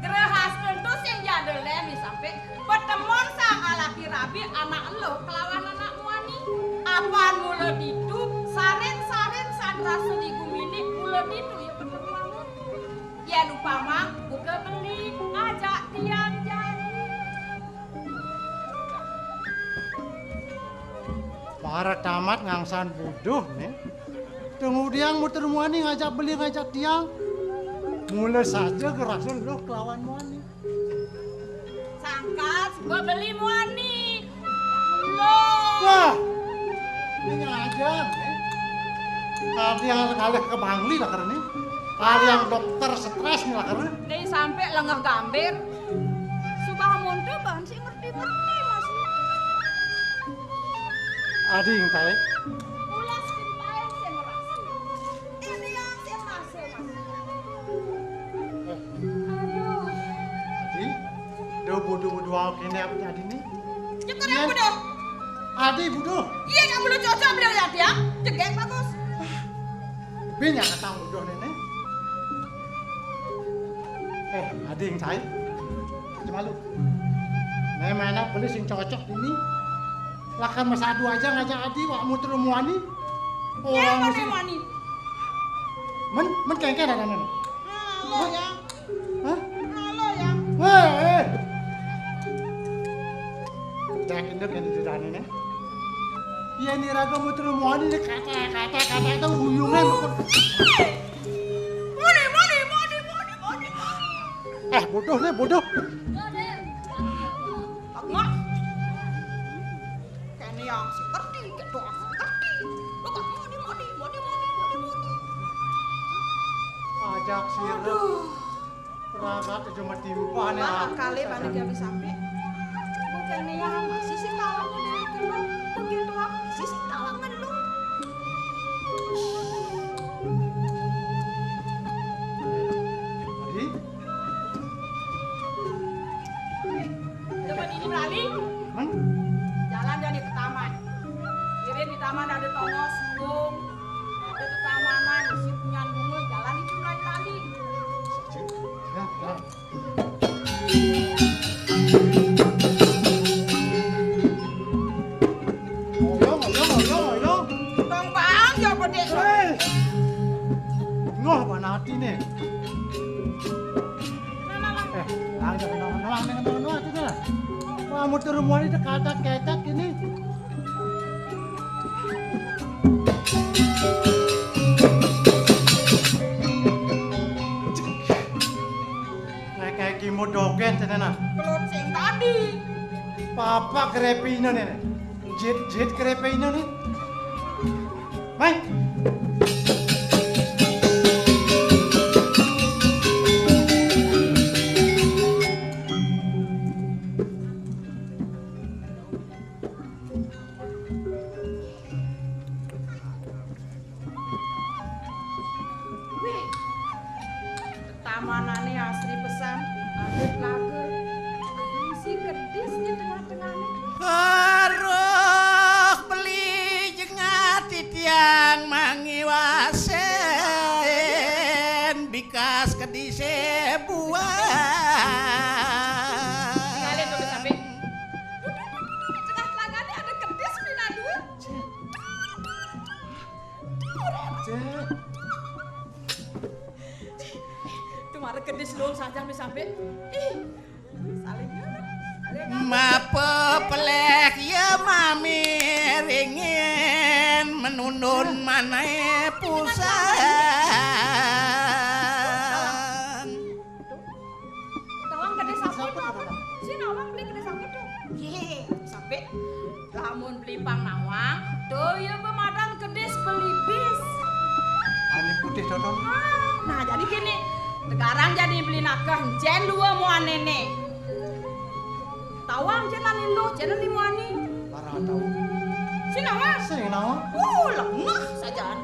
Grehasta ento sing jada lén di samping. Patemon sang alaki rabi anak eluh kelawan anak muani. Apan mula ditu, sarin-sarin san rasa di gumine mula ditu ya patemon. Yén upama buka beli, ajak tiang jani. Arep tamat ngangsan buduh né. Tunggu tiang muter muani ngajak beli ngajak tiang. Mula saja gerasa luh kelawan muani. Sangkan suba beli muani. Loh. Wah. Ini aja, né. Tadi yang kalih ke Bangli lah karena. Kali yang dokter stres nih lah karena. Né sampai lengah gambir. Suba mundur ban sing ngerti-ngerti, Mas. Adi, Intai. Ulas Intai sing ngerasa. Ini yang sing masuk, Mas. Eh. Aduh. Adi, do buduh-buduh awak ini apa jadi nih? Cekur yang buduh. Adi buduh. Iya, yang buduh cocok beliau ya, dia. Cegek bagus. Bin yang ketang buduh nenek. Eh, Adi, Intai. Aja malu. Né mana beli sing cocok ini. Lakar mesadu aja ngajak Adi wak muter muani. Orang mesti muani. Men, men kengkeng ada men. Halo ya. Hah? Halo ya. Weh, eh. Dak induk yang di dalam ini. Iya, ini raga muter muani ini kata-kata kata itu uyungnya. Muani, muani, muani, muani, muani. Eh, bodoh nih, bodoh. Tengah. Kene yang seperti, gitu, seperti. Lo kok modi, modi, modi, modi, modi, modi. Ajak sira. Aduh. Ragat aja matimpah nih. Wah, kali panik ya sampai. Bukan nih ya, masih sih talangan dulu. Begitu apa, masih sih talangan dulu. Tadi? Tempat ini melali. Hmm? Jalan dari ke taman. Kiri di taman ada tongos, embung, ada tetamanan, isi punyan bunga, jalan itu melali-lali. Ya, ya. Ngoyo, ngoyo, ngoyo, ngoyo. Tong bang, ya bedek. Hei. Ngoh, mana hati nih? Eh, langsung nang, nang, nang, nang, nang, itu dah. Wah, muter muani itu katak-katak ini. Kayak, kayak kimo dogen, tenan, ah. Pelot sing tadi. Papa kerepina nih, nih. Jit, jit kerepina nih. Mai. Wih, tamanane asri pesan, adat lager, ada isi kedis di tengah-tengahnya. Aruh beli jengat titiang mangiwasen bikas kedise buah. Tinggalin dulu sampai. Di tengah telagane ada kedis, Minadu. Cek. Tuh, mara kedis lung sajan wis sampe. Ih, saling. Mapa peleh ya mamiringin menundun manae pusang. Nawang kedis sampun, nawang. Si nawang beli kedis sampun tuh. Ye, sampai lamun beli pang nawang, tuh ya pemadan kedis beli bis. Ane putih, Toton. Ah, nah, jadi gini, sekarang jadi beli nakeh encen dua muanene. Tawang cen ane luh, cen ane muani. Para tahu. Si nawang? Sing nawang. Uh, lengah sajaan.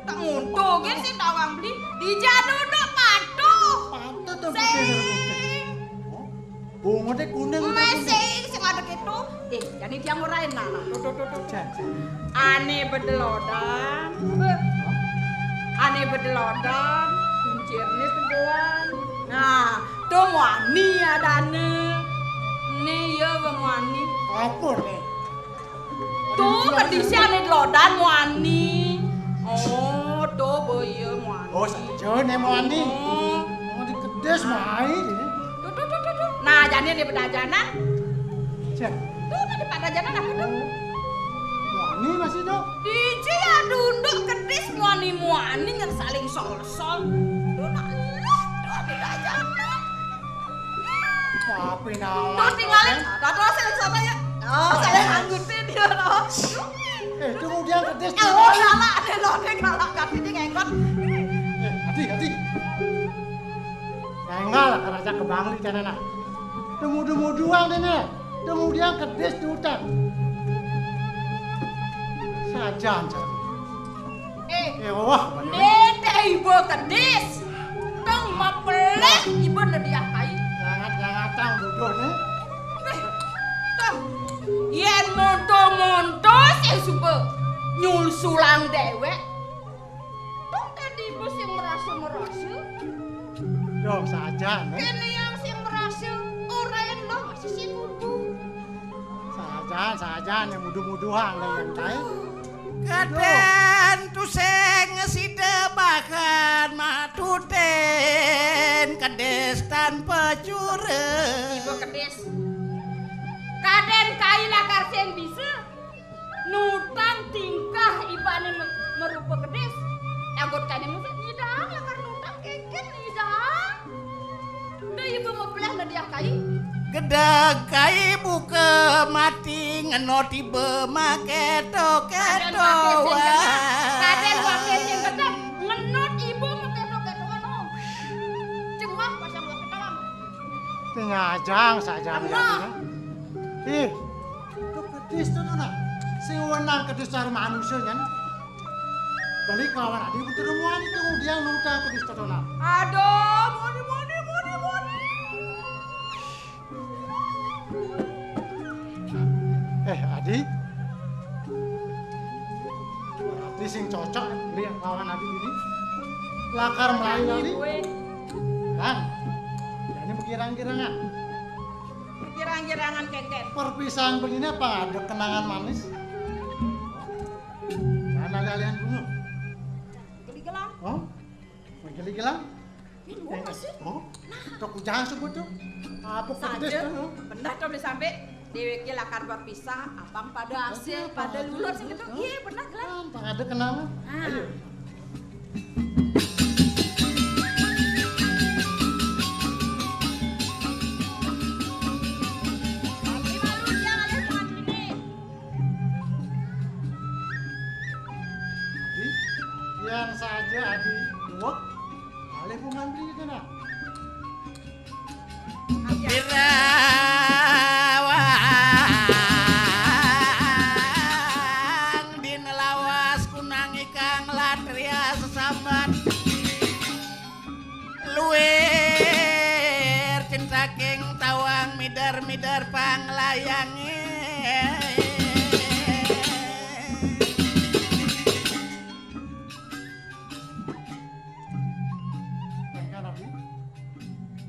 Tak nguntuh gen si tawang beli. Dija duduk patuh. Patuh tuh. Sing. Bungote kuning. Mesing sing ada gitu. Eh, jani tiang ora enak lah. Tuh, tuh, tuh, tuh. Jan, jan. Ane bedelodan. Ane bedelodan. Kuncirne teguan. Nah, tuh muani adane. Ne ya muani. Apa ne? Tuh, kedisi ane delodan muani. Oh, tuh, boya muani. Oh, saja ne muani. Oh. Mau dikedes mai. Tuh, tuh, tuh, tuh, tuh. Nah, jani ane pedajanan. Cek. Tuh, ane pedajanan apa tuh? Ini masih, Dok? Dija ya dunduk kedis muani-muani nyen saling sol-sol. Duh, nak eluh, duh, tidak jalan. Tapi naon? Duh, tinggalin. Dah, dah, saling sama ya. Oh, saling anggutin dia, loh. Eh, kemudian kedis. Oh, galak, dia, loh, dia galak, kaki dia ngengkot. Eh, hati, hati. Enggak lah, karaja ke Bangli, jangan lah. Temu-temu doang deh, nih. Temu dia kedis di hutan. Sajan, sajan. Eh, eh, wah, bener. Nete ibu kedis. Tong mapeleh ibu nediah kai. Jangan, jangan tang bodoh nih. Eh, tong. Yen monto-monto sing suba nyulsulang dewek. Tong tadi ibu sing merasa-merasa. Dong, sajan, eh. Kene yang sing merasa, ora eno masih sing ngubu. Sajan, sajan, yang muduh-muduhan, yang kae. Kadén tusing sida bahan matuten kedis tanpa cure. Ibu kedis. Kadén kai lakar sing bisa. Nutang tingkah ibane me-, merupa kedis. Anggot kane musik nyidang, lakar nutang kengken nyidang. Dah ibu mau belah nediah kai. Gedeg kai buka mati ngeno tiba maketo-keto. Kadén wake sing gedeg. Kadén wake sing gedeg. Ngenot ibu maketo-keto, anu. Cengah pasang wake talang. Nyajang saja. Ih, itu kedis to, Nak. Sing wenang kedis cara manusia, nyen. Balik lawan adi putu remuan itu, dia nutang kedis to, Nak. Aduh, muni, muni, muni, muni. Eh, Adi. Adi sing cocok lihat lawan Adi ini. Lakar melayu kali. Kan? Ini bergirang-girangan. Bergirang-girangan kengken. Perpisahan begini apa ada kenangan manis? Jangan alih-alihan dulu. Geli gelang. Oh? Geli gelang? Ini mau masih? Oh? Tok ujang sebut tuh. Apa kedis tuh? Benar tuh disampe. Dewek lakar berpisah, apang pada asih, pada lulur sing gitu. Iya, benar gelang. Apa ada kenangan? Ah. Ayo. Adi, yang saja Adi buat, alih pun ngantri itu nah. Birawang din lawas kunang ikang latria sesambat. Luir cintaking tawang mider-mider panglayange.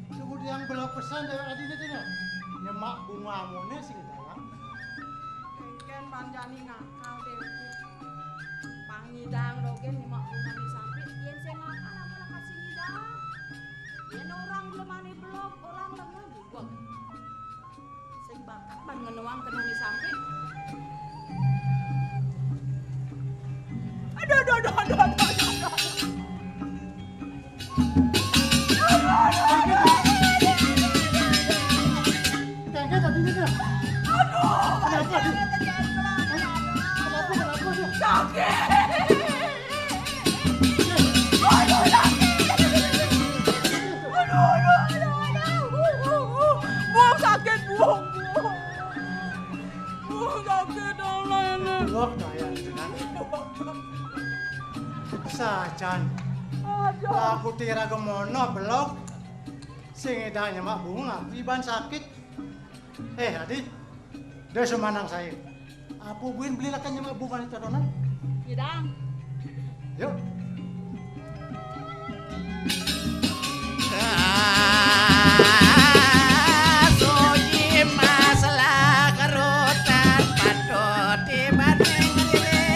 Kemudian belok pesan dari adine dina. Nyemak bunga amone sing dalam. Kengken panjani ngakal deh. Pangidang dogen nyemak bunga ni sampe yen sing ngakal apa kasih ngidang. Yen orang jelemane belok, orang lengah bubuk. Sing bakat ban ngenuang kenani sampe. Aduh, aduh, aduh, aduh, aduh, aduh, aduh. Aduh, aduh, aduh, aduh, aduh, aduh. Kenapa tadi ini, Kak? Aduh, kenapa, Dik? Aduh, aduh, aduh, aduh. Kenapa, kenapa, Dik? Sakit. Aduh, aduh, aduh, aduh. Buang sakit, buang, buang. Buang sakit, Allah ini. Wah, kaya jenengan. Sajan. Aduh. Lah, aku tira gemono, belok. Sing edan nyemak bunga, iban sakit. Eh, Adi. Dia semanang saya. Apa buin beli lakan nyemak bunga ni, Cak Donat? Iya, Dang. Yuk. Kasuci masalah kerutan patut dibanding diri.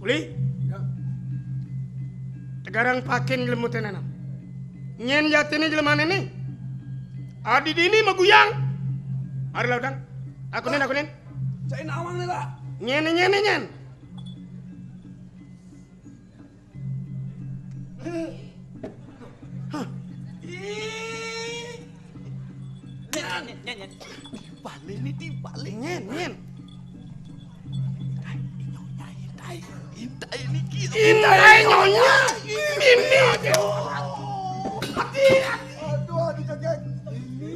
Kuli. Ya. Tegarang pakin jelema téh naon. Nyén jatiné jelemané nih. Adi dini maguyang. Ari laudang. Akunin, akunin. Cai nawang nih lah. Nyén, nyén, nyén. Hah. Ih. Nyén, nyén, nyén, nyén. Timpalin nih, timpalin. Nyén, nyén. Indai, nyonya, indai. Indai niki. Indai nyonya. Mimi. Aduh, aduh, cekek. Ini.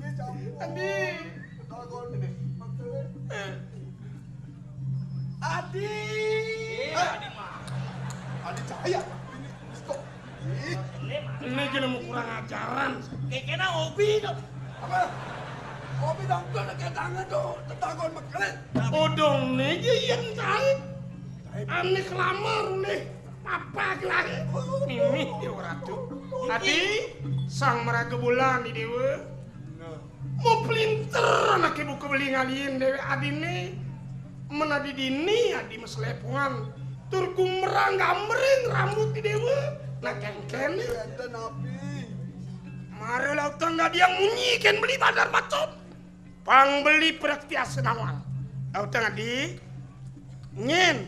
Ini campur. Adi. Ketahuan ini. Adi. Adi mah. Adi cahaya. Ini stop. Ih. Ini jelema kurang ajaran. Kekena obi tuh. Apa? Obi dangkal kayak tangan tuh, tetagon bekelit. Odong nih yang taib. Aneh kelamar nih. Apa gelar? Mimi Dewa Ratu. Adi, sang maraga bulan di Dewa. Mau pelinter anaké buka beli ngalihin déwék adiné. Men adi dini adi meselepongan. Tur gumbrang gambreng rambut di déwa. Nah kéngkén. Enten api. Mara lautang adi yang munyi kén beli bandar macet. Pang beli prak tiasa nawang. Lautang adi. Nyén.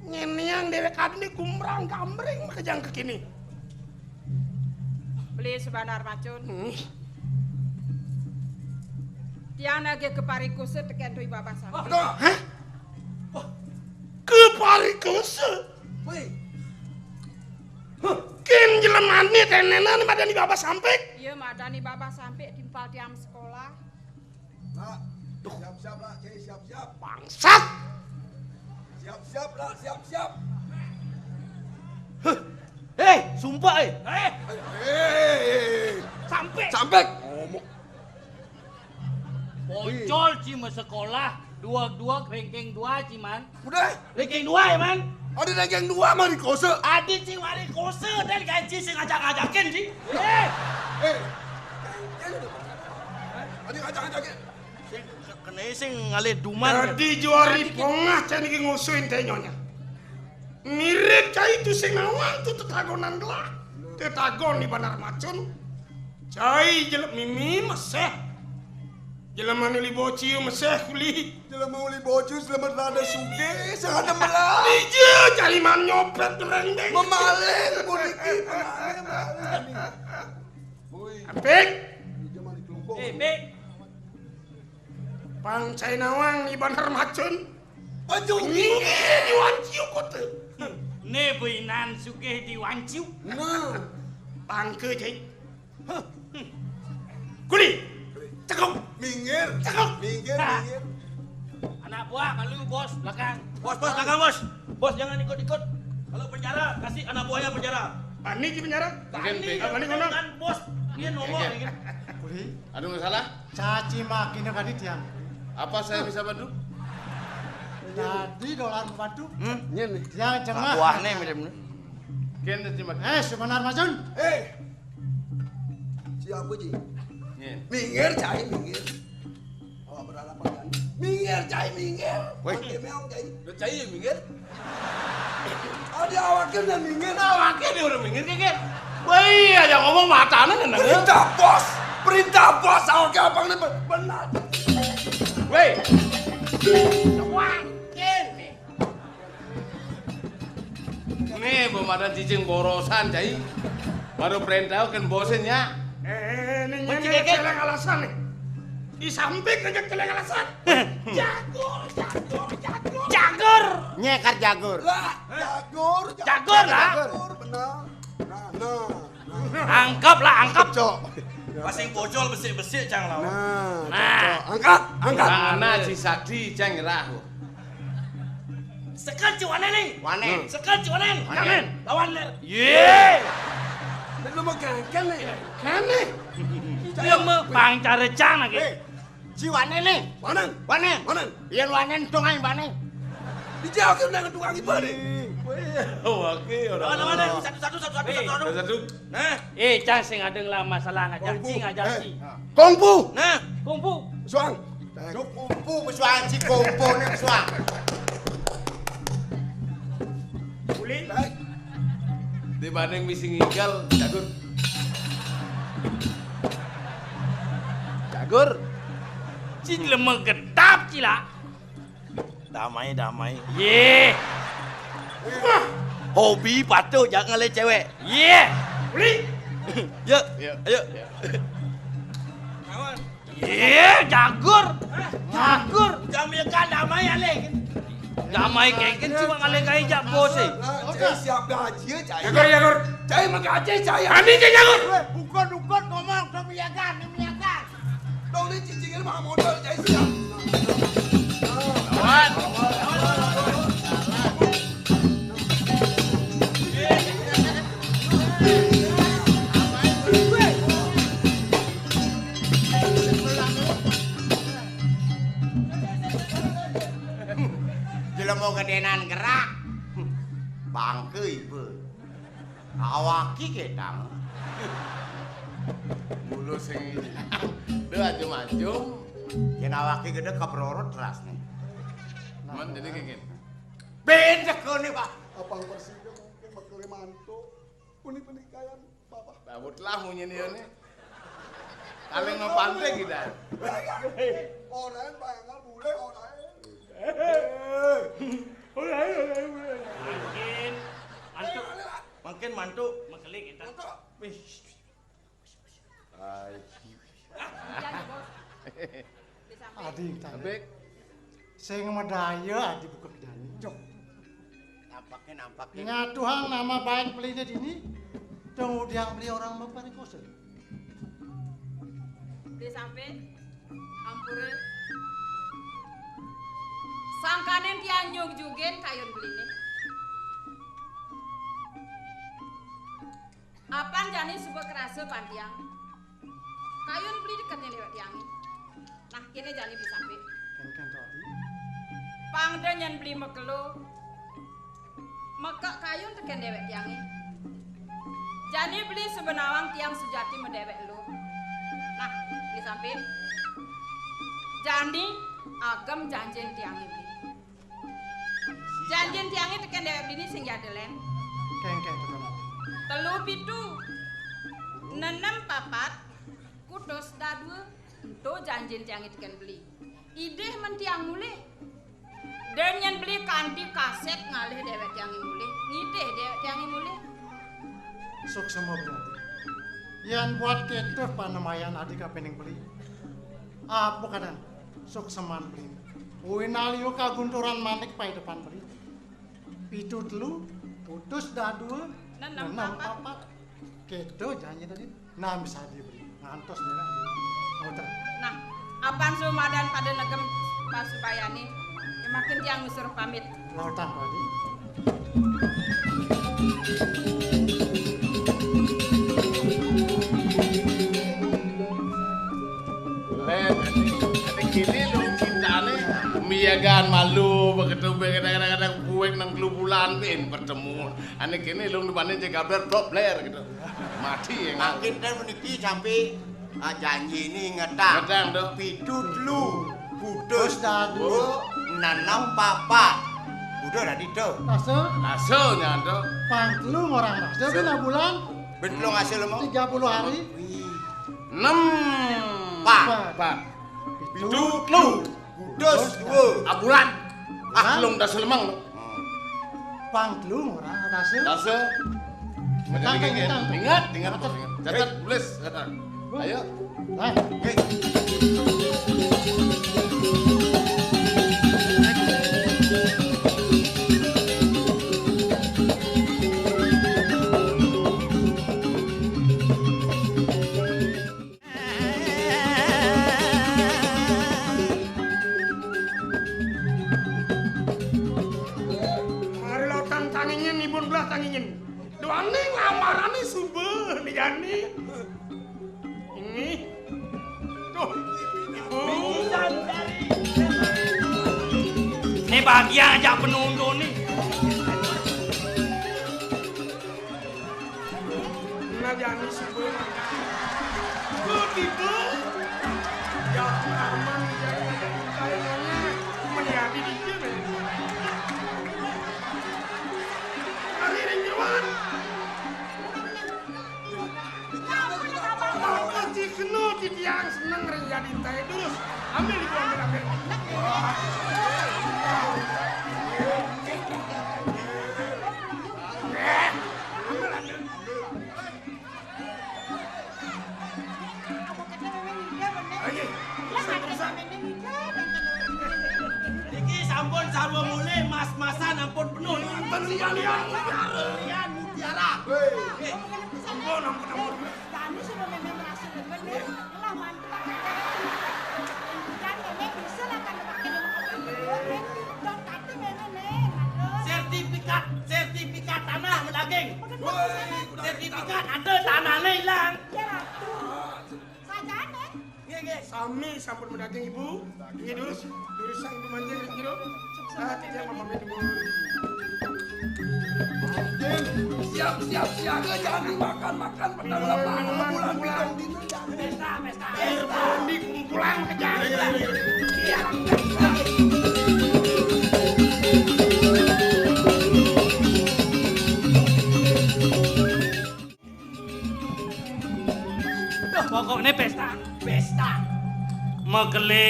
Nyén niang déwék adiné gumbrang gambreng makejang kekini. Beli sebanar macun. Hmm. Tiang nagih keparikosa tekén Dwi Babas Sampik. Aduh. Hah? Wah. Keparikosa? Wih. Huh. Kén jelemané ténénan madani Babas Sampik? Iya, madani Babas Sampik timpal tiang sekolah. Lah, siap-siap lah, Cai, siap-siap. Bangsat. Siap-siap lah, siap-siap. Heh. Eh, sumpah, eh. Eh. Eh. Sampik. Sampik. Ngomong. Bocol ci mah sekolah, dua-dua ranking dua ci man. Udah. Ranking dua ya man. Adi ranking dua mah di kose. Adi ci mari kose dan gaji sing ngajak-ngajakin ci. Eh. Eh. Adi ngajak-ngajakin. Sing kene sing ngalih duman. Jadi juari pongah cai niki ngusuhin téh nyonya. Mirip cai itu sing nawang tuh tetagonan gelah. Tetagon di Bandar Macun. Cai jelema mimi meseh. Jelema uli bocil meseh kuli. Jelema uli bocil jelema rada sugih, sing ada melah. Ija cai man nyopét gerendeng. Memaling puniki, memaling, memaling. Apik. Ija mah dikelumpuk. Eh, Pik. Pang cai nawang di Bandar Macun. Baju. Nyinggir di wanciu kote. Né beuinan sugih di wanciu. Nah. Pangke cai. Hah. Kuli. Cekok. Minggir. Cekok. Minggir, minggir. Anak buah, kalau bos belakang. Bos, bos, belakang, bos. Bos, jangan ikut-ikut. Kalau penjara, kasih anak buahnya penjara. Bani di penjara? Bani. Bani kono. Kan bos, dia nomor. Kuli. Aduh, nggak salah. Caci maki na kadi tiang. Apa saya bisa bantu? Jadi dolar membantu. Hmm? Nyén nih. Tiang cengah. Buahnya mirip nih. Kén caci maki. Eh, sebenarna Jun. Eh. Siapa, Ji? Nyén. Minggir, cai, minggir. Awak berhadapan. Minggir, cai, minggir. Woi. Pakai meong, cai. Udah cai, minggir. Adi awakna minggir. Awakna dia udah minggir, minggir. Woi, aja ngomong matanya nendang. Perintah bos, perintah bos, awakna abang ini benar. Woi. Nih, belum ada cicing borosan, cai. Baru perintah kan bosen ya. Eh, ini nyén céléng alasan nih. Di samping ngajak céléng alasan. Jagur, jagur, jagur. Jagur. Nyekar jagur. Lah, jagur, jagur. Jagur lah. Jagur, benar. Nah, nah, nah. Angkep lah, angkep. Cok. Masing bocol besik-besik cang lawan. Nah, nah. Cok. Angkat, angkat. Nah, nah, si Sakti cang nyerah. Sekel ci wanen nih. Wanen. Sekel ci wanen. Wanen. Lawan ler. Yé. Lu mau gangkan nih. Kéné. Dia mah pangcara cang lagi. Eh. Ci wanen nih. Wanen. Wanen. Wanen. Yén wanen dong aing wanen. Dijawab udah tukang itu nih. Oh, oke, orang. Lawan, lawan, lawan. Satu, satu, satu, satu, satu, satu. Satu. Nah. Eh, cang sing adeng lah masalah ngajar ci, ngajar ci. Kungfu. Nah. Kungfu. Suang. Cuk kungfu, suang ci kungfu nih, suang. Paling misi ngigal, jagur. Jagur. Ci lemes getap, Cila. Damai, damai. Yeh. Hobi patuh jangan ngalih cewek. Yeh. Beli. Yuk. Yuk. Ayo. Yeh, jagur. Jagur. Jam ikan damai alih. Damai kengken cuma ngalih kai jak bos eh. Cai siap gaji ya, cai. Jagur, jagur. Cai mah gaji, cai. Kami cai jagur. Bukan, bukan ngomong, demi ikan, demi ikan. Dong ni cicingin mah modal, cai siap. Lawan. Jelema gedenan gerak. Bangke ibu. Awaki ketang. Mulu sing. Duh, ajum-ajum. Yen awaki gede keprorot terasne. Men jadi kayak gini. Beda kene, Pak. Abang bersih mungkin bakal mantu. Uni penikahan Bapak. Babut lah munyi dia nih. Kali ngepante kita. Orang bayangkan bule orang. Mangkin mantu. Mangkin mantu. Mengkelik kita. Mantu. Wih. Hai. Adi, tadi. Abek. Sing madaya adi buka pidani. Cok. Nampakin, nampakin. Ngatuhang nama baik belinya dini. Tunggu diang beli orang mau paling kosong. Beli sampai. Ampura. Sangkaning tiang nyugjugin kayun beline. Apan jani suba krasa pan tiang. Kayun beli deketnya dewek tiange. Nah, kene jani beli sampai. Kengken to adi. Pang da nyen beli makelo. Mekak kayun teken dewek tiange. Jani beli suba nawang tiang sujati madewek elu. Nah, beli sampai. Jani agem janjin tiange beli. Janjin tiange teken dewek beli sing jada len. Kengken to. Telu pitu. Nenem papat. Kutus dadua. Ento janjin tiange teken beli. Idih men tiang mulih. Da nyen beli kanti kasek ngalih dewek tiange mulih, ngidih dewek tiange mulih. Suksma berarti. Yan buat ketuh panemayan adi kapining beli. Apa kadan? Sukseman beli. Winaliu kagunturan manik pai depan beli. Pitu telu, putus dadua, nenem papat. Keto janji tadi, nami sadi beri. Ngantos nih, Nak. Muter. Nah, apan sumadan pada negem pasubayane, ya makin tiang ngusur pamit. Lautan padi. Len, ane kene lu cintane miagan malu begitu, kadang-kadang kuek nang telu bulan pin bertemu. Ane kene lu dibanding cek gaber blok bler gitu. Mati ya. Makin dan meniki sampai, ah, janji ini ngetang. Ngetang tuh. Pitu telu, putus dua, nanam papat. Udah tadi tuh. Rasa? Rasa nyanto. Pang telu orang rasa. Pina bulan? Ben telu hasil mau. Tiga puluh hari. Wih. Enam. Empat. Empat. Pitu telu. Putus dua. Abulan. Ah, belum dah selemang. Pang telu orang ada hasil. Hasil. Ingat, ingat, ingat. Catat, tulis. Ayo. Nah, hei. Mari lautan tangingin, ibun belah tangingin. Duaning lamarane suba dijani. Ini. Tuh, ibu. Ini bahagia ajak penundun nih. Nah, jani suba. Kok gitu? Ya, aman, jani ada kayaknya. Meniati dikit, men. Hari ini, Wan. Oleh mas-masan ampun penuh. Berlian-lian mutiara. Berlian mutiara. Hei. Hei. Ampun, ampun, ampun. Kami sudah memang merasa benar. Lah, mantap. Dan memang bisa lah kan pakai dengan. Dong, kata memang, Neng. Aduh. Sertifikat, sertifikat tanah mendaging. Betul, betul. Sertifikat ada tanahnya hilang. Ya, tuh. Saja, Neng. Nggih, nggih. Sami sampun medaging, Ibu. Nggih, durus, durus sang Ibu manjing nggih, Ibu. Nah, titip mama, Ibu. Manjing, siap-siap siaga, jangan dimakan-makan, petang lemah, bulan bidang dino, jangan. Pesta, pesta. Eh, mandi kumpulan kejar. Iya, iya, iya. Iya. Duh, pokoknya pesta, pesta. Mekele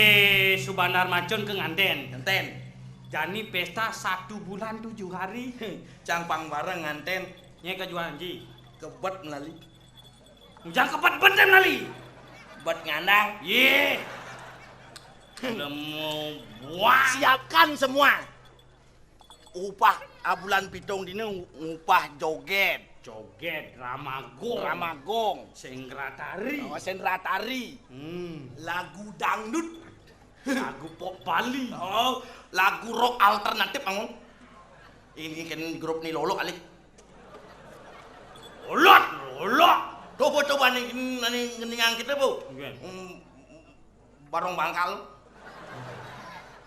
Subandar Macun ke nganten. Nganten. Jani pesta satu bulan tujuh hari. Cang pang bareng nganten. Nye kejualan ji. Kebet melali. Ujang kebet benten melali. Bet ngandang. Ye. Lemu buang. Siapkan semua. Upah abulan pitung dini ngupah joget. Joget, ramagong. Ramagong. Sendratari. Oh, sendratari. Hmm. Lagu dangdut. Lagu pop Bali. Oh, lagu rock alternatif, Mang. Ini kan grup ni lolo kali. Lolot, lolot. Coba, coba nih, nih, nih, ngeningang kita, Bu. Iya. Hmm, Barong bangkal.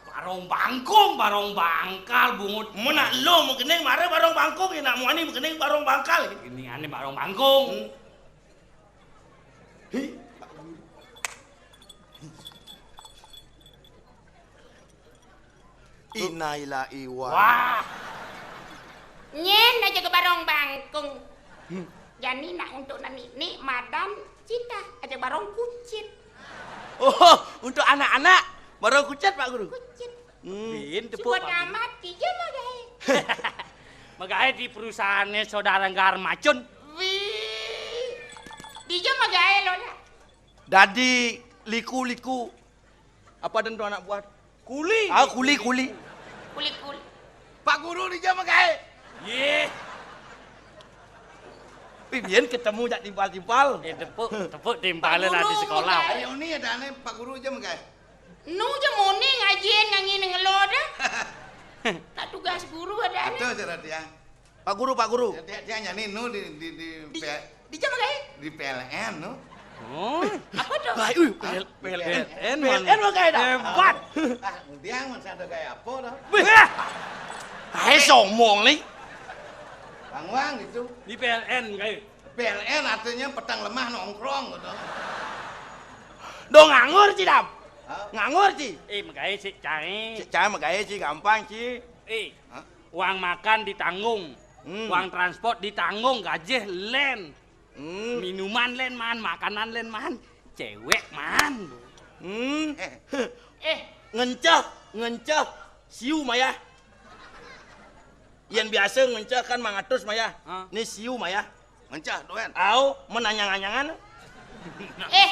Barong bangkung, barong bangkal, bungut. Mun nak lo mengkening mare barong bangkung, ya nak muani mengkening barong bangkal. Ini ane barong bangkung. Hmm. Hi. Innalillahi wa. Wah. Nyen aja ke barong bangkung. Hmm. Jani nak untuk nani ni madan cita aja barong kucit. Oh, untuk anak-anak barong kucit, Pak Guru. Kucit. Hmm. Bin tepuk. Sebut nama tiga magae. Magae di perusahaannya saudara Gar Macun. Wih. Tiga magae lo lah. Dadi liku-liku. Apa dan tu anak buah? Kuli. Ah, kuli, kuli. Kuli-kuli. Pak Guru di jam magae. Ye. Pi, biyen ketemu jak timpal-timpal. Eh, tepuk, tepuk timpal lah di sekolah. Ayo ni ada ane Pak Guru jam magae. Nu je muni ngajin ngangi ngelo dah. Tak tugas guru ada ane. Ada cara dia. Pak Guru, Pak Guru. Ya, dia, dia nyanyi nu di, di, di, di, P-, di jam lagi? Di P L N nu. Oh. Apa tuh? Baik, uh, P L, P L N, P L N mah kayak dah. Hebat. Ah, dia mah ada kayak apa dah? Wih. Hai, sombong nih. Bang Wang gitu. Di P L N kayak. P L N artinya petang lemah nongkrong gitu. Dong nganggur, Ci Dam. Hah? Nganggur, Ci. Eh, magae sik cae. Sik cae magae, Ci, gampang, Ci. Eh. Hah? Uang makan ditanggung, hmm, uang transport ditanggung, gajih len, hmm, minuman len man, makanan len man, cewek man. Hmm. Eh, ngenceh, ngenceh, siu mayah. Yang biasa ngenceh kan mangatus mayah. Hah? Ni siu mayah. Mencah, Duen. Au, menanyang-anyangan. Eh,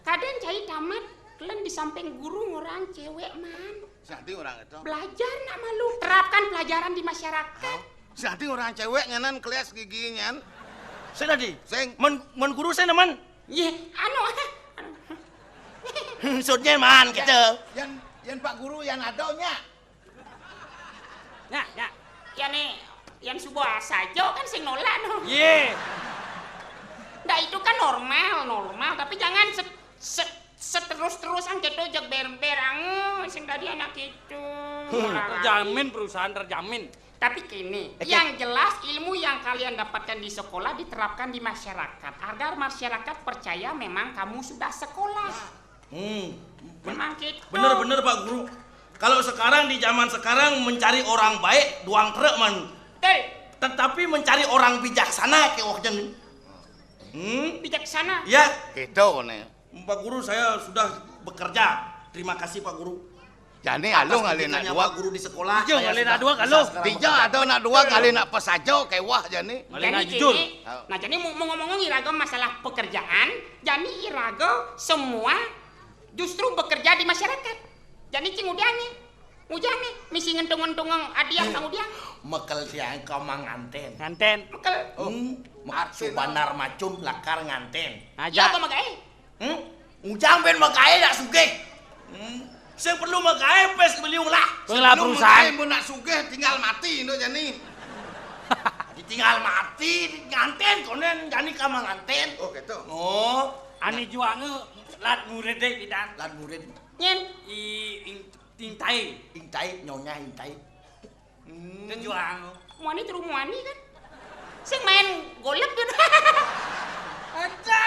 kadang cai tamat, kelen di samping guru ngorang cewek man. Sianti orang itu. Belajar nak malu, terapkan pelajaran di masyarakat. Hah? Sianti orang cewek nyanan kelas giginya. Saya tadi. Sing. Men, men guru saya nemen. Ye, anu. Maksudnya man kita. Yan, yan Pak Guru yan ada nya. Nah, nah. Ya nih, yang subuh saja kan sing nolak no. Ye. Ndak, itu kan normal, normal, tapi jangan se, se, seterus-terusan gitu jeg ber-, berang, sing tadi anak itu. Terjamin perusahaan terjamin. Tapi gini, yang jelas ilmu yang kalian dapatkan di sekolah diterapkan di masyarakat agar masyarakat percaya memang kamu sudah sekolah. Hmm. Memang gitu. Bener-bener, Pak Guru. Kalau sekarang, di zaman sekarang, mencari orang baik duang truk man. Betul. Tetapi mencari orang bijaksana ke waktu ni. Hmm? Bijaksana. Ya. Gitu nih. Pak Guru, saya sudah bekerja. Terima kasih, Pak Guru. Jani aluh ngalih nak dua guru di sekolah. Iya, ngalih nak dua kalau. Tija ada nak dua ngalih nak pesaja kewah jani. Ngalih nak jujur. Nah, jani mau ngomong iraga masalah pekerjaan, jani iraga semua justru bekerja di masyarakat. Jani cing udah nih. Ngujang nih, misi ngentung-ngentung hadiah Kang Ujang. Mekel tiang ka manganten. Nganten. Mekel. Hmm, mak Artinya? Subanar macum lakar nganten. Aja. Iya apa magaé? Hmm? Ngujang bén magaé nak sugih. Hmm. Sing perlu magaé pés beliung lah. Sing perlu magaé mun nak sugih tinggal mati, Nduk Jani. Ditinggal mati, nganten konen Jani ka manganten. Oh, gitu. Oh. Ané juangé lat muridé pidan. Lat murid. Nyén. I ing, intai. Intai, nyonya intai. Hmm. Kejuang. Muani turu muani kan? Sing main golep gitu. Aja.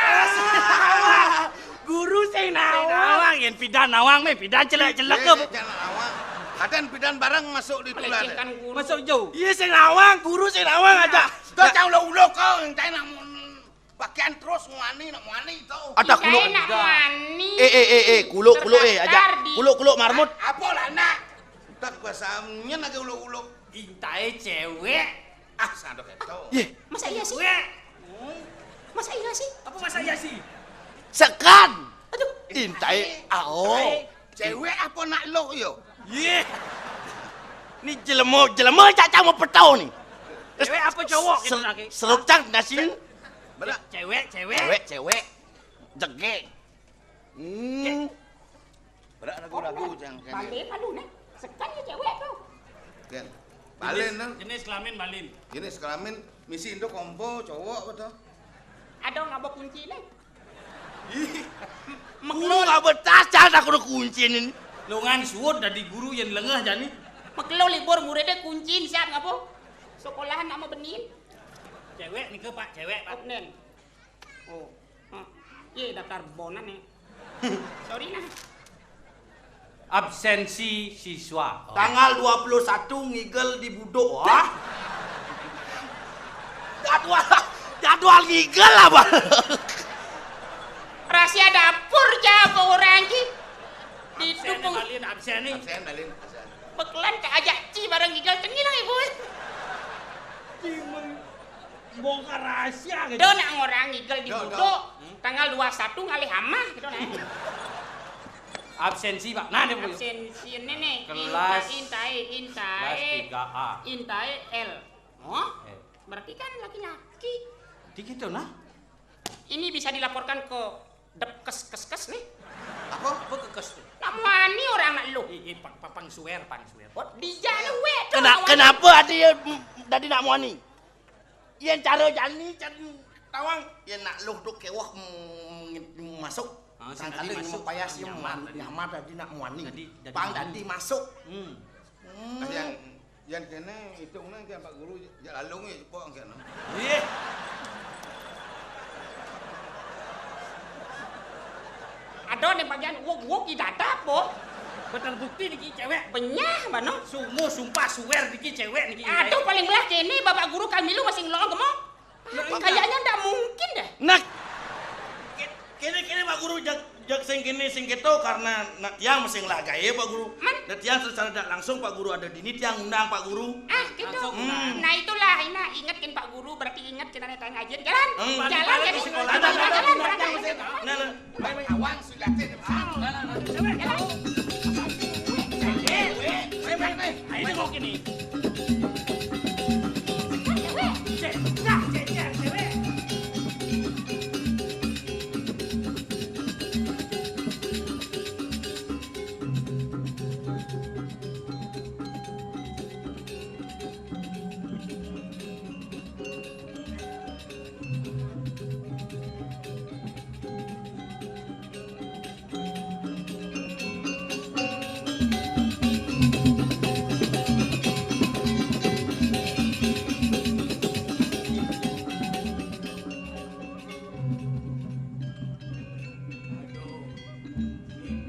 Guru sing nawang. Sing nawang, yén pidan nawang, mé pidan celek-celek. Iya, iya, jangan nawang. Kadén pidan bareng masuk di tular. Melecehkan guru. Masuk jauh. Iya, sing nawang, guru sing nawang aja. Dah cang ulo-ulo kau yang cai nak mun bagian terus muani nak muani itu. Ada kuluk. Cai nak muani. Eh, eh, eh, eh, kuluk, kuluk, eh, aja. Kuluk, kuluk marmut. Apa lah nak? Tak kuasa nyén lagi ulo-ulo. Intai cewek. Ah, sadok itu. Yé. Masa iya sih? Cewek. Masa iya sih? Apa masa iya sih? Sekan. Aduh. Intai ao. Cewek apa nak lo yo? Yé. Ni jelema, jelema cacang mau petau ni. Cewek apa cowok gitu lagi? Seruk cang nasin. Berak. Cewek, cewek. Cewek, cewek. Jegé. Hmm. Berak ragu-ragu cang. Balik malu nih. Sekan ya cewek tuh. Kan. Balin nang. Jenis kelamin balin. Jenis kelamin misi induk kompo cowok betul. Ada ngaba kunci nih. Ih, guru ngaba tas, cang tak ada kunci ini. Longan suud dadi guru yén lengeh jani. Mekelo libur muridé kuncin siap ngapa? Sekolahan nak mau benin. Cewek nih ke Pak, cewek Pak. Nen. Oh. Hah. Yé daftar bonan nih. Sorry nah. Absensi siswa. Oh. Tanggal dua puluh satu ngigel di Buduk. Wah. Jadwal, jadwal ngigel apa? Rahasia dapur siapa orang ki? Absen, didukung. Balin, absen nih. Absen, balin, absen. Bekelan ka ajak ci bareng ngigel cengilang ibu. Ci meng-, bongkar rahasia gitu. Do nak ngorang ngigel di Buduk. Tanggal dua satu ngalih amah gitu nah. Absensi, Pak. Nah, dia. Absensi ini nih. Kelas, intai, intai, kelas tiga A. Intai L. Oh? L. Berarti kan laki-laki. Di gitu nah. Ini bisa dilaporkan ke Depkes, kes, kes nih. Apa? Apa ke kes tuh? Nak muani orang nak lu. Ih, ih, pang, pang, pang suwer, pang suwer. Oh, dia lu wé tuh. Kena-, kenapa ada ya, m-, tadi nak muani? Yén cara jani, cara tawang. Yén nak luh tu kéweh m-, m-, masuk. Ah, sangkala masuk. Payas nyamar, nyamar tadi nak muani. Tadi, tadi pang muani. Tadi masuk. Hmm. Hmm. Yang, yang kéné hitungna kan Pak Guru, ya lalu ngi cepok kéné. Ih. Ada nih bagian wuk-wuk di dadap, boh. Betul bukti niki cewek. Benyah, mano? Sumo sumpah suwer niki cewek niki. Aduh, paling belah kene Bapak Guru kami lu masih ngelong kemo. Kayaknya ndak mungkin deh. Nah, kene-kene Pak Guru jag, jag sing kene sing keto karena nak tiang masih ngelah gaya Pak Guru. Man? Nah, tiang secara tidak langsung Pak Guru ada di ini tiang undang Pak Guru. Ah, gitu. Hmm. Nah, itulah, Ina ingatkin Pak Guru, berarti ingat kita naik tanya aja. Jalan. Hmm. Jalan, jalan, jalan, jalan, jalan, jalan, jalan, jalan, jalan. Nah, nah. Awan sudah. Nah, nah, nah. Cewek, cewek. Cewek, cewek. Ayo, ayo, ayo. Ayo, ayo, ayo. Cek, cek, cek, cek, cewek. Aduh, ini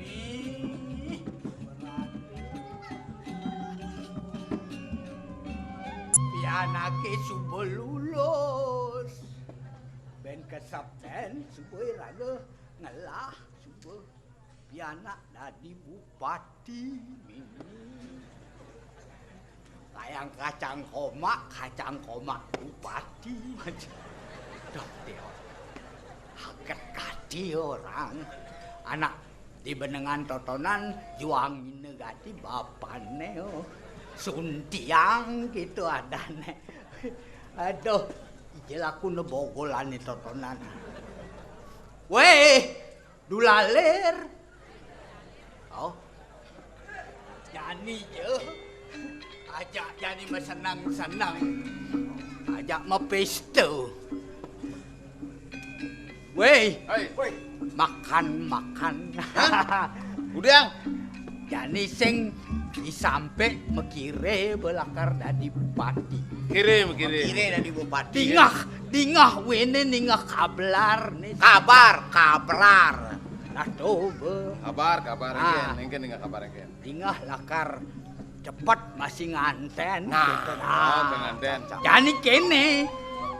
berat. Pianaké suba lulus. Bén kesepten suba raga ngelah suba. Pianak dadi bupati, mimi. Layang kacang komak, kacang komak bupati. Duh, Tio. Aget kati orang. Anak Di benengan totonan juangine gati bapane, oh. Suntiang gitu adane. Aduh, ijil aku ne bogolane totonan. Weh, dulalir. Oh. Jani je. Ajak jani mesenang-senang. Ajak mepesta. Weh, Hei, woi. Makan, makan. Udang. Jani sing disampe mekire belakar dadi bupati. Kirim, kirim. Kire dadi bupati. Dingah, dingah wene ningah kablar ni. Kabar, kablar. Nah, to be. Kabar, kabar Ah. engken, engken dengan kabar engken. Dingah lakar cepet masih nganten. Nah. Gitu. Oh, penganten. Jani kene.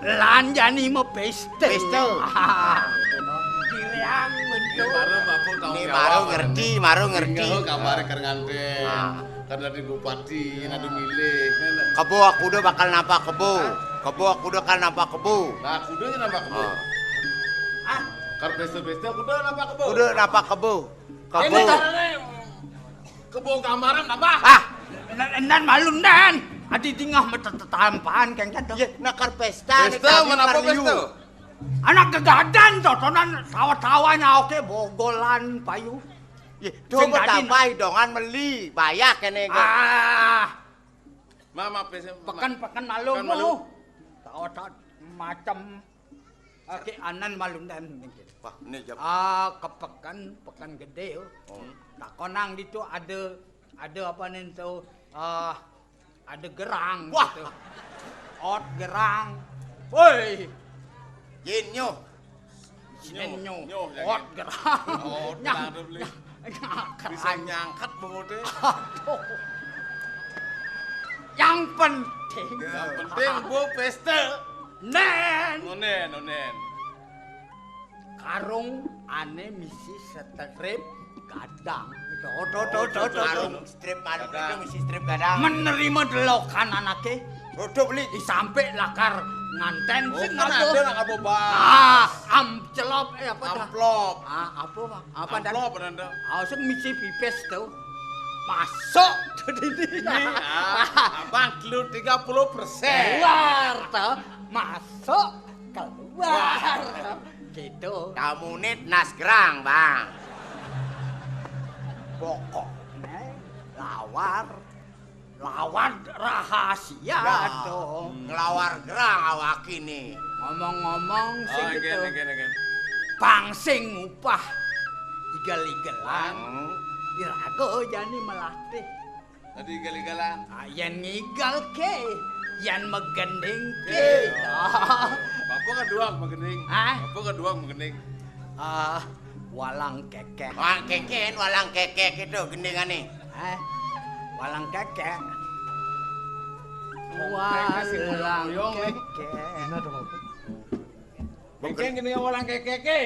Lan jani mepesta. Pesta. Kiriang bentuk. Baru bapak tahu Ini baru ngerti, baru ngerti. Tinggal kabar ker nganten. Ah. Kan dadi bupati, nadu milih. Kebo aku udah bakal nampak kebo. Kebo aku udah bakal nampak kebo. Nah, kudanya nampak kebo. Oh. Ah, kar pesta-pesta kuda nampak kebo. Udah nampak kebo. Kebo. Ini caranya kebo gambaran apa? Ah, Nan, nan malu nan. Adi dingah metetetampaan kengken to. ya nakar pesta nih Pesta kami mana apa parliu. Pesta? Anak gegadan totonan tawa-tawa nyauke bogolan payu. Ya, Sing coba tadi tambahi dongan meli, bayak kene. Ah, Mama pesta. peken-peken malu. Peken malu. Tawa-tawa macam Oke, anan malu nan mungkin. Wah, ini jam. Ah, ke peken, peken gede yo. Takonang ditu ada ada apa nih tuh? Ah, ada gerang Wah. Gitu. Ot gerang. Woi, Yin nyo. sini Nyo, nyo. nyo, ya, Ot ya. gerang. Oh, Nyang- tenang dulu, Li. nyangkat Bisa aja. Nyangkat bemude. Aduh. Yang penting Yang penting bu pesta. Nen Nonen, nonen. Karung ane misi setrip gadang. Tuh, tuh, tuh, tuh, tuh. Karung strip malu itu misi strip gadang. Menerima delokan anake. Duduk beli. Disampe lakar nganten Oh, sing kan ngabo. Ada nak ngabo bas. Ah, amcelop eh apa dah? Amplop. Ah, apa, Bang? Apa dah? Amplop ada. Ah, sing misi pipis tuh. Masuk tuh di sini. Ini ah, abang keluar tiga puluh persen. Keluar tuh. Masuk keluar. Gitu. Kamu nit nas gerang, Bang. Pokok Nih, lawar. Lawan rahasia Nah, dong. Ngelawar gerang awak ini. Ngomong-ngomong sing Oh, gitu. Again, again, again. Pang sing ngupah igel-igelan. Hmm. Irago jani melatih. Tadi gal-galan. Ah, yen ngigal ke, yen megending ke. Ah, Bapak kan dua megending. Hah? Bapak kan dua megending. ah, walang kekek. Wah, keken, walang kekek itu gendingane. Eh, walang kekek. Kekek sing Walang ngoyong-ngoyong, eh. kekek. Mungkin gini orang kekeke.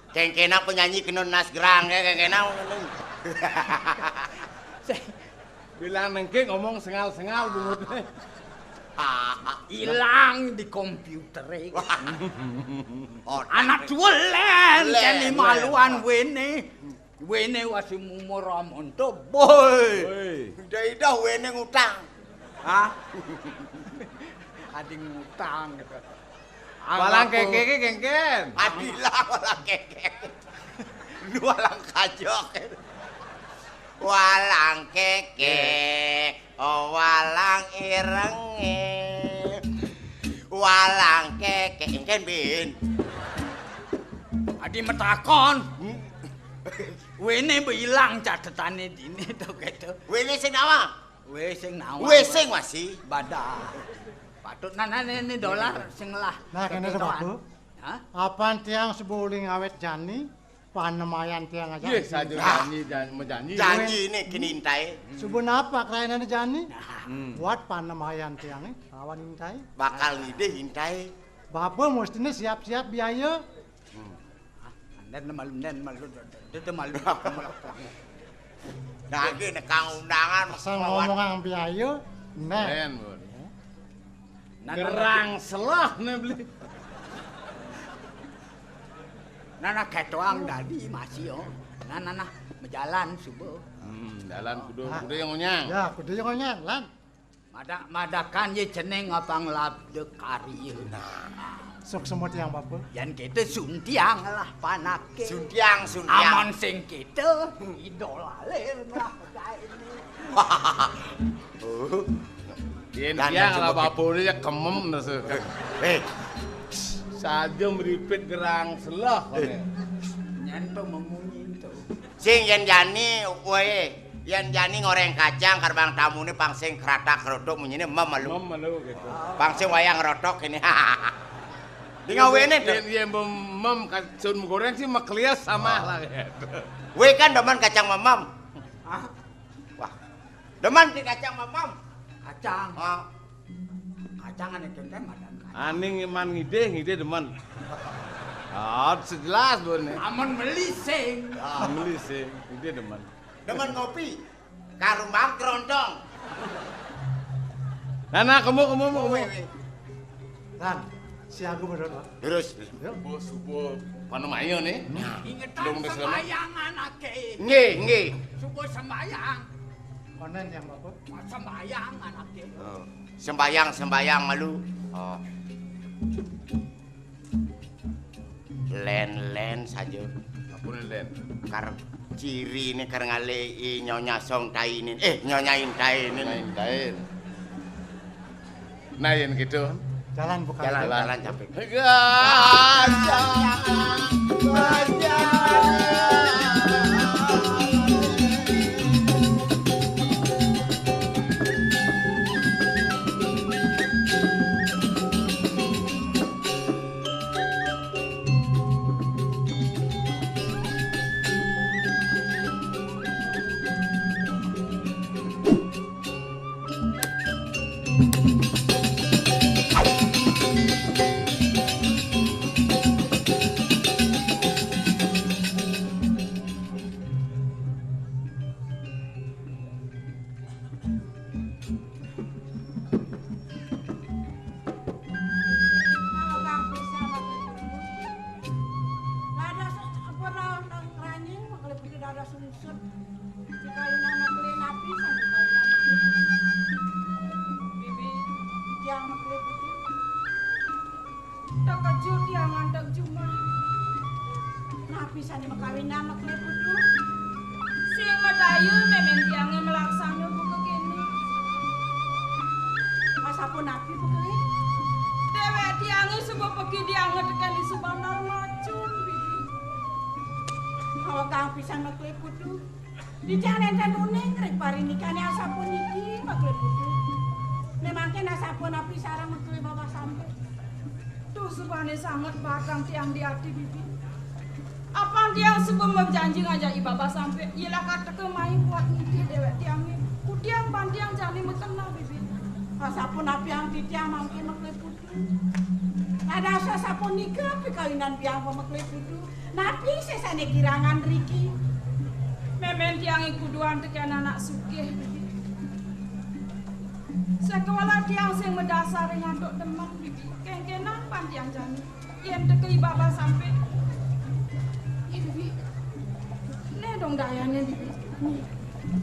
Kengkena penyanyi kena nas gerang ya, kengkena. Bilang nengke ngomong sengal-sengal bungut. Ah, Hilang di komputer. oh, Anak duelen Duelen, kene duelen. Maluan wene. Wene wasi mumur amonto, boy. Woi. Ida-ida wene ngutang. Hah? Adi ngutang. Walang Anggapku- kekeke kengken. Adila walang kekek. Lu walang kajok. Walang kekek, oh walang irenge. Walang kekek, engken bin. Adi metakon. Wene be ilang catetane dine to keto. Wene sing nawang. We sing nawang. We sing wasi. Badah. Patut nah, nah, ini dolar sing lah. Nah, kene Keto sebab an. Hah? Apan tiang sebuling awet jani, panemayan tiang aja. Iya, saja janji dan menjanji. Janji ini kini intai. Sebun apa kerainane jani? Nah, Hmm. Buat panemayan tiang ini, lawan intai. Bakal ngidih intai. Bapa mestine siap-siap biaya. dan malu, dan malu, dan malu. Lagi nekang undangan. Asal ngomongan biaya, nah. Keren, Bun. Nah, nah, Gerang selah nih beli. Nah, nah, ketoang tadi masih yo. Nah, nah, nah. Jalan suba. Hmm, jalan kudu, ah, kudu yang onyang. Ya, kudu yang onyang, lan. Madak-madakan ye ceneng abang labda karya. Nah, suksma tiang bapa. Yan kita suntiang lah panake. Suntiang, suntiang. Amun sing kita, idolalir lah pegawai ini. Oh. Yan tiang lah bapa ni ya kemem nasi. Eh. Saja meripit gerang selah. Eh. Nyan tu memunyi tu. Sing yan jani, woi, yan jani ngoreng kacang karbang tamune pang sing kratak krotok munyine mem malu. Mem malu gitu. Pang sing wayang rotok ini. Di ngawene tu. Yen, yen mem, mem kacun goreng sih maklias sama lah gitu. Woi kan demen kacang mamam. Ah. Wah. Demen di kacang mamam. Kacang. Ah. Kacang ane kenten madan kacang. Aning man ngidih, ngidih demen. Ah, sejelas bone. Amun melising. Ah, melising, ngidih demen. Demen ngopi. Karumbang kerontong. Nah, nah, kemu, kemu, kemu. Weh, weh. Lan, siaga bener, Pak. Terus. Ya. Subuh, subuh. Panemayo nih. Ingetan sembahyang anake. Nggih, nggih. Subuh sembahyang. Konen yang Bapak? Sembahyang anake. Oh. Sembahyang, sembahyang malu. Oh. Len-len saja. Ampun, len. Kar ciri ini kar ngalih i nyonya song tai ini. Eh, nyonyain tai ini. Nyonyain tai. Nah, yen gitu. Jalan bukan. Jalan, jalan, jalan capek. Gajah, gajah. Bibi, tiang makele putu. Tekejut tiang mantep jumah. Napi sane makawinang makele putu? Sing madaya memen tiange malaksana buka kene. Asapunapi buka kene? Dewek tiange suba pegi dianget teken di Subandar Macun, Bibi. Awakang pisan makele putu. Titiang nenten uning ring parinikané asapuniki, makele putu. Mémangké asapunapi sareng makele Babah Sampik? Duh, subané sanget batang tiang di ati, Bibi. Apan tiang suba majanji ngajak I Babah Sampik, yén lakar teka mai buat nitih déwék tiangé. Kudiang ban tiang jani makeneh, Bibi. Asapunapiang titiang mangké makele putu. Dados asapunika pikawinan biang pameklih putu. Napi sesane kirangan riki? Memen tiange kuduan teken anak sugih, Bibi. Sakewala tiang sing madasar ring antuk demen, Bibi. Kengkenang pan tiang jani. Yen teka I Babah Sampik. Ih, Bibi. Né dong dayane, Bibi.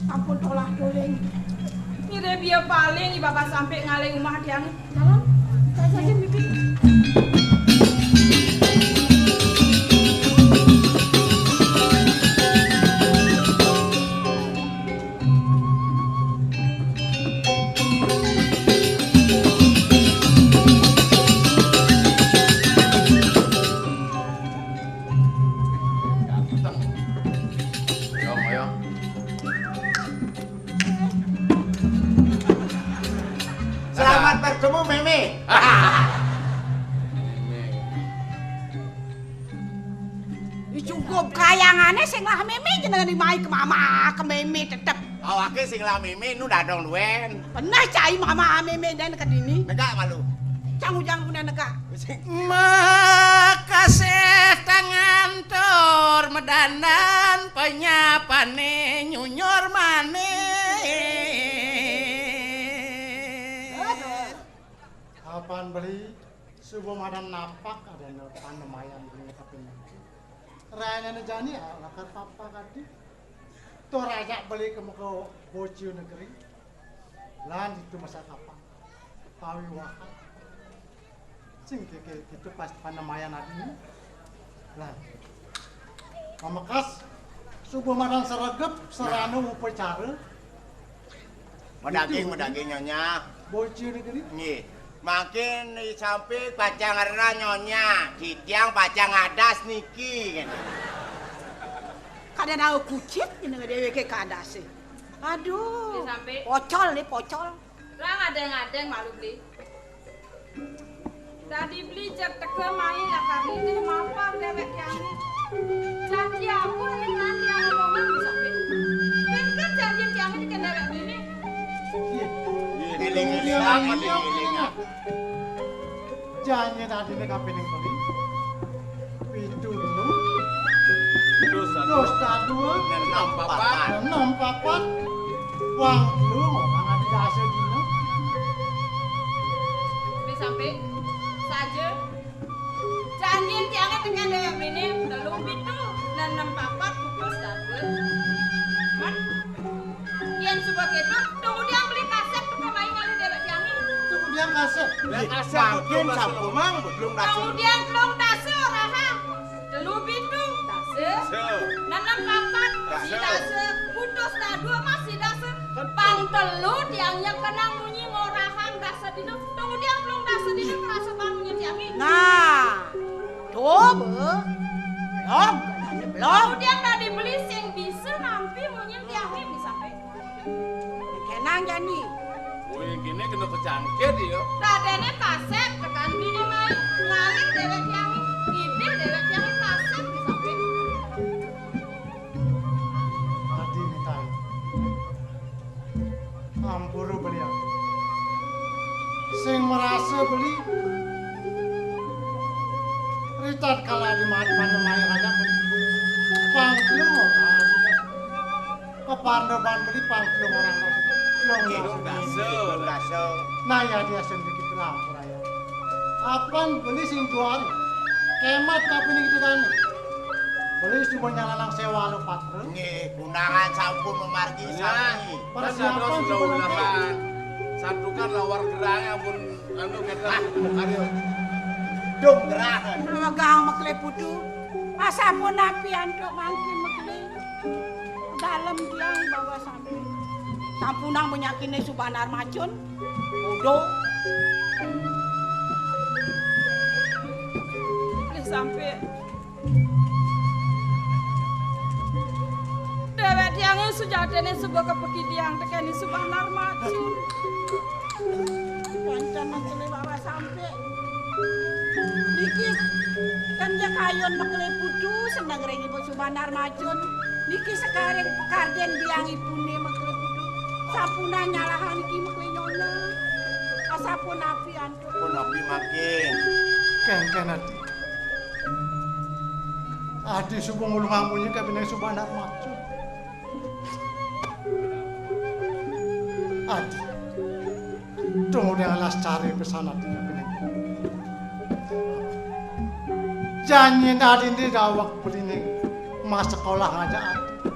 Ampun tolah-toling. Ngirip ia paling I Babah Sampik ngalih umah tiang. Dalem, jajahin, Bibi. Ganteng. Ayo, ayo. Selamat bertemu, Mémé. Mémé. Ih, cukup kayangane sing lah Mémé jenengan mai ke mama ke Mémé tetep. Awake sing lah Mémé nu dadong duén. Pernah cai mama Mémé dan ke dini. Negak malu. Cang ujang punya negak. Makasih tangan tur medandan penyapane nyunyur manis. Apan beli subuh madan napak ada panembayan beli tapi raine jani lakar papa kadi. Tur ajak beli ka maka Bocio Negeri. Lan ditu masa kapan. Pawiwahan. Sing ke, ke, itu pas panemayan adine. Lan. Pamekas suba marang sregep sarana upacara. Madaging, madaging, Nyonya. Bocio Negeri. Nggih. Mangkin sampe pacang rena Nyonya, titiang pacang adas niki. Kada nau kucit ini déwéké kadasé. Aduh. Sampe. Pocol nih, pocol. Lah ngadeng-ngadeng malu beli. Dadi beli jeg teka mai lakar nitih mampar déwék tiangé. Janji apa ning nanti yang ngomong bisa pe. Pinten janji tiangé dikén déwék beliné. Éling-éling apa nih, éling apa? Janji tadiné kapining beli. Pitu telu. Dosa dua. Dosa dua. Enam papat. Enam papat. Wang telu, ngomong ati dasa dina. Wis sampe? Saja. Janjin tiangé tekén déwék beliné, telu pitu, nenem papat, pukul satu. Man, yén suba kéto, tunggu tiang beli kasép tuh pemain ngalih déwék tiangé. Tunggu tiang kasép. Lah kasép mangkin sampun mang, belum kasép. Tunggu tiang telung dasa orahang. Telu pitu, dasa. Dasa. Nenem papat, dasa. Dasa. Putus dadu masih dasa. Pang telu tiang nyekenang munyi ngorahang dasa dina. Tunggu tiang telung dasa dina kerasa bangunnya tiangé. Nah, tuh, Bu. Belum, belum. Tunggu tiang dadi beli sing bisa nampi munyi tiangé bisa pe. Kenang jani. Wih, kini kena kecangkir ya. Dadene kasep tekan bini mai. Ngalih déwék tiangé. Ngidih déwék tiangé kasep bisa pe. Adi mitai. Ampura belian. Sing merasa beli. Ritat kala di mat-, mana mai raja beli. Pangklu orang. Kepandeban beli pangklu orang. Kidung dasa. Kidung dasa. Nah, ya dia sendiri kita ampura ya. Apan beli sing juari. Kemat tapi ning kita tani. Beli cuma nyalalang sewa lo patra. Nggih, undangan sampun memargi sami. Persiapan sampun lengkap. Santukan lawar gerang ampun anu kita. Ayo. Dong gerahan. Megang mekle putu. Asampun api antuk mangkin mekle. Dalem tiang bawa sampe. Sampunang menyakine Subanar Macun. Udo. Wis sampe. Déwék tiangé sujatine suba kepekidiang tekeni Subanar Macun. Pancen mengkene bawa sampe. Niki kan ja kayun mekle putu seneng ring Ibu Subanar Macun. Niki sekaring pekarden biang ipune mekle putu. Sampuna nyalahan iki mekle nyonya. Asapun api antuk. Pun api makin. Kengken ati. Adi suba ngulung amunyi kabineng Subanar Macun. Adi. Tunggu dengan las cari pesan ati kabineng. Janji adi di dawak belining mas sekolah ngajak ati.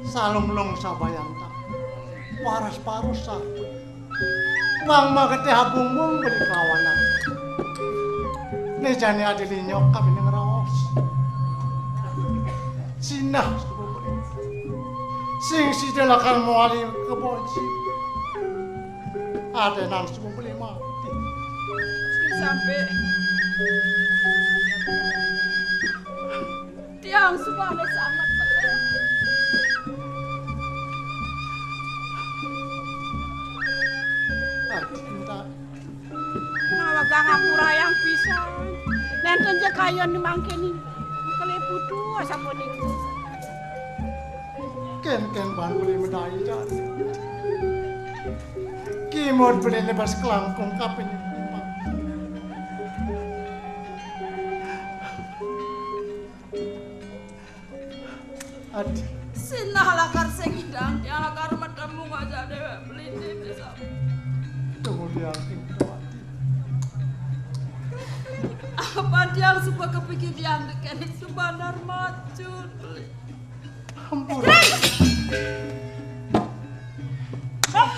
Salum lung sabayanta. Paras-parusan. Bang magete habung-bung beli kawanan. Ne jani adi linyok kami neng raos. Sinah suba beli. Sing sida lakar mawali keboji. Adenan suba beli mati. Sampai tiang subané sanget pelih. Adinta. Nawegang ampurayang pisan. Nénten ja kayun mangkene. Keleputu asapunika. Kén-kén ban beli medai jani. Kimud beli lebas kelangkung kaping lima. Adi. Sinah lakar sing idang, tiang lakar matemu ngajak déwék beli niki. Kemudian itu adi. Apa tiang suba kepikir tiang dekening Subanar Macun beli. Ampun. Dong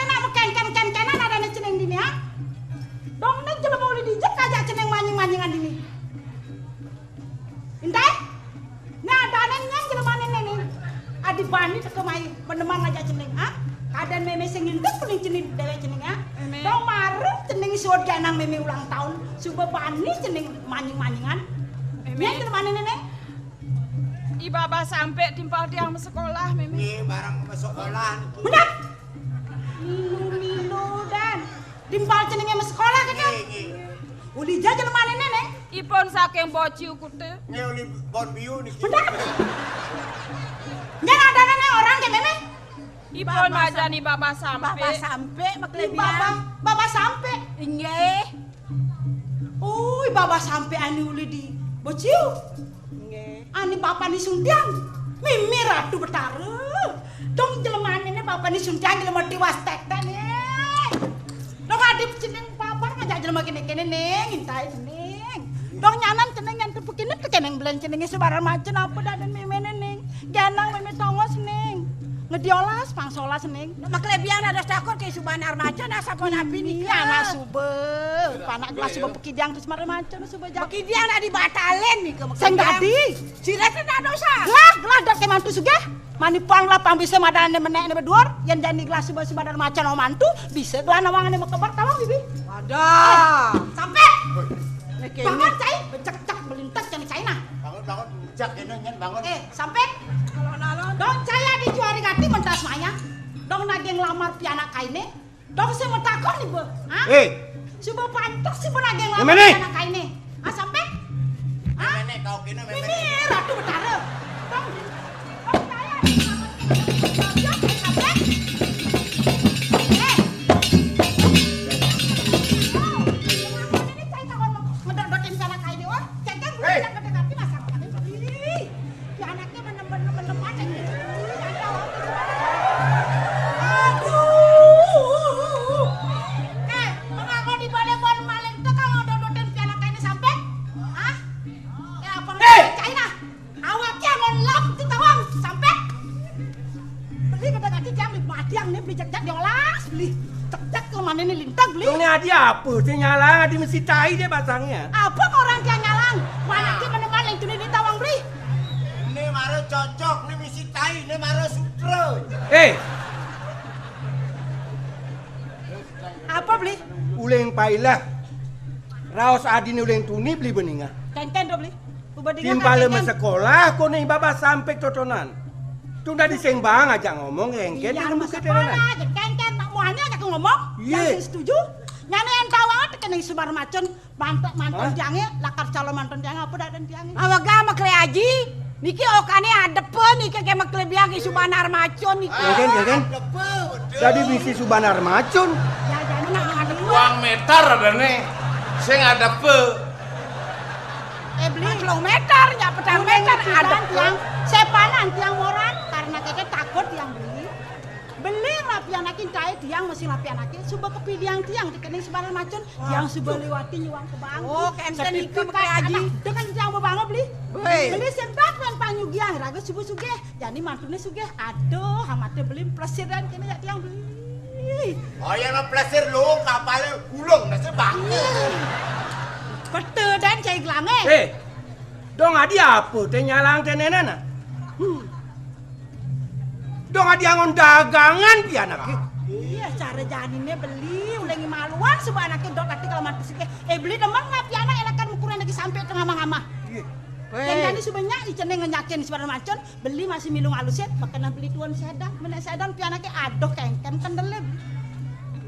né nak kéngkén-kéngkénan adané cening dini, ha? Dong né jelema uli dija ajak cening manying-manyingan dini. Intai? Nah, adané nyén jelemané né, né. Adi bani teka mai meneman ajak cening, ha? Kadén mémé sing ngintip kuning cening déwék cening, ha? Mémé. Dong marep cening suud ganang mémé ulang taun, suba bani cening manying-manyingan. Mémé. Nyén jelemané né, né. I Babah Sampé timpal tiang masekolah, Mémé. Nggih, bareng masekolah. Bener. Milu-milu dan timpal ceningé masekolah kéto. Nggih, nggih. Uli ja jelemané né, né. Ipun saking Bociu Kuta. Nggih, uli Bon Biu niki. Bener. Nyén adané né orang ké mémé. Ipun majan I Babah Sampé. Babah Sampé, I Babah, Babah Sampé. Inggih. Ui, Babah Sampé ané uli di Bociu. Nggih. Ané bapané Suntiang. Mimi Ratu Betara. Dong jelemané né bapané Suntiang jelema tiwas tékté né. Dong adi cening babar ngajak jelema kéné-kéné né, ngintai cening. Dong nyanan cening nyén tepukiné tekéning belen ceningé subaran macén apa dadén méméné ning. Ganang mémé tongos ning. Ngediolas pang solas ning. Maklebihan ada takut ké subaran macén apa napi nika. Anak suba. Panak gelas suba pekidiang terus mara macén suba jak. Pekidiang nak dibatalin nika. Sing dadi. Sira té ndak dosa. Lah, lah dak ké mantu sugih. Mani pang lah pang bisa madané menékné beduur, yén jani gelas suba suba dan macén mantu, bisa gelah nawangané mekeber tawang bibi. Wadah. Sampé. Bangun cai, becek-cek belintek jani cai nah. Bangun, bangun, becek kéné nyén bangun. Eh, Sampé. Dong cai adi juari gati mentas maya. Dong naging lamar pianak kainé. Dong sing matakon iba, ha? Eh. Suba pantes iba naging lawan anak kainé. Ah, Sampé? Ha? Méméné, kau kéné méméné. Ini Ratu Betara. Dong, dong kaya. Sampé? Eh. Oh, ini cai takon mau ngedot-dotin anak kainé, wah. Cai kan belum bisa mendekati masalah kami sendiri. Pianakné menem-menem aja gitu. Aduh. Eh, mengapa di balé ban maling tuh kalau dodotin pianakné Sampé? Hah? Ya apa nggak percaya? Awaknya ngelap di tawang Sampé. Beli kada kaki jam di matiang nih beli cek-cek diolas beli. Cek-cek ke mana nih lintang beli. Dong né adi apa? Sing nyalang adi mesti tai dia basangnya. Apa orang dia nyalang? Mana dia meneman yang tuni di tawang beli? Ini mara cocok, ini misi tai, ini mara sutra. Eh. Apa beli? Uling pailah. Raos adine uling tuni beli beninga. Kenten do beli. Timpale masekolah kono Babah Sampik totonan. Tunda disengbang aja ngomong engken. Iya, masekolah aja kenten nak muanya aja ngomong. Iya. Yang setuju. Nyane yang tahu aja kena subar macun. Mantan, mantan tiangnya, lakar calon mantan tiangnya, apa dak dan tiangnya? Awak gak makle aji, niki okane adepe niki ke makle biang isuban armacun niki. Ya kan, ya kan? Jadi bisi suban armacun. Ya, jadi nak adepe. Uang meter ada nih, sing adepe. Eh, beli. Telung meter, ya, petang meter, adepe. Tiang, sepanan tiang moran, karena keke takut tiang beli. Beli lah pianakin kae tiang masih lah pianakin, suba kepidiang tiang, dikening subaran macun. Yang suba liwati nyuang ke bangku. Oh, kenten itu pakai aji. Dengan jang bebanget beli. Beli sendat man panyugiang raga suba sugih. Jani mantune sugih. Aduh, amate beli plesiran kene ya tiang beli. Oh, ya mah plesir lu kapale gulung nasi bangku. Pete dan cai gelange. Eh, dong adi apa teh nyalang teh nenana? Hmm. Dong adi angon dagangan pianake. Iya, cara janine beli, udah ngimaluan suba anake dot ati kalau mati sike. Eh, beli demen nggak pianak enakan ukuran lagi sampai tengah mama. Iya. Yang jani suba nyak icene ngenyakin suara macun, beli masih milu ngalusin, makana beli tuan sedang, menek sedang pianake aduh kengken kendelib.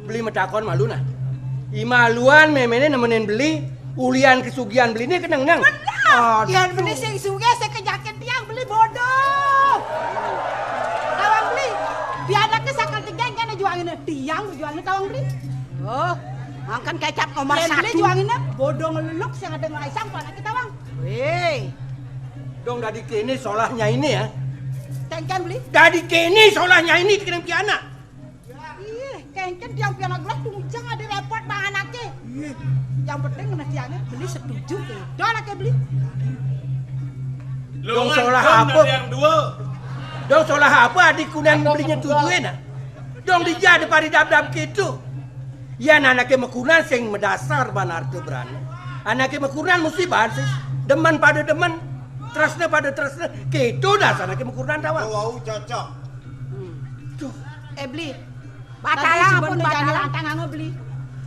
Beli metakon malu nah. Imaluan memene nemenin beli, ulian kesugihan beli ini keneng neng. Benar. Yang beli sing sugih sing kejakin tiang beli bodoh. Tawang beli. Pianaknya sakal tiga kan juangin tiang juangin tawang beli. Oh, makan kecap nomor satu. Beli juangin bodoh ngeluluk sing ada ngelaisang panak kita bang. Weh. Dong dadi kene solahnya ini ya. Tengken beli. Dadi kene solahnya ini kena pianak. Ih, kengken tiang pianak gelas tujang ada repot bang anake. Yang penting kena tiangnya beli setuju ke. Doang anake beli. Lu solah apa? Yang dua. Dong solah apa adi kunan beliné tujué nah? Dong dija ada paridabdab kéto. Yén anaké makunan sing madasar baan arta brana. Anaké makunan mesti baan sing demen pada demen, tresna pada tresna. Kéto dasar anaké makunan tawang. Wau cocok. Tuh. Eh, Beli. Batalang ampun, batalang. Lantang anggo Beli.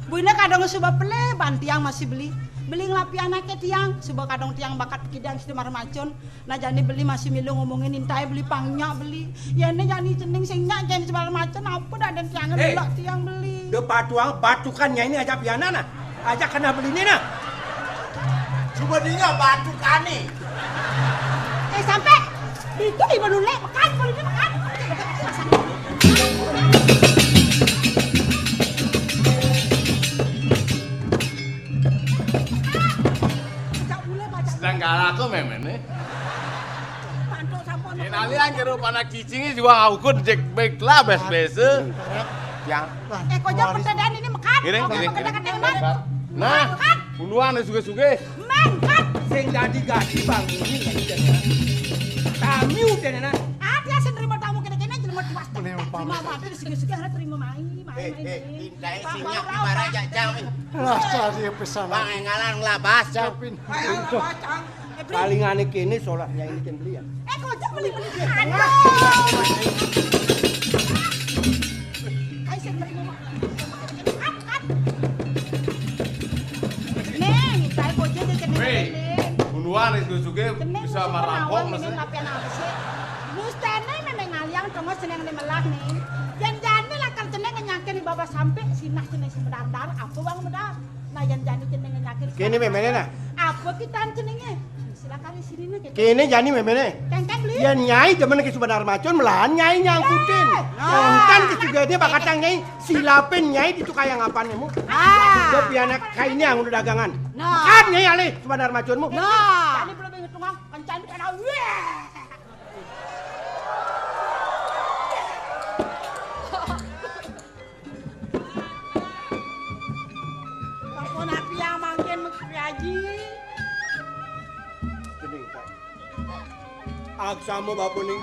Buina kadang suba pelé baan tiang masih Beli. Beli nglapi anaké tiang, suba kadang tiang bakat pikidang Sri Darmacun. Nah, jani Beli masih milu ngomongin intai Beli pang nyak Beli. Yén jani cening sing nyak jani Sri Darmacun, apa dadan tiang ngelak tiang Beli. Dé patuang batukan nyai né ajak pianak nah. Ajak keneh Beliné nah. Coba dia batukané. Eh, sampai. Itu di mana, Lek? Makan, Beliné makan. Sedang galak aku méméné. Pantuk sampun. Yén alian karo panak cicingé juga aku kok jek baik lah bés-bés. Ya. Eh, kok jam pertedaan ini makan? Giring, giring, giring. Nah, puluhan sugih-sugih. Makan. Sing dadi gati bang ini. Tamu tenan. Ada sing nerima tamu kene-kene jelema tiwas. Terima kasih sugih-sugih terima mai, mai, mai. Intai sinyak di baraja jam. Lah, cari pesanan. Bang, engalan ngelabas. Capin. Ayo, Bacang. Eh, Beli. Paling aneh kene solah nyai ini kan beli ya. Eh, kocok beli, beli. Aduh. Ayo, saya beli, Mama. Kat, kat. Nih, saya kocok aja kene. Weh, bunuhan itu juga bisa merampok, maksudnya. Tapi apa sih? Mustene memang ngaliang, tengok seneng di melah nih. Jangan-jangan lakar jeneng nyangke di bawah sampai sinah jeneng sebentar-bentar, apa bang bedar? Nah, yén jani jenenge nyakit. Kéné méméné nah. Apa kitan jenenge? Silakan di sini nih. Kéné jani méméné. Kengkeng beli. Yén nyai demen ke Sumba Darmacun, melahan nyai nyangkutin. Nah. Kengkeng ke juga dia bakatang nyai, silapin nyai di tukayang apaan nemu. Ah. Gue pianak kainnya yang udah dagangan. Nah. Kan nyai alih Sumba Darmacunmu. Nah. Jani belum ngitung, ah. Kencang kena. Weh. Sampun api yang mangkin mesti Aji. Cening, Pak. Aksama bapa ning.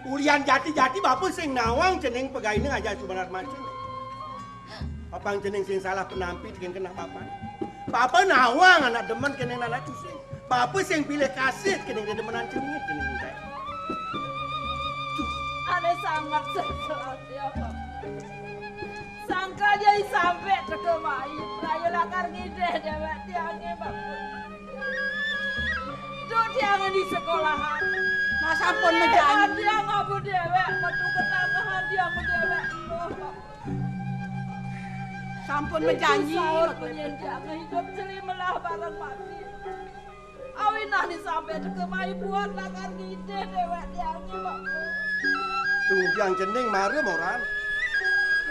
Ulian jati-jati bapa sing nawang cening pagaina ngajak Subanar Mancing. Apang cening sing salah penampi tekén keneh bapa. Bapa nawang anak demen kéné anak cusing. Bapa sing pilih kasih kéné demenan cening, cening téh. Ané sanget sesat ya, Bapa. Sangka dia sampai teka mai, raya lakar ngidih déwék tiangé, Bapa. Duh tiangé di sekolahan. Mas ampun mejangi. Tiang abu déwék, metu ketangahan tiang déwék. Duh, Bapa. Sampun mejanji. Saur penyen tiang hidup jeli melah bareng mati. Awinah ni sampai teka mai buat lakar ngidih déwék tiangé, Bapa. Tunggu tiang cening mara moran.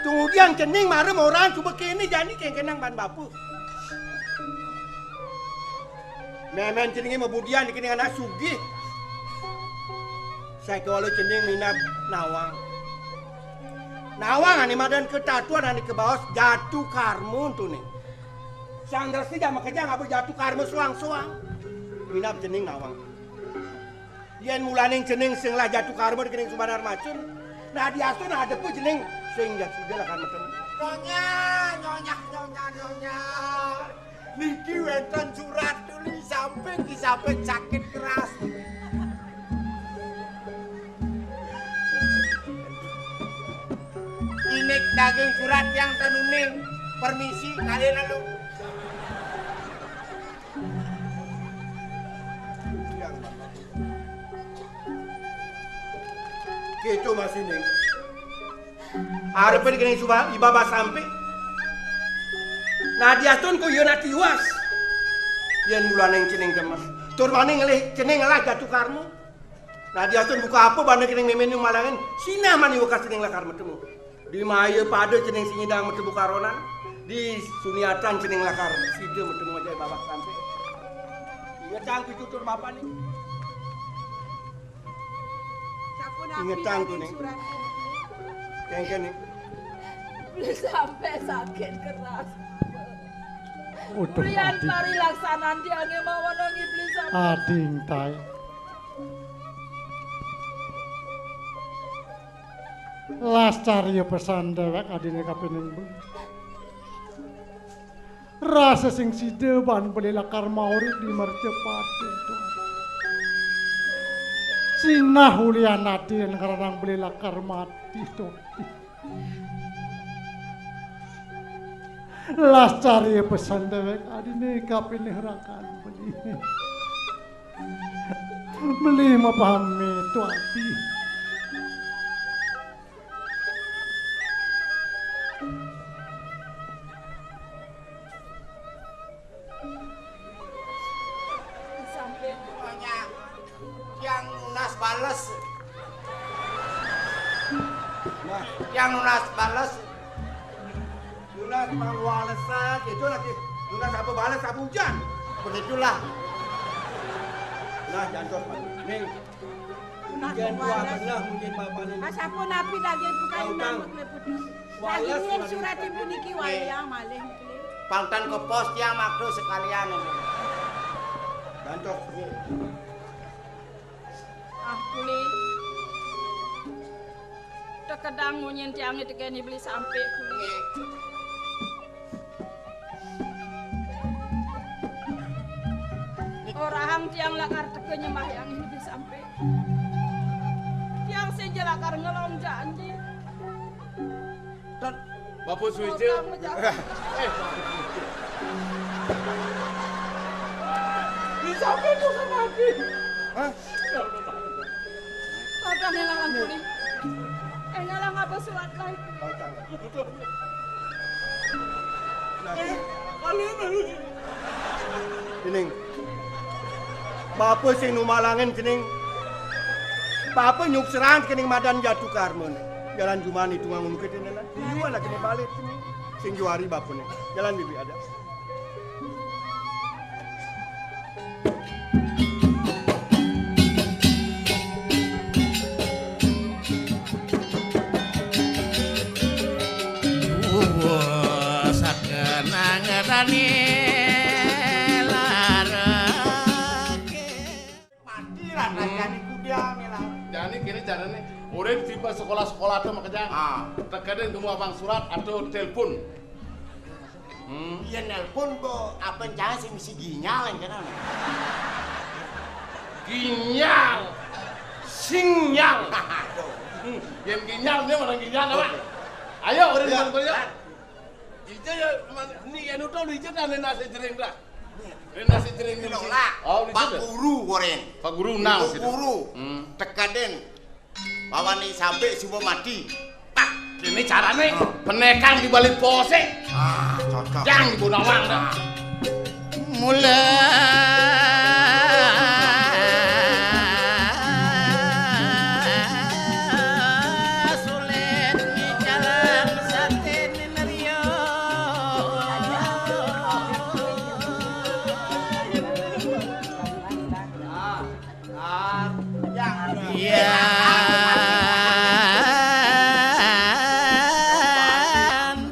Tunggu tiang cening mara moran, coba kéné jani kéngkénang ban bapa. Mémén ceningé mabudian kéné anak sugih. Sakéwala cening minab nawang. Nawang ané madan ketatuan ané kebaos jatu karma tuné. Sang dresti jama kejang apa jatu karma suang-suang. Minab cening nawang. Yén mulaning cening sing lah jatu karma di kening Subanar Macun. Nah, diastu nah adepa cening sing jatu dia lah kan meten. Nyonya, nyonya, nyonya, nyonya. Niki wénten surat tulis samping di samping sakit keras. Inik daging surat yang tenuning. Permisi, kalian lalu. Kéto masih ning. Arepin kéné suba ibaba sampai. Nah, diastun ku yuna tiwas. Yén mulaning cening demen. Tur maning ngelih cening ngelah jatuh karma. Nah, diastun buka apa bana kéné mémén malangin. Sinah mani wekas cening lakar metemu. Di maya pada cening sing nyidang metemu karonan. Di suniatan cening lakar sida metemu aja babak sampai. Ingetang pitutur bapa nih. Ingetang tuh, Ning. Kéngkén, Ning. Beli sampai sakit keras. Waduh, Rian Adi. Pari laksanan tiangé mawon nang iblis sampai. Adi, Intai. Las carya pesan déwék adiné kapining beli. Rasa sing sida ban beli lakar maurip di mercapaté, Tuan. Sinah ulian ati yén ngranang beli lakar mati, Tuan. Las carya pesan déwék adiné kapining rakan beli. Beli mapamit, Tuan. Sampai banyak yang nunas bales. Nah, yang nunas bales. Nunas pangwalesan, itu lagi. Nunas apa bales, apa hujan? Begitulah. Nah, jantos, Pak. Ning, Mas, yen kuwi kuwalas. Bener mungkin bapané. Mas, sampun napi daging bukain. Utang. Nambut mlebet. Walas. Daging yen suratipun niki wayah malih niki. Pangtan ke pos tiang makdo sekalian. Bantos. Ah, kuli. Tekedang munyin tiangé tekeni beli sampai kuli. Nggih. Orahang tiang lakar teka nyembah yang ini sampai. Tiang sing lakar ngelong janji. Bapak Suwija. Utang menjadi. Eh. Di sampai tuh sama aku. Hah? Padahal ngalang kuning. Eh, ngalang apa surat lain? Eh, kalau ini. Dening bapa sing numalangin dening bapa nyukserang kening madan Jatu Karma. Jalan jumani tungang ungkit ini lah. Iya lah kene balik sing juari bapane. Jalan bibi ada. Wah, sakenang dani larake. Mati lah, nah, jani kudiang lah. Jani kene jarane urip di sekolah-sekolah tuh makanya. Ah. Tekene nemu abang surat atau telepon. Hmm. Iya nelpon kok, apa yang jangan sih mesti ginyal yang kena. Ginyal. Sinyal. Aduh. Hmm. Yang ginyal dia mana ginyal apa? Oke. Ayo, udah ya, dibantu ya. Ija ya, ni yang utol ija dan nasi jering dah. Nasi jering ni. Lola. Oh, Pak Guru goreng. Pak Guru nang. Pak Guru. Hmm. Tekaden. Bawani sampai suba mati. Pak, ini carane penekang di balik pose. Ah, cocok. Yang di Bonawang dah. Ah. Mula sulit ni jalan satin rio. Ah. Yan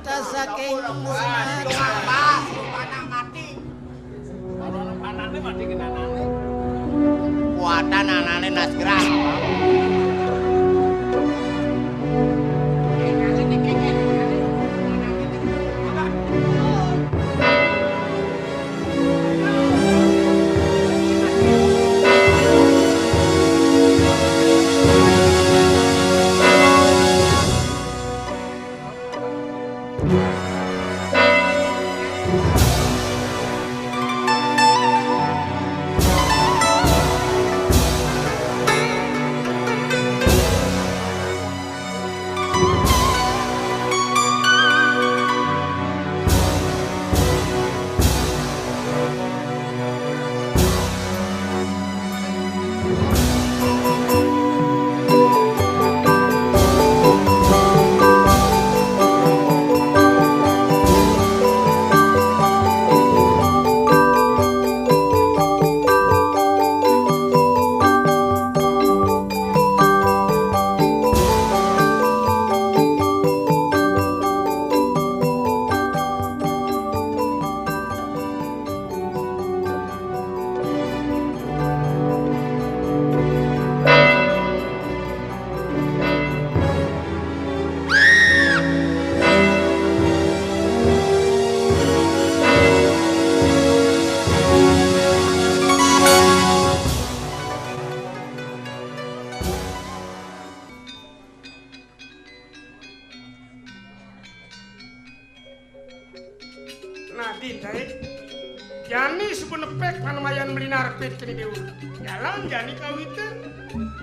ta saking kuatan anane nasgrah. Jani suba nepek panemayan melina repit kene dewe. Jalan jani kawitin.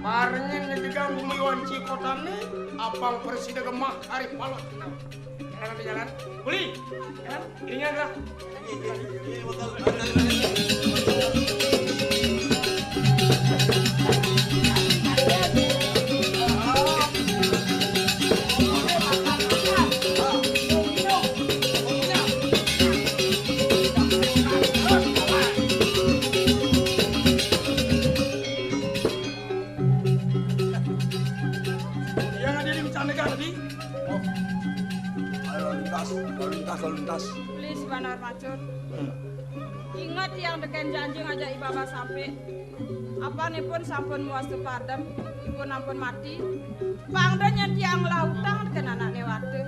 Barengan ngejegang bumi wanci kotane, apang presida gemah kari palot kenal. Jalan, jalan. Uli, jalan. Iringan lah. Yang ada di Candega tadi. Oh. Lalu lintas, lalu lintas, lalu lintas. Please, Banar Macun. Inget yang teken janji ngajak Ibaba sampai. Apanipun sampun muastu padem, ipun ampun mati. Pang da nyen tiang ngelah utang teken anakne wate.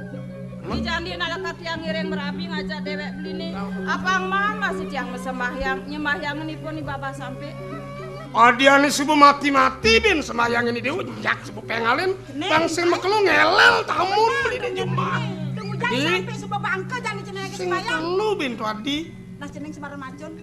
Di jandi nalika tiang ngiring merabi ngajak dewek beline. Apang maan masih tiang masembahyang, nyembahyangenipun Ibaba sampai. Adiane suba mati-mati bin sembahyangin dewe, jak suba pengalin. Ning, bang sing makelo ngelel tamun beline jumah. Tunggu jam sampai suba bangke jani cenenge sing sembahyang. Kelu bin tu adi. Nah, ceneng sembarang macun.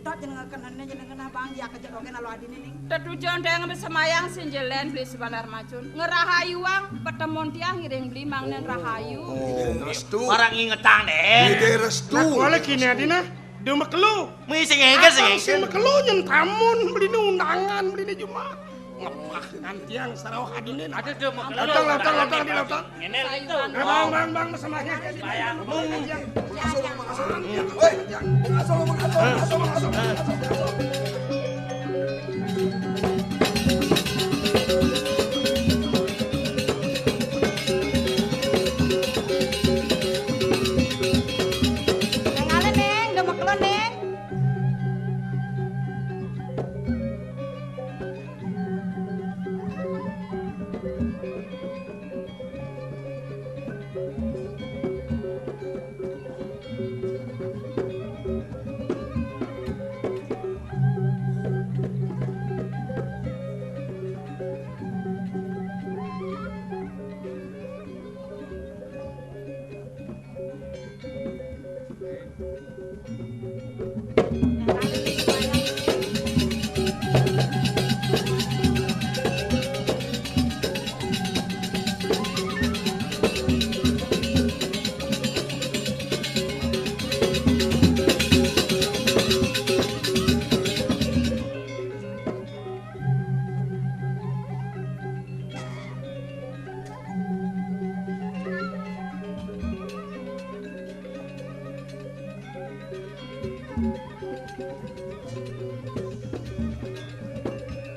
Dot jeneng kenene jeneng kena bang, ya kejek ogen alo adine ning. Tetujon deng besemayang sinjelen beli sebanar macun. Ngerahayuang petemun tiang ngiring beli mangnen rahayu. Oh, restu. Barang ingetang deh. Ide restu. Nah, kuala kini adina. Dia mekelu. Mui sing engke, sing engke. Sing mekelu nyen tamun beline undangan beline jumah. Ngepah kan tiang sarau hadine. Aduh, aduh, mekelu. Lotang, lotang, lotang, di lotang. Ngene itu. Eh, bang, bang, bang, sembahyang. Sembahyang. Woi, mengaso, mengaso, mengaso, mengaso, mengaso, mengaso. Neng ale, Neng, udah mau keluar, Neng.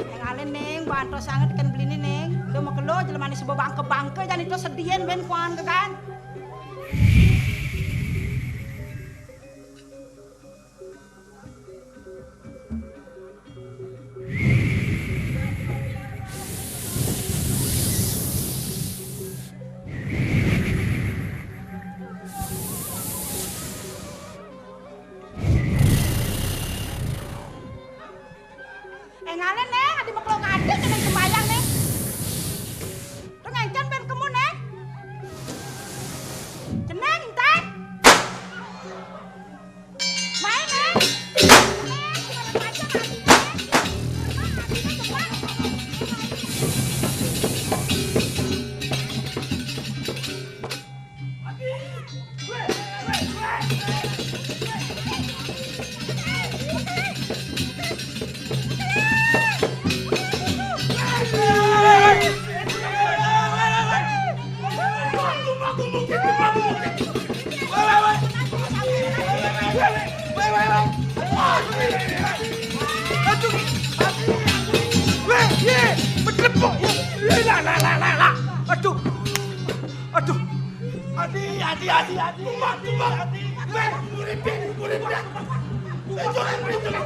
Neng ale, Neng, bantos sanget kan beline, Neng. Udah mau kelo, jelemane suba bangke-bangke, jani to sedien ben kuan ke kan. Eh, ngalen, Neng, adi meklok adi ceneng sembayang, Neng. Tuh ngengken ben kemu, Neng. Ceneng, Intan. Main, Neng. Neng, segala macam adi, Neng. Adi, Neng, coba. Aduh. Aduh. Adi, adi, adi, adi. Tumbang, tumbang. Adi. Weh, muripin, muripin. Weh, jangan, weh, jangan.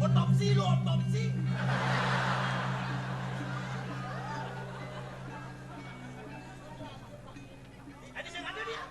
Otopsi lu, otopsi. Adi, sing ada dia.